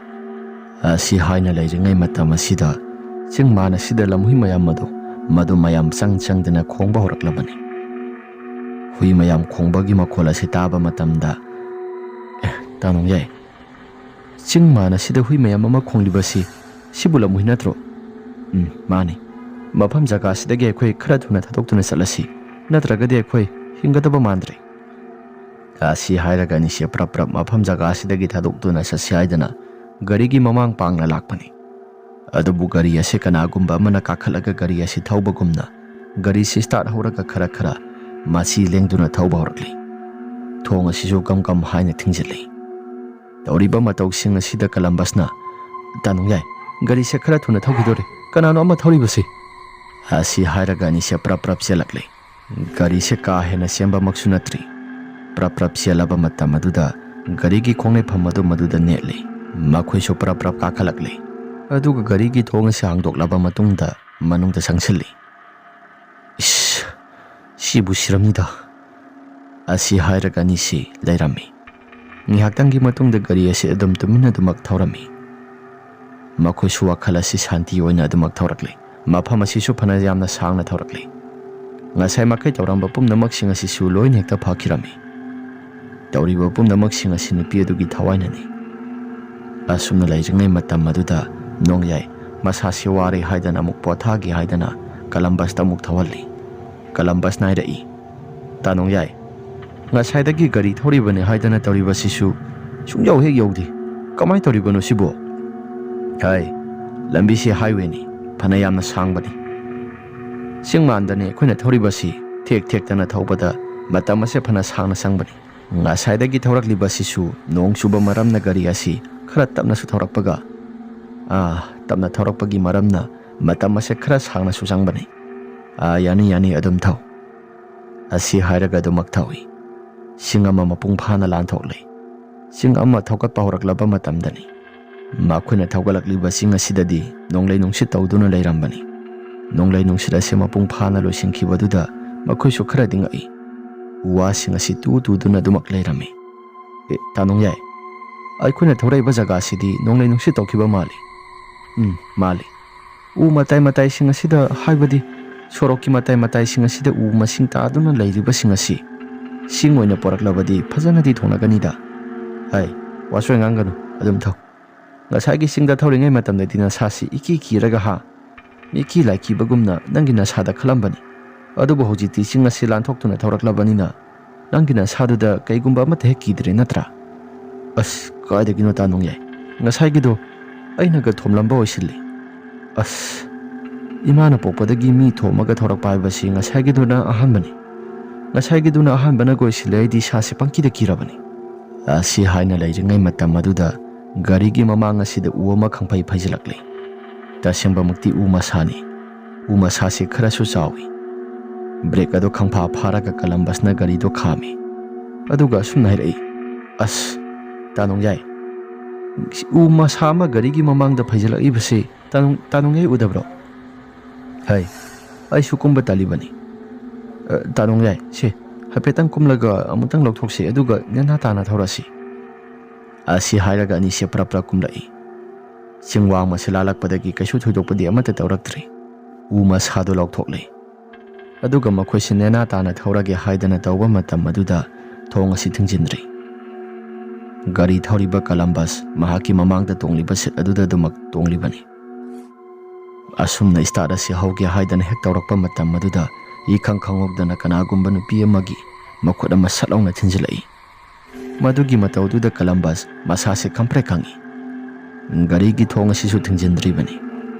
ꯑꯁꯤ ꯍꯥꯏꯅ ꯂꯩꯔꯤꯉꯩ ꯃꯇꯝ ꯑꯁꯤꯗ ꯆꯤꯡ ꯃꯥꯟ ꯑꯁꯤꯗ ꯂꯝꯍꯨꯏ ꯃꯌꯥꯝ ꯑꯗꯣ, ꯃꯗꯨ ꯃꯌꯥꯝ ꯆꯪ ꯆꯪꯗꯅ ꯈꯣꯡꯕ ꯍꯧꯔꯛꯂꯕꯅꯤ꯫ ꯍꯨꯏ ꯃꯌꯥꯝ ꯈꯣꯡꯕꯒꯤ ꯃꯈꯣꯜ ꯑꯁꯤ ꯇꯥꯕ ꯃꯇꯝꯗ, "ꯑꯦ, ꯇꯥꯅꯨꯡ ꯌꯥꯏ, ꯆꯤꯡ ꯃꯥꯟ ꯑꯁꯤꯗ ꯍꯨꯏ ꯃꯌꯥꯝ ꯑꯃ ꯈꯣꯡꯂꯤꯕꯁꯤ, ꯁꯤꯕꯨ ꯂꯝꯍꯨꯏ ꯅꯠꯇ꯭ꯔꯣ?" "ꯎꯝ, ꯃꯥꯅꯤ꯫ ꯃꯐꯝ ꯖꯒꯥ ꯑꯁꯤꯗꯒꯤ ꯑꯩꯈꯣꯏ ꯈꯔ ꯊꯨꯅ ꯊꯥꯗꯣꯛꯇꯨꯅ ꯆꯠꯂꯁꯤ꯫ ꯅꯠꯇ꯭ꯔꯒꯗꯤ ꯑꯩꯈꯣꯏ ꯍꯤꯡꯒꯗꯕ ꯃꯥꯟꯗ꯭ꯔꯦ꯫ ꯑꯁꯤ ꯍꯥꯏꯔꯒ ꯑꯅꯤꯁꯦ ꯄ꯭ꯔꯞ ꯄ꯭ꯔꯞ ꯃꯐꯝ ꯖꯒꯥ ꯑꯁꯤꯗꯒꯤ ꯊꯥꯗꯣꯛꯇꯨꯅ ꯆꯠꯁꯤ ꯍꯥꯏꯗꯅ ꯒꯥꯔꯤꯒꯤ ꯃꯃꯥꯡ ꯄꯥꯡꯅ ꯂꯥꯛꯄꯅꯤ꯫ ꯑꯗꯨꯕꯨ ꯒꯥꯔꯤ ꯑꯁꯤ ꯀꯅꯥꯒꯨꯝꯕ ꯑꯃꯅ ꯀꯥꯈꯠꯂꯒ ꯒꯥꯔꯤ ꯑꯁꯤ ꯊꯧꯕꯒꯨꯝꯅ ꯒꯥꯔꯤꯁꯤ start ꯍꯧꯔꯒ ꯈꯔ ꯈꯔ ꯃꯆꯤ ꯂꯦꯡꯗꯨꯅ ꯊꯧꯕ ꯍꯧꯔꯛꯂꯤ꯫ ꯊꯣꯡ ꯑꯁꯤꯁꯨ ꯀꯝ ꯀꯝ ꯍꯥꯏꯅ ꯊꯤꯡꯖꯤꯜꯂꯤ꯫ ꯇꯧꯔꯤꯕ ꯃꯇꯧꯁꯤꯡ ꯑꯁꯤꯗ ꯀꯂꯝꯕꯁꯅ, "ꯇꯥꯅꯨꯡꯌꯥꯏ, ꯒꯥꯔꯤꯁꯦ ꯈꯔ ꯊꯨꯅ ꯊꯧꯈꯤꯗꯣꯔꯦ, ꯀꯅꯥꯅꯣ ꯑꯃ ꯊꯧꯔꯤꯕꯁꯤ?" ꯑꯁꯤ ꯍꯥꯏꯔꯒ ꯑꯅꯤꯁꯦ ꯄ꯭ꯔꯞ ꯄ꯭ꯔꯞ ꯆꯦꯜꯂꯛꯂꯤ꯫ ꯒꯥꯔꯤꯁꯦ ꯀꯥ ꯍꯦꯟꯅ ꯆꯦꯟꯕꯃꯛꯁꯨ ꯅꯠꯇ꯭ꯔꯤ꯫ ꯄ꯭ꯔꯞ ꯄ꯭ꯔꯞ ꯆꯦꯜꯂꯕ ꯃꯇꯝ ꯑꯗꯨꯗ ꯒꯥꯔꯤꯒꯤ ꯈꯣꯡꯅꯩꯐꯝ ꯑꯗꯨ ꯃꯗꯨꯗ ꯅꯦꯠꯂꯤ꯫ ꯃꯈꯣꯏꯁꯨ ꯄ꯭ꯔꯞ ꯄ꯭ꯔꯞ ꯀꯥꯈꯠꯂꯛꯂꯤ꯫ ꯑꯗꯨꯒ ꯒꯥꯔꯤꯒꯤ ꯊꯣꯡ ꯑꯁꯤ ꯍꯥꯡꯗꯣꯛꯂꯕ ꯃꯇꯨꯡꯗ ꯃꯅꯨꯡꯗ ꯆꯪꯁꯤꯜꯂꯤ꯫ "ꯏꯁ, ꯁꯤꯕꯨ ꯁꯤꯔꯝꯅꯤꯗ" ꯑꯁꯤ ꯍꯥꯏꯔꯒ ꯑꯅꯤꯁꯤ ꯂꯩꯔꯝꯃꯤ꯫ ꯉꯥꯏꯍꯥꯛꯇꯪꯒꯤ ꯃꯇꯨꯡꯗ ꯒꯥꯔꯤ ꯑꯁꯤ ꯑꯗꯨꯝ ꯇꯨꯃꯤꯟꯅ ꯑꯗꯨꯃꯛ ꯊꯧꯔꯝꯃꯤ꯫ ꯃꯈꯣꯏꯁꯨ ꯋꯥꯈꯜ ꯑꯁꯤ ꯁꯥꯟꯇꯤ ꯑꯣꯏꯅ ꯑꯗꯨꯃꯛ ꯊꯧꯔꯛꯂꯤ꯫ ꯃꯐꯝ ꯑꯁꯤꯁꯨ ꯐꯅ ꯌꯥꯝꯅ ꯁꯥꯡꯅ ꯊꯧꯔꯛꯂꯤ꯫ ꯉꯁꯥꯏ ꯃꯈꯩ ꯇꯧꯔꯝꯕ ꯄꯨꯝꯅꯃꯛꯁꯤꯡ ꯑꯁꯤꯁꯨ ꯂꯣꯏꯅ ꯍꯦꯛꯇ ꯐꯈꯤꯔꯝꯃꯤ꯫ ꯇꯧꯔꯤꯕ ꯄꯨꯝꯅꯃꯛꯁꯤꯡ ꯑꯁꯤ ꯅꯨꯄꯤ ꯑꯗꯨꯒꯤ ꯊꯋꯥꯏꯅꯅꯤ꯫ ꯑꯁꯨꯝꯅ ꯂꯩꯔꯤꯉꯩ ꯃꯇꯝ ꯑꯗꯨꯗ ꯅꯣꯡꯌꯥꯏ ꯃꯁꯥꯁꯤ ꯋꯥꯔꯦ ꯍꯥꯏꯗꯅ ꯑꯃꯨꯛ ꯄꯣꯊꯥꯒꯦ ꯍꯥꯏꯗꯅ ꯀꯂꯝꯕꯁꯇ ꯑꯃꯨꯛ ꯊꯧꯍꯜꯂꯤ꯫ ꯀꯂꯝꯕꯁꯅ ꯍꯥꯏꯔꯛꯏ, "ꯇꯥ ꯅꯣꯡꯌꯥꯏ, ꯉꯁꯥꯏꯗꯒꯤ ꯒꯥꯔꯤ ꯊꯧꯔꯤꯕꯅꯤ ꯍꯥꯏꯗꯅ ꯇꯧꯔꯤꯕꯁꯤꯁꯨ ꯁꯨꯡꯌꯧ ꯍꯦꯛ ꯌꯧꯗꯦ꯫ ꯀꯃꯥꯏꯅ ꯇꯧꯔꯤꯕꯅꯣ ꯁꯤꯕꯣ?" "ꯍꯥꯏ, ꯂꯝꯕꯤꯁꯤ highwayꯅꯤ, ꯐꯅ ꯌꯥꯝꯅ ꯁꯥꯡꯕꯅꯤ꯫ ꯆꯤꯡ ꯃꯥꯟꯗꯅꯤ ꯑꯩꯈꯣꯏꯅ ꯊꯧꯔꯤꯕꯁꯤ, ꯊꯦꯛ ꯊꯦꯛꯇꯅ ꯊꯧꯕꯗ ꯃꯇꯝ ꯑꯁꯦ ꯐꯅ ꯁꯥꯡꯅ ꯆꯪꯕꯅꯤ꯫ ꯉꯁꯥꯏꯗꯒꯤ ꯊꯧꯔꯛꯂꯤꯕꯁꯤꯁꯨ ꯅꯣꯡ ꯆꯨꯕ ꯃꯔꯝꯅ ꯒꯥꯔꯤ ꯑꯁꯤ ꯈꯔ ꯇꯞꯅꯁꯨ ꯊꯧꯔꯛꯄꯒ, ꯑꯥ, ꯇꯞꯅ ꯊꯧꯔꯛꯄꯒꯤ ꯃꯔꯝꯅ ꯃꯇꯝ ꯑꯁꯦ ꯈꯔ ꯁꯥꯡꯅꯁꯨ ꯆꯪꯕꯅꯤ꯫ ꯑꯥ, ꯌꯥꯅꯤ, ꯌꯥꯅꯤ, ꯑꯗꯨꯝ ꯊꯧ" ꯑꯁꯤ ꯍꯥꯏꯔꯒ ꯑꯗꯨꯃꯛ ꯊꯧꯏ꯫ ꯆꯤꯡ ꯑꯃ ꯃꯄꯨꯡ ꯐꯥꯅ ꯂꯥꯟꯊꯣꯛꯂꯤ꯫ ꯆꯤꯡ ꯑꯃ ꯊꯧꯒꯠꯄ ꯍꯧꯔꯛꯂꯕ ꯃꯇꯝꯗꯅꯤ꯫ ꯃꯈꯣꯏꯅ ꯊꯧꯒꯠꯂꯛꯂꯤꯕ ꯆꯤꯡ ꯑꯁꯤꯗꯗꯤ ꯅꯣꯡꯂꯩ ꯅꯨꯡꯁꯤꯠ ꯇꯧꯗꯨꯅ ꯂꯩꯔꯝꯕꯅꯤ꯫ ꯅꯣꯡꯂꯩ ꯅꯨꯡꯁꯤꯠ ꯑꯁꯤ ꯃꯄꯨꯡ ꯐꯥꯅ ꯂꯣꯏꯁꯤꯟꯈꯤꯕꯗꯨꯗ ꯃꯈꯣꯏꯁꯨ ꯈꯔꯗꯤ ꯉꯛꯏ꯫ ꯎ ꯋꯥꯁꯤꯡ ꯑꯁꯤ ꯇꯨ ꯇꯨꯗꯨꯅ ꯑꯗꯨꯃꯛ ꯂꯩꯔꯝꯃꯤ꯫ "ꯑꯦ, ꯇꯥ ꯅꯣꯡꯌꯥꯏ, ꯑꯩꯈꯣꯏꯅ ꯊꯧꯔꯛꯏꯕ ꯖꯒꯥꯁꯤꯗꯤ ꯅꯣꯡꯂꯩ ꯅꯨꯡꯁꯤꯠ ꯇꯧꯈꯤꯕ ꯃꯥꯜꯂꯤ꯫" "ꯎꯝ, ꯃꯥꯜꯂꯤ꯫ ꯎ ꯃꯇꯥꯏ ꯃꯇꯥꯏꯁꯤꯡ ꯑꯁꯤꯗ, ꯍꯥꯏꯕꯗꯤ ꯁꯣꯔꯣꯛꯀꯤ ꯃꯇꯥꯏ ꯃꯇꯥꯏꯁꯤꯡ ꯑꯁꯤꯗ ꯎ ꯃꯁꯤꯡ ꯇꯥꯗꯨꯅ ꯂꯩꯔꯤꯕꯁꯤꯡ ꯑꯁꯤ ꯆꯤꯡ ꯑꯣꯏꯅ ꯄꯣꯔꯛꯂꯕꯗꯤ ꯐꯖꯅꯗꯤ ꯊꯣꯡꯂꯒꯅꯤꯗ꯫ ꯍꯥꯏ, ꯋꯥꯁꯣꯏ ꯉꯥꯡꯒꯅꯨ, ꯑꯗꯨꯝ ꯊꯧ꯫ ꯉꯁꯥꯏꯒꯤ ꯆꯤꯡꯗ ꯊꯧꯔꯤꯉꯩ ꯃꯇꯝꯗꯗꯤ ꯅꯁꯥꯁꯤ ꯏꯀꯤ ꯀꯤꯔꯒ ꯍꯥ, ꯃꯤꯀꯤ ꯂꯥꯏꯀꯤꯕꯒꯨꯝꯅ ꯅꯪꯒꯤ ꯅꯁꯥꯗ ꯈꯜꯂꯝꯕꯅꯤ꯫ ꯑꯗꯨꯕꯨ ꯍꯧꯖꯤꯛꯇꯤ ꯆꯤꯡ ꯑꯁꯤ ꯂꯥꯟꯊꯣꯛꯇꯨꯅ ꯊꯧꯔꯛꯂꯕꯅꯤꯅ ꯅꯪꯒꯤ ꯅꯁꯥꯗꯨꯗ ꯀꯩꯒꯨꯝꯕ ꯑꯃꯠꯇ ꯍꯦꯛ ꯀꯤꯗ꯭ꯔꯦ ꯅꯠꯇ꯭ꯔꯥ? ꯑꯁ, ꯀꯥꯏꯗꯒꯤꯅꯣ ꯇꯥ ꯅꯣꯡꯌꯥꯏ? ꯉꯁꯥꯏꯒꯤꯗꯣ ꯑꯩꯅꯒ ꯊꯣꯝꯂꯝꯕ ꯑꯣꯏꯁꯤꯜꯂꯤ꯫ ꯑꯁ, ꯏꯃꯥꯅ ꯄꯣꯛꯄꯗꯒꯤ ꯃꯤ ꯊꯣꯝꯃꯒ ꯊꯧꯔꯛꯄ ꯍꯥꯏꯕꯁꯤ ꯉꯁꯥꯏꯒꯤꯗꯨꯅ ꯑꯍꯥꯟꯕꯅꯤ꯫ ꯉꯁꯥꯏꯒꯤꯗꯨꯅ ꯑꯍꯥꯟꯕꯅꯒ ꯑꯣꯏꯁꯤꯜꯂꯦ, ꯑꯩꯗꯤ ꯏꯁꯥꯁꯦ ꯄꯪꯀꯤꯗ ꯀꯤꯔꯕꯅꯤ꯫ ꯑꯁꯤ ꯍꯥꯏꯅ ꯂꯩꯔꯤꯉꯩ ꯃꯇꯝ ꯑꯗꯨꯗ ꯒꯥꯔꯤꯒꯤ ꯃꯃꯥꯡ ꯑꯁꯤꯗ ꯎ ꯑꯃ ꯈꯪꯐꯩ ꯐꯩꯖꯤꯜꯂꯛꯂꯤ꯫ ꯇꯁꯦꯡꯕꯃꯛꯇꯤ ꯎ ꯃꯁꯥꯅꯤ꯫ ꯎ ꯃꯁꯥꯁꯤ ꯈꯔꯁꯨ ꯆꯥꯎꯏ꯫ ꯕ꯭ꯔꯦꯛ ꯑꯗꯨ ꯈꯪꯐꯥ ꯐꯥꯔꯒ ꯀꯂꯝꯕꯁꯅ ꯒꯥꯔꯤꯗꯨ ꯈꯥꯝꯃꯤ꯫ ꯑꯗꯨꯒ ꯑꯁꯨꯝꯅ ꯍꯥꯏꯔꯛꯏ, "ꯑꯁ, ꯇꯥ ꯅꯣꯡꯌꯥꯏ, ꯎ ꯃꯁꯥ ꯑꯃ ꯒꯥꯔꯤꯒꯤ ꯃꯃꯥꯡꯗ ꯐꯩꯖꯤꯜꯂꯛꯏꯕꯁꯤ ꯇꯥ ꯅꯣꯡ-, ꯇꯥ ꯅꯣꯡꯌꯥꯏ ꯎꯗꯕ꯭ꯔꯣ?" "ꯍꯩ, ꯑꯩꯁꯨ ꯀꯨꯝꯕ ꯇꯜꯂꯤꯕꯅꯤ꯫ ꯑ, ꯇꯥ ꯅꯣꯡꯌꯥꯏ, ꯁꯦ, ꯍꯥꯏꯐꯦꯠꯇꯪ ꯀꯨꯝꯂꯒ ꯑꯃꯨꯛꯇꯪ ꯂꯧꯊꯣꯛꯁꯤ, ꯑꯗꯨꯒ ꯅꯦꯅꯥ ꯇꯥꯅ ꯊꯧꯔꯁꯤ꯫" ꯑꯁꯤ ꯍꯥꯏꯔꯒ ꯑꯅꯤꯁꯦ ꯄ꯭ꯔꯞ ꯄ꯭ꯔꯞ ꯀꯨꯝꯂꯛꯏ꯫ ꯆꯤꯡꯋꯥꯡ ꯃꯁꯤ ꯂꯥꯜꯂꯛꯄꯗꯒꯤ ꯀꯩꯁꯨ ꯊꯣꯏꯗꯣꯛꯄꯗꯤ ꯑꯃꯠꯇ ꯇꯧꯔꯛꯇ꯭ꯔꯤ꯫ ꯎ ꯃꯁꯥꯗꯨ ꯂꯧꯊꯣꯛꯂꯦ꯫ ꯑꯗꯨꯒ ꯃꯈꯣꯏꯁꯤ ꯅꯦꯅꯥ ꯇꯥꯅ ꯊꯧꯔꯒꯦ ꯍꯥꯏꯗꯅ ꯇꯧꯕ ꯃꯇꯝ ꯑꯗꯨꯗ ꯊꯣꯡ ꯑꯁꯤ ꯊꯤꯡꯖꯤꯟꯗ꯭ꯔꯤ꯫ ꯒꯥꯔꯤ ꯊꯧꯔꯤꯕ ꯀꯂꯝꯕꯁ ꯃꯍꯥꯛꯀꯤ ꯃꯃꯥꯡꯗ ꯇꯣꯡꯂꯤꯕ ꯁꯤꯠ ꯑꯗꯨꯗ ꯑꯗꯨꯃꯛ ꯇꯣꯡꯂꯤꯕꯅꯤ꯫ ꯑꯁꯨꯝꯅ ꯁ꯭ꯇꯥꯔꯠ ꯑꯁꯤ ꯍꯧꯒꯦ ꯍꯥꯏꯗꯅ ꯍꯦꯛ ꯇꯧꯔꯛꯄ ꯃꯇꯝ ꯑꯗꯨꯗ ꯏꯈꯪ ꯈꯪꯍꯧꯗꯅ ꯀꯅꯥꯒꯨꯝꯕ ꯅꯨꯄꯤ ꯑꯃꯒꯤ ꯃꯈꯨꯠ ꯑꯃ ꯁꯠ ꯂꯥꯎꯅ ꯊꯤꯟꯖꯤꯜꯂꯛꯏ꯫ ꯃꯗꯨꯒꯤ ꯃꯇꯧꯗꯨꯗ ꯀꯂꯝꯕꯁ ꯃꯁꯥꯁꯦ ꯈꯪꯄ꯭ꯔꯦꯛ ꯈꯪꯉꯤ꯫ ꯒꯥꯔꯤꯒꯤ ꯊꯣꯡ ꯑꯁꯤꯁꯨ ꯊꯤꯡꯖꯤꯟꯗ꯭ꯔꯤꯕꯅꯤ꯫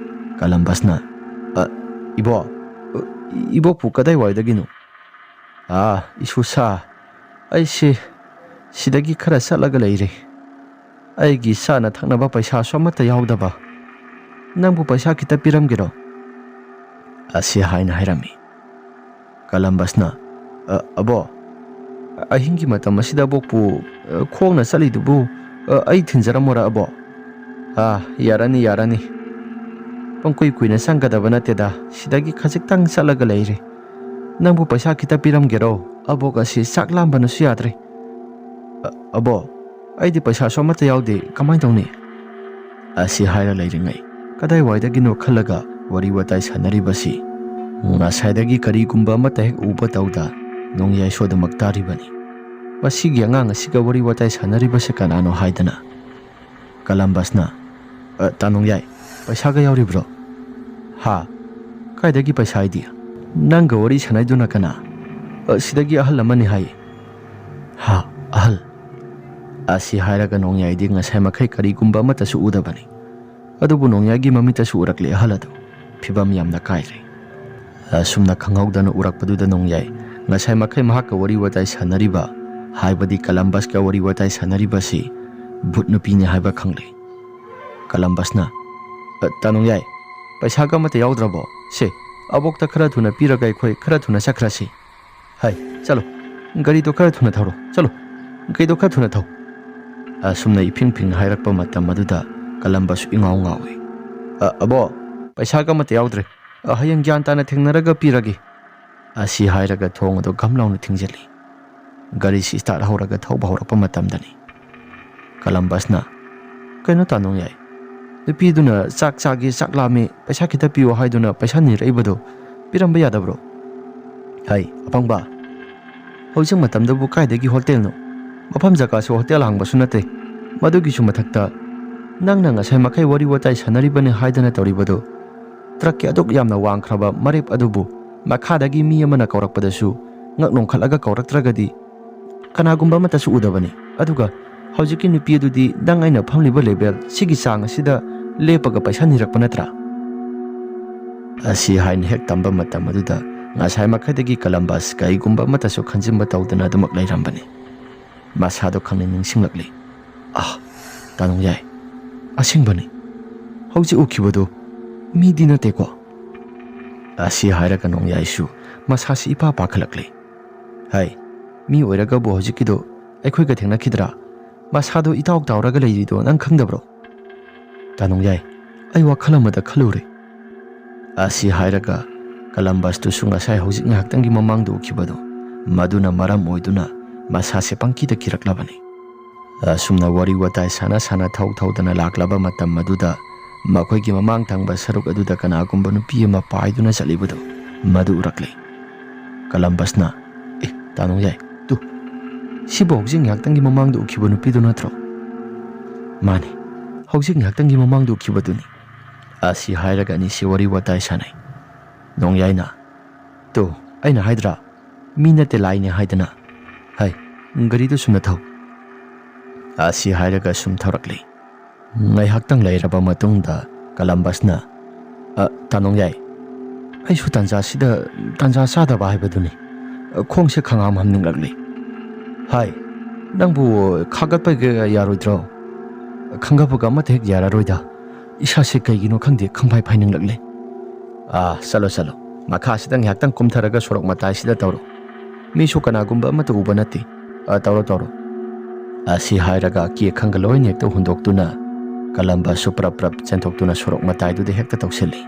ꯀꯂꯝꯕꯁꯅ, "ꯑ, ꯏꯕꯣ, ꯑ, ꯏꯕꯣꯛꯄꯨ ꯀꯗꯥꯏꯋꯥꯏꯗꯒꯤꯅꯣ?" "ꯑꯥ, ꯏꯁꯨꯁꯥ, ꯑꯩꯁꯦ ꯁꯤꯗꯒꯤ ꯈꯔ ꯆꯠꯂꯒ ꯂꯩꯔꯦ꯫ ꯑꯩꯒꯤ ꯆꯥꯅ ꯊꯛꯅꯕ ꯄꯩꯁꯥꯁꯨ ꯑꯃꯠꯇ ꯌꯥꯎꯗꯕ꯫ ꯅꯪꯕꯨ ꯄꯩꯁꯥ ꯈꯤꯇ ꯄꯤꯔꯝꯒꯦꯔꯣ?" ꯑꯁꯤ ꯍꯥꯏꯅ ꯍꯥꯏꯔꯝꯃꯤ꯫ ꯀꯂꯝꯕꯁꯅ, "ꯑ, ꯑꯕꯣ, ꯑꯍꯤꯡꯒꯤ ꯃꯇꯝ ꯑꯁꯤꯗ ꯑꯕꯣꯛꯄꯨ, ꯑ, ꯈꯣꯡꯅ ꯆꯠꯂꯤꯗꯨꯕꯨ, ꯑ, ꯑꯩ ꯊꯤꯟꯖꯔꯝꯃꯣꯔꯥ ꯑꯕꯣ?" "ꯑꯥ, ꯌꯥꯔꯅꯤ, ꯌꯥꯔꯅꯤ꯫ ꯄꯪꯀꯨꯏ ꯀꯨꯏꯅ ꯆꯪꯒꯗꯕ ꯅꯠꯇꯦꯗ, ꯁꯤꯗꯒꯤ ꯈꯖꯤꯛꯇꯪ ꯆꯠꯂꯒ ꯂꯩꯔꯦ꯫ ꯅꯪꯕꯨ ꯄꯩꯁꯥ ꯈꯤꯇ ꯄꯤꯔꯝꯒꯦꯔꯣ? ꯑꯕꯣꯛ ꯑꯁꯤ ꯆꯥꯛ ꯂꯥꯝꯕꯅꯁꯨ ꯌꯥꯗ꯭ꯔꯦ꯫" "ꯑ, ꯑꯕꯣ, ꯑꯩꯗꯤ ꯄꯩꯁꯥꯁꯨ ꯑꯃꯠꯇ ꯌꯥꯎꯗꯦ, ꯀꯃꯥꯏꯅ ꯇꯧꯅꯤ?" ꯑꯁꯤ ꯍꯥꯏꯔ ꯂꯩꯔꯤꯉꯩ ꯀꯗꯥꯏꯋꯥꯏꯗꯒꯤꯅꯣ ꯈꯜꯂꯒ ꯋꯥꯔꯤ ꯋꯥꯇꯥꯏ ꯁꯥꯟꯅꯔꯤꯕꯁꯤ ꯉꯁꯥꯏꯗꯒꯤ ꯀꯔꯤꯒꯨꯝꯕ ꯑꯃꯠꯇ ꯍꯦꯛ ꯎꯕ ꯇꯧꯗ ꯅꯣꯡꯌꯥꯏꯁꯨ ꯑꯗꯨꯃꯛ ꯇꯥꯔꯤꯕꯅꯤ꯫ ꯃꯁꯤꯒꯤ ꯑꯉꯥꯡ ꯑꯁꯤꯒ ꯋꯥꯔꯤ ꯋꯥꯇꯥꯏ ꯁꯥꯟꯅꯔꯤꯕꯁꯤ ꯀꯅꯥꯅꯣ ꯍꯥꯏꯗꯅ ꯀꯂꯝꯕꯁꯅ, "ꯑ, ꯇꯥ ꯅꯣꯡꯌꯥꯏ, ꯄꯩꯁꯥꯒ ꯌꯥꯎꯔꯤꯕ꯭ꯔꯣ?" "ꯍꯥ? ꯀꯥꯏꯗꯒꯤ ꯄꯩꯁꯥ ꯍꯥꯏꯗꯤ?" "ꯅꯪꯒ ꯋꯥꯔꯤ ꯁꯥꯟꯅꯩꯗꯨꯅ ꯀꯅꯥ?" "ꯑ, ꯁꯤꯗꯒꯤ ꯑꯍꯜ ꯑꯃꯅꯤ ꯍꯥꯏꯌꯦ꯫" "ꯍꯥ? ꯑꯍꯜ?" ꯑꯁꯤ ꯍꯥꯏꯔꯒ ꯅꯣꯡꯌꯥꯏꯗꯤ ꯉꯁꯥꯏ ꯃꯈꯩ ꯀꯔꯤꯒꯨꯝꯕ ꯑꯃꯠꯇꯁꯨ ꯎꯗꯕꯅꯤ꯫ ꯑꯗꯨꯕꯨ ꯅꯣꯡꯌꯥꯏꯒꯤ ꯃꯃꯤꯠꯇꯁꯨ ꯎꯔꯛꯂꯦ ꯑꯍꯜ ꯑꯗꯨ꯫ ꯐꯤꯕꯝ ꯌꯥꯝꯅ ꯀꯥꯏꯔꯦ꯫ ꯑꯁꯨꯝꯅ ꯈꯪꯍꯧꯗꯅ ꯎꯔꯛꯄꯗꯨꯗ ꯅꯣꯡꯌꯥꯏ ꯉꯁꯥꯏ ꯃꯈꯩ ꯃꯍꯥꯛꯀ ꯋꯥꯔꯤ ꯋꯥꯇꯥꯏ ꯁꯥꯟꯅꯔꯤꯕ, ꯍꯥꯏꯕꯗꯤ ꯀꯂꯝꯕꯁꯀ ꯋꯥꯔꯤ ꯋꯥꯇꯥꯏ ꯁꯥꯟꯅꯔꯤꯕꯁꯤ ꯚꯨꯠ ꯅꯨꯄꯤꯅꯤ ꯍꯥꯏꯕ ꯈꯪꯂꯦ꯫ ꯀꯂꯝꯕꯁꯅ, "ꯑ, ꯇꯥ ꯅꯣꯡꯌꯥꯏ, ꯄꯩꯁꯥꯒ ꯑꯃꯠꯇ ꯌꯥꯎꯗ꯭ꯔꯕꯣ? ꯁꯦ, ꯑꯕꯣꯛꯇ ꯈꯔ ꯊꯨꯅ ꯄꯤꯔꯒ ꯑꯩꯈꯣꯏ ꯈꯔ ꯊꯨꯅ ꯆꯠꯈ꯭ꯔꯁꯤ꯫ ꯍꯥꯏ, ꯆꯠꯂꯣ, ꯒꯥꯔꯤꯗꯣ ꯈꯔ ꯊꯨꯅ ꯊꯧꯔꯣ, ꯆꯠꯂꯣ, ꯒꯥꯔꯤꯗꯣ ꯈꯔ ꯊꯨꯅ ꯊꯧ꯫" ꯑꯁꯨꯝꯅ ꯏꯐꯤꯡ ꯐꯤꯡ ꯍꯥꯏꯔꯛꯄ ꯃꯇꯝ ꯑꯗꯨꯗ ꯀꯂꯝꯕꯁꯨ ꯏꯉꯥꯎ ꯉꯥꯎꯏ꯫ "ꯑ, ꯑꯕꯣ, ꯄꯩꯁꯥꯒ ꯑꯃꯠꯇ ꯌꯥꯎꯗ꯭ꯔꯦ꯫ ꯑ, ꯍꯌꯦꯡ ꯒ꯭ꯌꯥꯟ ꯇꯥꯅ ꯊꯦꯡꯅꯔꯒ ꯄꯤꯔꯒꯦ꯫" ꯑꯁꯤ ꯍꯥꯏꯔꯒ ꯊꯣꯡ ꯑꯗꯨ ꯘꯝ ꯂꯥꯎꯅ ꯊꯤꯡꯖꯤꯜꯂꯤ꯫ ꯒꯥꯔꯤꯁꯤ ꯁ꯭ꯇꯥꯔꯠ ꯍꯧꯔꯒ ꯊꯧꯕ ꯍꯧꯔꯛꯄ ꯃꯇꯝꯗꯅꯤ꯫ ꯀꯂꯝꯕꯁꯅ, "ꯀꯩꯅꯣ ꯇꯥ ꯅꯣꯡꯌꯥꯏ, ꯅꯨꯄꯤꯗꯨꯅ 'ꯆꯥꯛ ꯆꯥꯒꯦ, ꯆꯥꯛ ꯂꯥꯝꯃꯦ, ꯄꯩꯁꯥ ꯈꯤꯇ ꯄꯤꯌꯨ' ꯍꯥꯏꯗꯨꯅ ꯄꯩꯁꯥ ꯅꯤꯔꯛꯏꯕꯗꯣ ꯄꯤꯔꯝꯕ ꯌꯥꯗꯕ꯭ꯔꯣ?" "ꯍꯩ, ꯑꯄꯪꯕ, ꯍꯧꯖꯤꯛ ꯃꯇꯝꯗꯕꯨ ꯀꯥꯏꯗꯒꯤ ꯍꯣꯇꯦꯜꯅꯣ? ꯃꯐꯝ ꯖꯒꯥꯁꯨ ꯍꯣꯇꯦꯜ ꯍꯥꯡꯕꯁꯨ ꯅꯠꯇꯦ꯫ ꯃꯗꯨꯒꯤꯁꯨ ꯃꯊꯛꯇ ꯅꯪꯅ ꯉꯁꯥꯏ ꯃꯈꯩ ꯋꯥꯔꯤ ꯋꯥꯇꯥꯏ ꯁꯥꯟꯅꯔꯤꯕꯅꯤ ꯍꯥꯏꯗꯅ ꯇꯧꯔꯤꯕꯗꯨ, ꯇ꯭ꯔꯛꯀꯤ ꯑꯗꯨꯛ ꯌꯥꯝꯅ ꯋꯥꯡꯈ꯭ꯔꯕ ꯃꯔꯦꯞ ꯑꯗꯨꯕꯨ ꯃꯈꯥꯗꯒꯤ ꯃꯤ ꯑꯃꯅ ꯀꯧꯔꯛꯄꯗꯁꯨ ꯉꯛ ꯅꯣꯡꯈꯠꯂꯒ ꯀꯧꯔꯛꯇ꯭ꯔꯒꯗꯤ ꯀꯅꯥꯒꯨꯝꯕ ꯑꯃꯠꯇꯁꯨ ꯎꯗꯕꯅꯤ꯫ ꯑꯗꯨꯒ ꯍꯧꯖꯤꯛꯀꯤ ꯅꯨꯄꯤ ꯑꯗꯨꯗꯤ ꯅꯪ ꯑꯩꯅ ꯐꯝꯂꯤꯕ ꯂꯦꯚꯦꯜ ꯁꯤꯒꯤ ꯆꯥꯡ ꯑꯁꯤꯗ ꯂꯦꯞꯄꯒ ꯄꯩꯁꯥ ꯅꯤꯔꯛꯄ ꯅꯠꯇ꯭ꯔꯥ?" ꯑꯁꯤ ꯍꯥꯏꯅ ꯍꯦꯛ ꯇꯝꯕ ꯃꯇꯝ ꯑꯗꯨꯗ ꯉꯁꯥꯏ ꯃꯈꯩꯗꯒꯤ ꯀꯂꯝꯕꯁ ꯀꯔꯤꯒꯨꯝꯕ ꯑꯃꯠꯇꯁꯨ ꯈꯟꯖꯤꯟꯕ ꯇꯧꯗꯅ ꯑꯗꯨꯃꯛ ꯂꯩꯔꯝꯕꯅꯤ꯫ ꯃꯁꯥꯗꯣ ꯈꯪꯅꯤꯡ ꯅꯤꯡꯁꯤꯡꯂꯛꯂꯤ꯫ "ꯑꯥ, ꯇꯥ ꯅꯣꯡꯌꯥꯏ, ꯑꯁꯦꯡꯕꯅꯤ꯫ ꯍꯧꯖꯤꯛ ꯎꯈꯤꯕꯗꯨ ꯃꯤꯗꯤ ꯅꯠꯇꯦꯀꯣ?" ꯑꯁꯤ ꯍꯥꯏꯔꯒ ꯅꯣꯡꯌꯥꯏꯁꯨ ꯃꯁꯥꯁꯤ ꯏꯄꯥ ꯄꯥꯈꯠꯂꯛꯂꯤ꯫ "ꯍꯥꯏ, ꯃꯤ ꯑꯣꯏꯔꯒꯕꯨ ꯍꯧꯖꯤꯛꯀꯤꯗꯣ ꯑꯩꯈꯣꯏꯒ ꯊꯦꯡꯅꯈꯤꯗ꯭ꯔꯥ? ꯃꯁꯥꯗꯣ ꯏꯇꯥꯎ ꯇꯥꯎꯔꯒ ꯂꯩꯔꯤꯗꯣ ꯅꯪ ꯈꯪꯗꯕ꯭ꯔꯣ?" "ꯇꯥ ꯅꯣꯡꯌꯥꯏ, ꯑꯩ ꯋꯥꯈꯜ ꯑꯃꯗ ꯈꯜꯂꯨꯔꯦ꯫" ꯑꯁꯤ ꯍꯥꯏꯔꯒ ꯀꯂꯝꯕꯁꯇꯨꯁꯨ ꯉꯁꯥꯏ ꯍꯧꯖꯤꯛ ꯉꯥꯏꯍꯥꯛꯇꯪꯒꯤ ꯃꯃꯥꯡꯗ ꯎꯈꯤꯕꯗꯣ, ꯃꯗꯨꯅ ꯃꯔꯝ ꯑꯣꯏꯗꯨꯅ ꯃꯁꯥꯁꯦ ꯄꯪꯀꯤꯗ ꯀꯤꯔꯛꯂꯕꯅꯤ꯫ ꯑꯁꯨꯝꯅ ꯋꯥꯔꯤ ꯋꯥꯇꯥꯏ ꯁꯥꯟꯅ ꯁꯥꯟꯅ ꯊꯧ ꯊꯧꯗꯅ ꯂꯥꯛꯂꯕ ꯃꯇꯝ ꯑꯗꯨꯗ ꯃꯈꯣꯏꯒꯤ ꯃꯃꯥꯡ ꯊꯪꯕ ꯁꯔꯨꯛ ꯑꯗꯨꯗ ꯀꯅꯥꯒꯨꯝꯕ ꯅꯨꯄꯤ ꯑꯃ ꯄꯥꯏꯗꯨꯅ ꯆꯠꯂꯤꯕꯗꯨ ꯃꯗꯨ ꯎꯔꯛꯂꯦ꯫ ꯀꯂꯝꯕꯁꯅ, "ꯑꯦ, ꯇꯥ ꯅꯣꯡꯌꯥꯏ, ꯇꯨ, ꯁꯤꯕꯨ ꯍꯧꯖꯤꯛ ꯉꯥꯏꯍꯥꯛꯇꯪꯒꯤ ꯃꯃꯥꯡꯗ ꯎꯈꯤꯕ ꯅꯨꯄꯤꯗꯨ ꯅꯠꯇ꯭ꯔꯣ?" "ꯃꯥꯅꯤ, ꯍꯧꯖꯤꯛ ꯉꯥꯏꯍꯥꯛꯇꯪꯒꯤ ꯃꯃꯥꯡꯗ ꯎꯈꯤꯕꯗꯨꯅꯤ꯫" ꯑꯁꯤ ꯍꯥꯏꯔꯒ ꯑꯅꯤꯁꯤ ꯋꯥꯔꯤ ꯋꯥꯇꯥꯏ ꯁꯥꯟꯅꯩ꯫ ꯅꯣꯡꯌꯥꯏꯅ, "ꯇꯨ, ꯑꯩꯅ ꯍꯥꯏꯗ꯭ꯔꯥ, ꯃꯤ ꯅꯠꯇꯦ, ꯂꯥꯏꯅꯦ ꯍꯥꯏꯗꯅ꯫ ꯍꯥꯏ, ꯒꯥꯔꯤꯗꯨ ꯁꯨꯝꯅ ꯊꯧ"꯫ ꯑꯁꯤ ꯍꯥꯏꯔꯒ ꯁꯨꯝ ꯊꯧꯔꯛꯂꯤ꯫ ꯉꯥꯏꯍꯥꯛꯇꯪ ꯂꯩꯔꯕ ꯃꯇꯨꯡꯗ ꯀꯂꯝꯕꯁꯅ, "ꯑ, ꯇꯥꯅꯣꯡꯌꯥꯏ, ꯑꯩꯁꯨ ꯇꯥꯟꯖꯥꯁꯤꯗ ꯇꯥꯟꯖꯥ ꯆꯥꯗꯕ ꯍꯥꯏꯕꯗꯨꯅꯤ꯫ ꯑ, ꯈꯣꯡꯁꯦ ꯈꯪꯍꯥꯝ ꯍꯥꯝꯅꯤꯡꯂꯛꯂꯤ꯫ ꯍꯥꯏ, ꯅꯪꯕꯨ ꯈꯥꯒꯠꯄꯒ ꯌꯥꯔꯣꯏꯗ꯭ꯔꯣ? ꯈꯪꯒꯞꯄꯒ ꯑꯃꯠꯇ ꯍꯦꯛ ꯌꯥꯔꯔꯣꯏꯗ꯫ ꯏꯁꯥꯁꯦ ꯀꯩꯒꯤꯅꯣ ꯈꯪꯗꯦ, ꯈꯪꯐꯥꯏ ꯐꯥꯏꯅꯤꯡꯂꯛꯂꯦ"꯫ "ꯑꯥ, ꯆꯠꯂꯣ, ꯆꯠꯂꯣ꯫ ꯃꯈꯥꯁꯤꯗ ꯉꯥꯏꯍꯥꯛꯇꯪ ꯀꯨꯝꯊꯔꯒ ꯁꯣꯔꯣꯛ ꯃꯇꯥꯏꯁꯤꯗ ꯇꯧꯔꯣ꯫ ꯃꯤꯁꯨ ꯀꯅꯥꯒꯨꯝꯕ ꯑꯃꯠꯇ ꯎꯕ ꯅꯠꯇꯦ꯫ ꯑꯥ, ꯇꯧꯔꯣ, ꯇꯧꯔꯣ"꯫ ꯑꯁꯤ ꯍꯥꯏꯔꯒ ꯑꯀꯤ ꯑꯈꯪꯒ ꯂꯣꯏꯅ ꯍꯦꯛꯇ ꯍꯨꯟꯗꯣꯛꯇꯨꯅ ꯀꯂꯝꯕꯁꯁꯨ ꯄ꯭ꯔꯞ ꯄ꯭ꯔꯞ ꯆꯦꯟꯊꯣꯛꯇꯨꯅ ꯁꯣꯔꯣꯛ ꯃꯇꯥꯏꯗꯨꯗ ꯍꯦꯛꯇ ꯇꯧꯁꯤꯜꯂꯤ꯫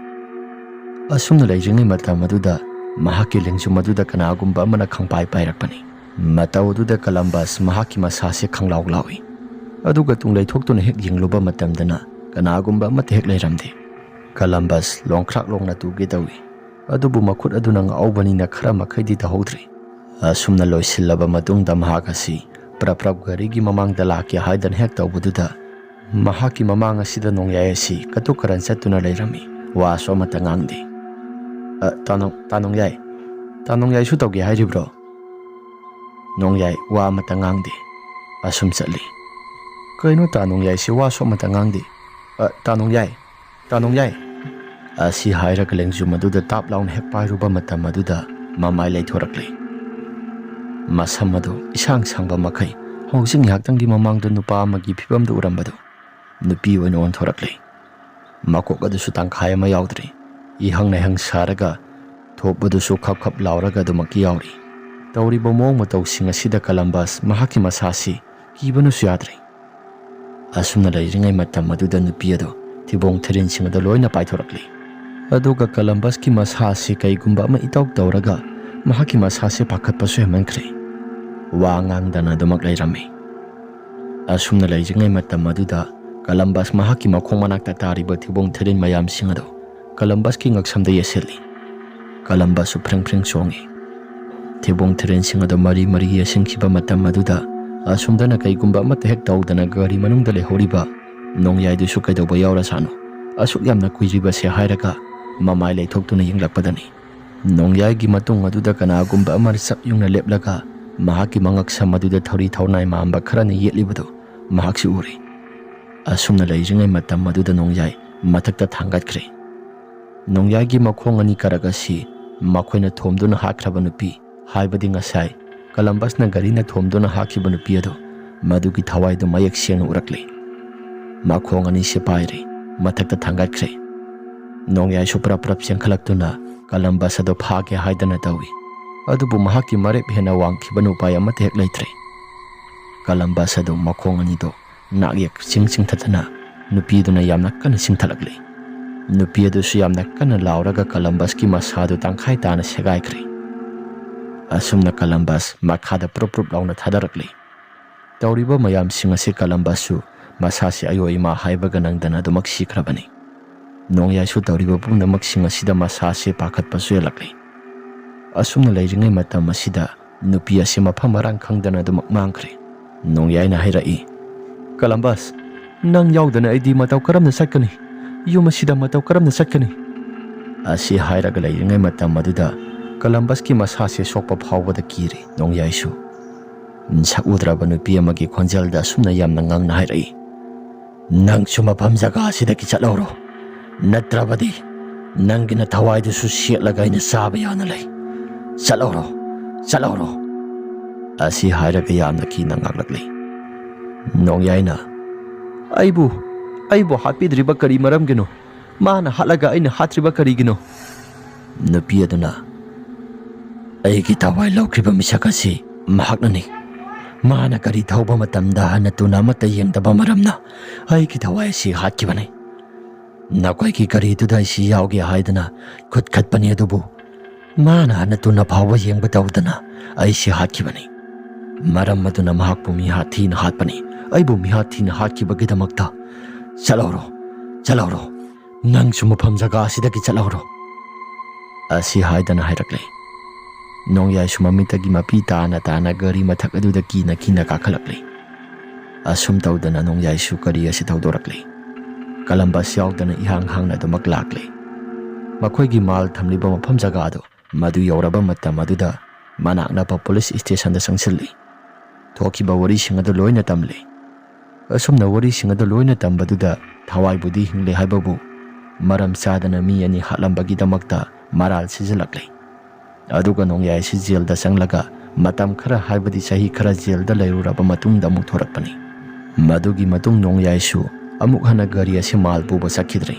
ꯑꯁꯨꯝꯅ ꯂꯩꯔꯤꯉꯩ ꯃꯇꯝ ꯑꯗꯨꯗ ꯃꯍꯥꯛꯀꯤ ꯂꯦꯡꯖꯨꯝ ꯑꯗꯨꯗ ꯀꯅꯥꯒꯨꯝꯕ ꯑꯃꯅ ꯈꯪꯄꯥꯏ ꯄꯥꯏꯔꯛꯄꯅꯤ꯫ ꯃꯇꯧ ꯑꯗꯨꯗ ꯀꯂꯝꯕꯁ ꯃꯍꯥꯛꯀꯤ ꯃꯁꯥꯁꯦ ꯈꯪꯂꯥꯎ ꯂꯥꯎꯏ꯫ ꯑꯗꯨꯒ ꯇꯨꯡ ꯂꯩꯊꯣꯛꯇꯨꯅ ꯍꯦꯛ ꯌꯦꯡꯂꯨꯕ ꯃꯇꯝꯗꯅ ꯀꯅꯥꯒꯨꯝꯕ ꯑꯃꯠꯇ ꯍꯦꯛ ꯂꯩꯔꯝꯗꯦ꯫ ꯀꯂꯝꯕꯁ ꯂꯣꯡꯈ꯭ꯔꯥꯛ ꯂꯣꯡꯅ ꯇꯨꯒꯦ ꯇꯧꯏ꯫ ꯑꯗꯨꯕꯨ ꯃꯈꯨꯠ ꯑꯗꯨꯅ ꯉꯥꯛꯍꯧꯕꯅꯤꯅ ꯈꯔ ꯃꯈꯩꯗꯤ ꯇꯧꯍꯧꯗ꯭ꯔꯤ꯫ ꯑꯁꯨꯝꯅ ꯂꯣꯏꯁꯤꯜꯂꯕ ꯃꯇꯨꯡꯗ ꯃꯍꯥꯛ ꯑꯁꯤ ꯄ꯭ꯔꯞ ꯄ꯭ꯔꯞ ꯒꯥꯔꯤꯒꯤ ꯃꯃꯥꯡꯗ ꯂꯥꯛꯀꯦ ꯍꯥꯏꯗꯅ ꯍꯦꯛ ꯇꯧꯕꯗꯨꯗ ꯃꯍꯥꯛꯀꯤ ꯃꯃꯥꯡ ꯑꯁꯤꯗ ꯅꯣꯡꯌꯥꯏ ꯑꯁꯤ ꯀꯇꯨꯛ ꯀꯔꯟ ꯆꯠꯇꯨꯅ ꯂꯩꯔꯝꯃꯤ꯫ ꯋꯥꯁꯨ ꯑꯃꯠꯇ ꯉꯥꯡꯗꯦ꯫ "ꯑ, ꯇꯥ ꯅꯣꯡ-, ꯇꯥ ꯅꯣꯡꯌꯥꯏ, ꯇꯥ ꯅꯣꯡꯌꯥꯏꯁꯨ ꯇꯧꯒꯦ ꯍꯥꯏꯔꯤꯕ꯭ꯔꯣ?" ꯅꯣꯡꯌꯥꯏ ꯋꯥ ꯑꯃꯠꯇ ꯉꯥꯡꯗꯦ꯫ ꯑꯁꯨꯝ ꯆꯠꯂꯤ꯫ "ꯀꯩꯅꯣ ꯇꯥ ꯅꯣꯡꯌꯥꯏꯁꯤ ꯋꯥꯁꯨ ꯑꯃꯠꯇ ꯉꯥꯡꯗꯦ? ꯑ, ꯇꯥ ꯅꯣꯡꯌꯥꯏ, ꯇꯥ ꯅꯣꯡꯌꯥꯏ!" ꯑꯁꯤ ꯍꯥꯏꯔꯒ ꯂꯦꯡꯖꯨꯝ ꯑꯗꯨꯗ ꯇꯥꯞ ꯂꯥꯎꯅ ꯍꯦꯛ ꯄꯥꯏꯔꯨꯕ ꯃꯇꯝ ꯑꯗꯨꯗ ꯃꯃꯥꯏ ꯂꯩꯊꯣꯔꯛꯂꯦ꯫ ꯃꯁꯝ ꯑꯗꯨ ꯏꯁꯥꯡ ꯁꯥꯡꯕ ꯃꯈꯩ ꯍꯧꯖꯤꯛ ꯉꯥꯏꯍꯥꯛꯇꯪꯒꯤ ꯃꯃꯥꯡꯗ ꯅꯨꯄꯥ ꯑꯃꯒꯤ ꯐꯤꯕꯝꯗ ꯎꯔꯝꯕꯗꯨ ꯅꯨꯄꯤ ꯑꯣꯏꯅ ꯑꯣꯟꯊꯣꯔꯛꯂꯦ꯫ ꯃꯀꯣꯛ ꯑꯗꯨꯁꯨ ꯇꯪꯈꯥꯏ ꯑꯃ ꯌꯥꯎꯗ꯭ꯔꯤ꯫ ꯏꯍꯪ ꯅꯩꯍꯪ ꯁꯥꯔꯒ ꯊꯣꯞ ꯑꯗꯨꯁꯨ ꯈꯞ ꯈꯞ ꯂꯥꯎꯔꯒ ꯑꯗꯨꯃꯛꯀꯤ ꯌꯥꯎꯔꯤ꯫ ꯇꯧꯔꯤꯕ ꯃꯑꯣꯡ ꯃꯇꯧꯁꯤꯡ ꯑꯁꯤꯗ ꯀꯂꯝꯕꯁ ꯃꯍꯥꯛꯀꯤ ꯃꯁꯥꯁꯤ ꯀꯤꯕꯅꯁꯨ ꯌꯥꯗ꯭ꯔꯦ꯫ ꯑꯁꯨꯝꯅ ꯂꯩꯔꯤꯉꯩ ꯃꯇꯝ ꯑꯗꯨꯗ ꯅꯨꯄꯤ ꯑꯗꯨ ꯊꯤꯕꯣꯡ ꯊꯤꯔꯤꯟꯁꯤꯡ ꯑꯗꯨ ꯂꯣꯏꯅ ꯄꯥꯏꯊꯣꯔꯛꯂꯤ꯫ ꯑꯗꯨꯒ ꯀꯂꯝꯕꯁꯀꯤ ꯃꯁꯥ ꯑꯁꯤ ꯀꯩꯒꯨꯝꯕ ꯑꯃ ꯏꯇꯧ ꯇꯧꯔꯒ ꯃꯍꯥꯛꯀꯤ ꯃꯁꯥꯁꯦ ꯄꯥꯈꯠꯄꯁꯨ ꯍꯦꯟꯃꯟꯈ꯭ꯔꯦ꯫ ꯋꯥ ꯉꯥꯡꯗꯅ ꯑꯗꯨꯃꯛ ꯂꯩꯔꯝꯃꯤ꯫ ꯑꯁꯨꯝꯅ ꯂꯩꯔꯤꯉꯩ ꯃꯇꯝ ꯑꯗꯨꯗ ꯀꯂꯝꯕꯁ ꯃꯍꯥꯛꯀꯤ ꯃꯈꯣꯡ ꯃꯅꯥꯛꯇ ꯇꯥꯔꯤꯕ ꯊꯤꯕꯣꯡ ꯊꯤꯔꯤꯟ ꯃꯌꯥꯝꯁꯤꯡ ꯑꯗꯨ ꯀꯂꯝꯕꯁꯀꯤ ꯉꯛꯁꯝꯗ ꯌꯦꯠꯁꯤꯜꯂꯤ꯫ ꯀꯂꯝꯕꯁꯁꯨ ꯐ꯭ꯔꯤꯡ ꯐ꯭ꯔꯤꯡ ꯆꯣꯡꯉꯤ꯫ ꯊꯤꯕꯣꯡ ꯊꯤꯔꯤꯟꯁꯤꯡ ꯑꯗꯨ ꯃꯔꯤ ꯃꯔꯤ ꯌꯦꯠꯁꯤꯟꯈꯤꯕ ꯃꯇꯝ ꯑꯗꯨꯗ ꯑꯁꯨꯝꯗꯅ ꯀꯩꯒꯨꯝꯕ ꯑꯃꯠꯇ ꯍꯦꯛ ꯇꯧꯗꯅ ꯒꯥꯔꯤ ꯃꯅꯨꯡꯗ ꯂꯩꯍꯧꯔꯤꯕ ꯅꯣꯡꯌꯥꯏꯗꯨꯁꯨ ꯀꯩꯗꯧꯕ ꯌꯥꯎꯔꯖꯥꯠꯅꯣ, ꯑꯁꯨꯛ ꯌꯥꯝꯅ ꯀꯨꯏꯔꯤꯕꯁꯦ ꯍꯥꯏꯔꯒ ꯃꯃꯥꯏ ꯂꯩꯊꯣꯛꯇꯨꯅ ꯌꯦꯡꯂꯛꯄꯗꯅꯤ꯫ ꯅꯣꯡꯌꯥꯏꯒꯤ ꯃꯇꯨꯡ ꯑꯗꯨꯗ ꯀꯅꯥꯒꯨꯝꯕ ꯑꯃꯅ ꯆꯞ ꯌꯨꯡꯅ ꯂꯦꯞꯂꯒ ꯃꯍꯥꯛꯀꯤ ꯃꯉꯛꯁꯝ ꯑꯗꯨꯗ ꯊꯧꯔꯤ ꯊꯧꯅꯥꯏ ꯃꯥꯟꯕ ꯈꯔꯅ ꯌꯦꯠꯂꯤꯕꯗꯨ ꯃꯍꯥꯛꯁꯨ ꯎꯔꯤ꯫ ꯑꯁꯨꯝꯅ ꯂꯩꯔꯤꯉꯩ ꯃꯇꯝ ꯑꯗꯨꯗ ꯅꯣꯡꯌꯥꯏ ꯃꯊꯛꯇ ꯊꯥꯡꯒꯠꯈ꯭ꯔꯦ꯫ ꯅꯣꯡꯌꯥꯏꯒꯤ ꯃꯈꯣꯡ ꯑꯅꯤ ꯀꯔꯛ ꯑꯁꯤ ꯃꯈꯣꯏꯅ ꯊꯣꯝꯗꯨꯅ ꯍꯥꯠꯈ꯭ꯔꯕ ꯅꯨꯄꯤ, ꯍꯥꯏꯕꯗꯤ ꯉꯁꯥꯏ ꯀꯂꯝꯕꯁꯅ ꯒꯥꯔꯤꯅ ꯊꯣꯝꯗꯨꯅ ꯍꯥꯠꯈꯤꯕ ꯅꯨꯄꯤ ꯑꯗꯨ, ꯃꯗꯨꯒꯤ ꯊꯋꯥꯏꯗꯨ ꯃꯌꯦꯛ ꯁꯦꯡꯅ ꯎꯔꯛꯂꯤ꯫ ꯃꯈꯣꯡ ꯑꯅꯤꯁꯤ ꯄꯥꯏꯔꯦ, ꯃꯊꯛꯇ ꯊꯥꯡꯒꯠꯈ꯭ꯔꯦ꯫ ꯅꯣꯡꯌꯥꯏꯁꯨ ꯄ꯭ꯔꯞ ꯄ꯭ꯔꯞ ꯆꯦꯟꯈꯠꯂꯛꯇꯨꯅ ꯀꯂꯝꯕꯁ ꯑꯗꯨ ꯐꯥꯒꯦ ꯍꯥꯏꯗꯅ ꯇꯧꯏ꯫ ꯑꯗꯨꯕꯨ ꯃꯍꯥꯛꯀꯤ ꯃꯔꯦꯞ ꯍꯦꯟꯅ ꯋꯥꯡꯈꯤꯕꯅ ꯎꯄꯥꯏ ꯑꯃꯠꯇ ꯍꯦꯛ ꯂꯩꯇ꯭ꯔꯦ꯫ ꯀꯂꯝꯕꯁ ꯑꯗꯨ ꯃꯈꯣꯡ ꯑꯅꯤꯗꯨ ꯅꯥꯛ ꯌꯦꯛ ꯆꯤꯡ ꯆꯤꯡꯊꯠꯇꯅ ꯅꯨꯄꯤꯗꯨꯅ ꯌꯥꯝꯅ ꯀꯟꯅ ꯆꯤꯡꯊꯠꯂꯛꯂꯤ꯫ ꯅꯨꯄꯤ ꯑꯗꯨꯁꯨ ꯌꯥꯝꯅ ꯀꯟꯅ ꯂꯥꯎꯔꯒ ꯀꯂꯝꯕꯁꯀꯤ ꯃꯁꯥꯗꯨ ꯇꯪꯈꯥꯏ ꯇꯥꯅ ꯁꯦꯒꯥꯏꯈ꯭ꯔꯦ꯫ ꯑꯁꯨꯝꯅ ꯀꯂꯝꯕꯁ ꯃꯈꯥꯗ ꯄ꯭ꯔꯨꯞ ꯄ꯭ꯔꯨꯞ ꯂꯥꯎꯅ ꯊꯥꯗꯔꯛꯂꯤ꯫ ꯇꯧꯔꯤꯕ ꯃꯌꯥꯝꯁꯤꯡ ꯑꯁꯤ ꯀꯂꯝꯕꯁꯁꯨ ꯃꯁꯥꯁꯤ ꯑꯌꯣ ꯏꯃꯥ ꯍꯥꯏꯕꯒ ꯅꯪꯗꯅ ꯑꯗꯨꯃꯛ ꯁꯤꯈ꯭ꯔꯕꯅꯤ꯫ ꯅꯣꯡꯌꯥꯏꯁꯨ ꯇꯧꯔꯤꯕ ꯄꯨꯝꯅꯃꯛꯁꯤꯡ ꯑꯁꯤꯗ ꯃꯁꯥꯁꯦ ꯄꯥꯈꯠꯄꯁꯨ ꯍꯦꯜꯂꯛꯂꯤ꯫ ꯑꯁꯨꯝꯅ ꯂꯩꯔꯤꯉꯩ ꯃꯇꯝ ꯑꯁꯤꯗ ꯅꯨꯄꯤ ꯑꯁꯤ ꯃꯐꯝ ꯃꯔꯥꯡ ꯈꯪꯗꯅ ꯑꯗꯨꯃꯛ ꯃꯥꯡꯈ꯭ꯔꯦ꯫ ꯅꯣꯡꯌꯥꯏꯅ ꯍꯥꯏꯔꯛꯏ, "ꯀꯂꯝꯕꯁ, ꯅꯪ ꯌꯥꯎꯗꯅ ꯑꯩꯗꯤ ꯃꯇꯧ ꯀꯔꯝꯅ ꯆꯠꯀꯅꯤ? ꯌꯨꯝ ꯑꯁꯤꯗ ꯃꯇꯧ ꯀꯔꯝꯅ ꯆꯠꯀꯅꯤ?" ꯑꯁꯤ ꯍꯥꯏꯔꯒ ꯂꯩꯔꯤꯉꯩ ꯃꯇꯝ ꯑꯗꯨꯗ ꯀꯂꯝꯕꯁꯀꯤ ꯃꯁꯥꯁꯦ ꯁꯣꯛꯄ ꯐꯥꯎꯕꯗ ꯀꯤꯔꯦ ꯅꯣꯡꯌꯥꯏꯁꯨ꯫ ꯁꯛ ꯎꯗ꯭ꯔꯕ ꯅꯨꯄꯤ ꯑꯃꯒꯤ ꯈꯣꯟꯖꯦꯜꯗ ꯑꯁꯨꯝꯅ ꯌꯥꯝꯅ ꯉꯥꯡꯅ ꯍꯥꯏꯔꯛꯏ, "ꯅꯪꯁꯨ ꯃꯐꯝ ꯖꯒꯥ ꯑꯁꯤꯗꯒꯤ ꯆꯠꯍꯧꯔꯣ, ꯅꯠꯇ꯭ꯔꯕꯗꯤ ꯅꯪꯒꯤ ꯅꯊꯋꯥꯏꯗꯨꯁꯨ ꯁꯦꯠꯂꯒ ꯑꯩꯅ ꯆꯥꯕ ꯌꯥꯅ ꯂꯩ꯫ ꯆꯠꯍꯧꯔꯣ, ꯆꯠꯍꯧꯔꯣ!" ꯑꯁꯤ ꯍꯥꯏꯔꯒ ꯌꯥꯝꯅ ꯀꯤꯅ ꯉꯥꯡꯂꯛꯂꯤ꯫ ꯅꯣꯡꯌꯥꯏꯅ, "ꯑꯩꯕꯨ, ꯑꯩꯕꯨ ꯍꯥꯠꯄꯤꯗ꯭ꯔꯤꯕ ꯀꯔꯤ ꯃꯔꯝꯒꯤꯅꯣ? ꯃꯥꯅ ꯍꯥꯠꯂꯒ ꯑꯩꯅ ꯍꯥꯠꯇ꯭ꯔꯤꯕ ꯀꯔꯤꯒꯤꯅꯣ?" ꯅꯨꯄꯤ ꯑꯗꯨꯅ, "ꯑꯩꯒꯤ ꯊꯋꯥꯏ ꯂꯧꯈ꯭ꯔꯤꯕ ꯃꯤꯁꯛ ꯑꯁꯤ ꯃꯍꯥꯛꯅꯅꯤ꯫ ꯃꯥꯅ ꯒꯥꯔꯤ ꯊꯧꯕ ꯃꯇꯝꯗ ꯍꯟꯅ ꯇꯨꯅ ꯑꯃꯠꯇ ꯌꯦꯡꯗꯕ ꯃꯔꯝꯅ ꯑꯩꯒꯤ ꯊꯋꯥꯏ ꯑꯁꯤ ꯍꯥꯠꯈꯤꯕꯅꯤ꯫ ꯅꯈꯣꯏꯒꯤ ꯒꯥꯔꯤꯗꯨꯗ ꯑꯩꯁꯤ ꯌꯥꯎꯒꯦ ꯍꯥꯏꯗꯅ ꯈꯨꯠ ꯈꯠꯄꯅꯤ, ꯑꯗꯨꯕꯨ ꯃꯥꯅ ꯍꯟꯅ ꯇꯨꯅ ꯐꯥꯎꯕ ꯌꯦꯡꯕ ꯇꯧꯗꯅ ꯑꯩꯁꯤ ꯍꯥꯠꯈꯤꯕꯅꯤ꯫ ꯃꯔꯝ ꯑꯗꯨꯅ ꯃꯍꯥꯛꯄꯨ ꯃꯤꯍꯥꯠ ꯊꯤꯅ ꯍꯥꯠꯄꯅꯤ꯫ ꯑꯩꯕꯨ ꯃꯤꯍꯥꯠ ꯊꯤꯅ ꯍꯥꯠꯈꯤꯕꯒꯤꯗꯃꯛꯇ ꯆꯠꯍꯧꯔꯣ, ꯆꯠꯍꯧꯔꯣ, ꯅꯪꯁꯨ ꯃꯐꯝ ꯖꯒꯥ ꯑꯁꯤꯗꯒꯤ ꯆꯠꯍꯧꯔꯣ," ꯑꯁꯤ ꯍꯥꯏꯗꯅ ꯍꯥꯏꯔꯛꯂꯦ꯫ ꯅꯣꯡꯌꯥꯏꯁꯨ ꯃꯃꯤꯠꯇꯒꯤ ꯃꯄꯤ ꯇꯥꯅ ꯇꯥꯅ ꯒꯥꯔꯤ ꯃꯊꯛ ꯑꯗꯨꯗ ꯀꯤꯅ ꯀꯤꯅ ꯀꯥꯈꯠꯂꯛꯂꯦ꯫ ꯑꯁꯨꯝ ꯇꯧꯗꯅ ꯅꯣꯡꯌꯥꯏꯁꯨ ꯒꯥꯔꯤ ꯑꯁꯤ ꯊꯧꯗꯣꯔꯛꯂꯦ꯫ ꯀꯂꯝꯕꯁ ꯌꯥꯎꯗꯅ ꯏꯍꯥꯡ ꯍꯥꯡꯅ ꯑꯗꯨꯃꯛ ꯂꯥꯛꯂꯦ꯫ ꯃꯈꯣꯏꯒꯤ ꯃꯥꯜ ꯊꯝꯂꯤꯕ ꯃꯐꯝ ꯖꯒꯥ ꯑꯗꯨ ꯃꯗꯨ ꯌꯧꯔꯕ ꯃꯇꯝ ꯑꯗꯨꯗ ꯃꯅꯥꯛ ꯅꯛꯄ ꯄꯨꯂꯤꯁ ꯁ꯭ꯇꯦꯁꯟꯗ ꯆꯪꯁꯤꯜꯂꯤ꯫ ꯊꯣꯛꯈꯤꯕ ꯋꯥꯔꯤꯁꯤꯡ ꯑꯗꯨ ꯂꯣꯏꯅ ꯇꯝꯂꯤ꯫ ꯑꯁꯨꯝꯅ ꯋꯥꯔꯤꯁꯤꯡ ꯑꯗꯨ ꯂꯣꯏꯅ ꯇꯝꯕꯗꯨꯗ ꯊꯋꯥꯏꯕꯨꯗꯤ ꯍꯤꯡꯂꯤ ꯍꯥꯏꯕꯕꯨ ꯃꯔꯝ ꯆꯥꯗꯅ ꯃꯤ ꯑꯅꯤ ꯍꯥꯠꯂꯝꯕꯒꯤꯗꯃꯛꯇ ꯃꯔꯥꯜ ꯁꯤꯖꯤꯜꯂꯛꯂꯤ꯫ ꯑꯗꯨꯒ ꯅꯣꯡꯌꯥꯏ ꯑꯁꯤ ꯖꯦꯜꯗ ꯆꯪꯂꯒ ꯃꯇꯝ ꯈꯔ, ꯍꯥꯏꯕꯗꯤ ꯆꯍꯤ ꯈꯔ ꯖꯦꯜꯗ ꯂꯩꯔꯨꯔꯕ ꯃꯇꯨꯡꯗ ꯑꯃꯨꯛ ꯊꯣꯔꯛꯄꯅꯤ꯫ ꯃꯗꯨꯒꯤ ꯃꯇꯨꯡ ꯅꯣꯡꯌꯥꯏꯁꯨ ꯑꯃꯨꯛ ꯍꯟꯅ ꯒꯥꯔꯤ ꯑꯁꯤ ꯃꯥꯜ ꯄꯨꯕ ꯆꯠꯈꯤꯗ꯭ꯔꯦ꯫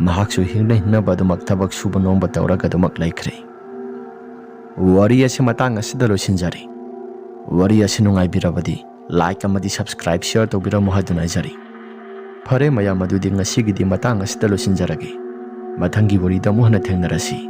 ꯃꯍꯥꯛꯁꯨ ꯍꯤꯡꯅ ꯍꯤꯡꯅꯕ ꯑꯗꯨꯃꯛ ꯊꯕꯛ ꯁꯨꯕ ꯅꯣꯝꯕ ꯇꯧꯔꯒ ꯑꯗꯨꯃꯛ ꯂꯩꯈ꯭ꯔꯦ꯫ ꯋꯥꯔꯤ ꯑꯁꯤ ꯃꯇꯥꯡ ꯑꯁꯤꯗ ꯂꯣꯏꯁꯤꯟꯖꯔꯦ꯫ ꯋꯥꯔꯤ ꯑꯁꯤ ꯅꯨꯡꯉꯥꯏꯕꯤꯔꯕꯗꯤ like ꯑꯃꯗꯤ subscribe, share ꯇꯧꯕꯤꯔꯝꯃꯨ ꯍꯥꯏꯗꯨꯅ ꯍꯥꯏꯖꯔꯤ꯫ ꯐꯔꯦ ꯃꯌꯥꯝ, ꯑꯗꯨꯗꯤ ꯉꯁꯤꯒꯤꯗꯤ ꯃꯇꯥꯡ ꯑꯁꯤꯗ ꯂꯣꯏꯁꯤꯟꯖꯔꯒꯦ꯫ ꯃꯊꯪꯒꯤ ꯋꯥꯔꯤꯗ ꯑꯃꯨꯛ ꯍꯟꯅ ꯊꯦꯡꯅꯔꯁꯤ꯫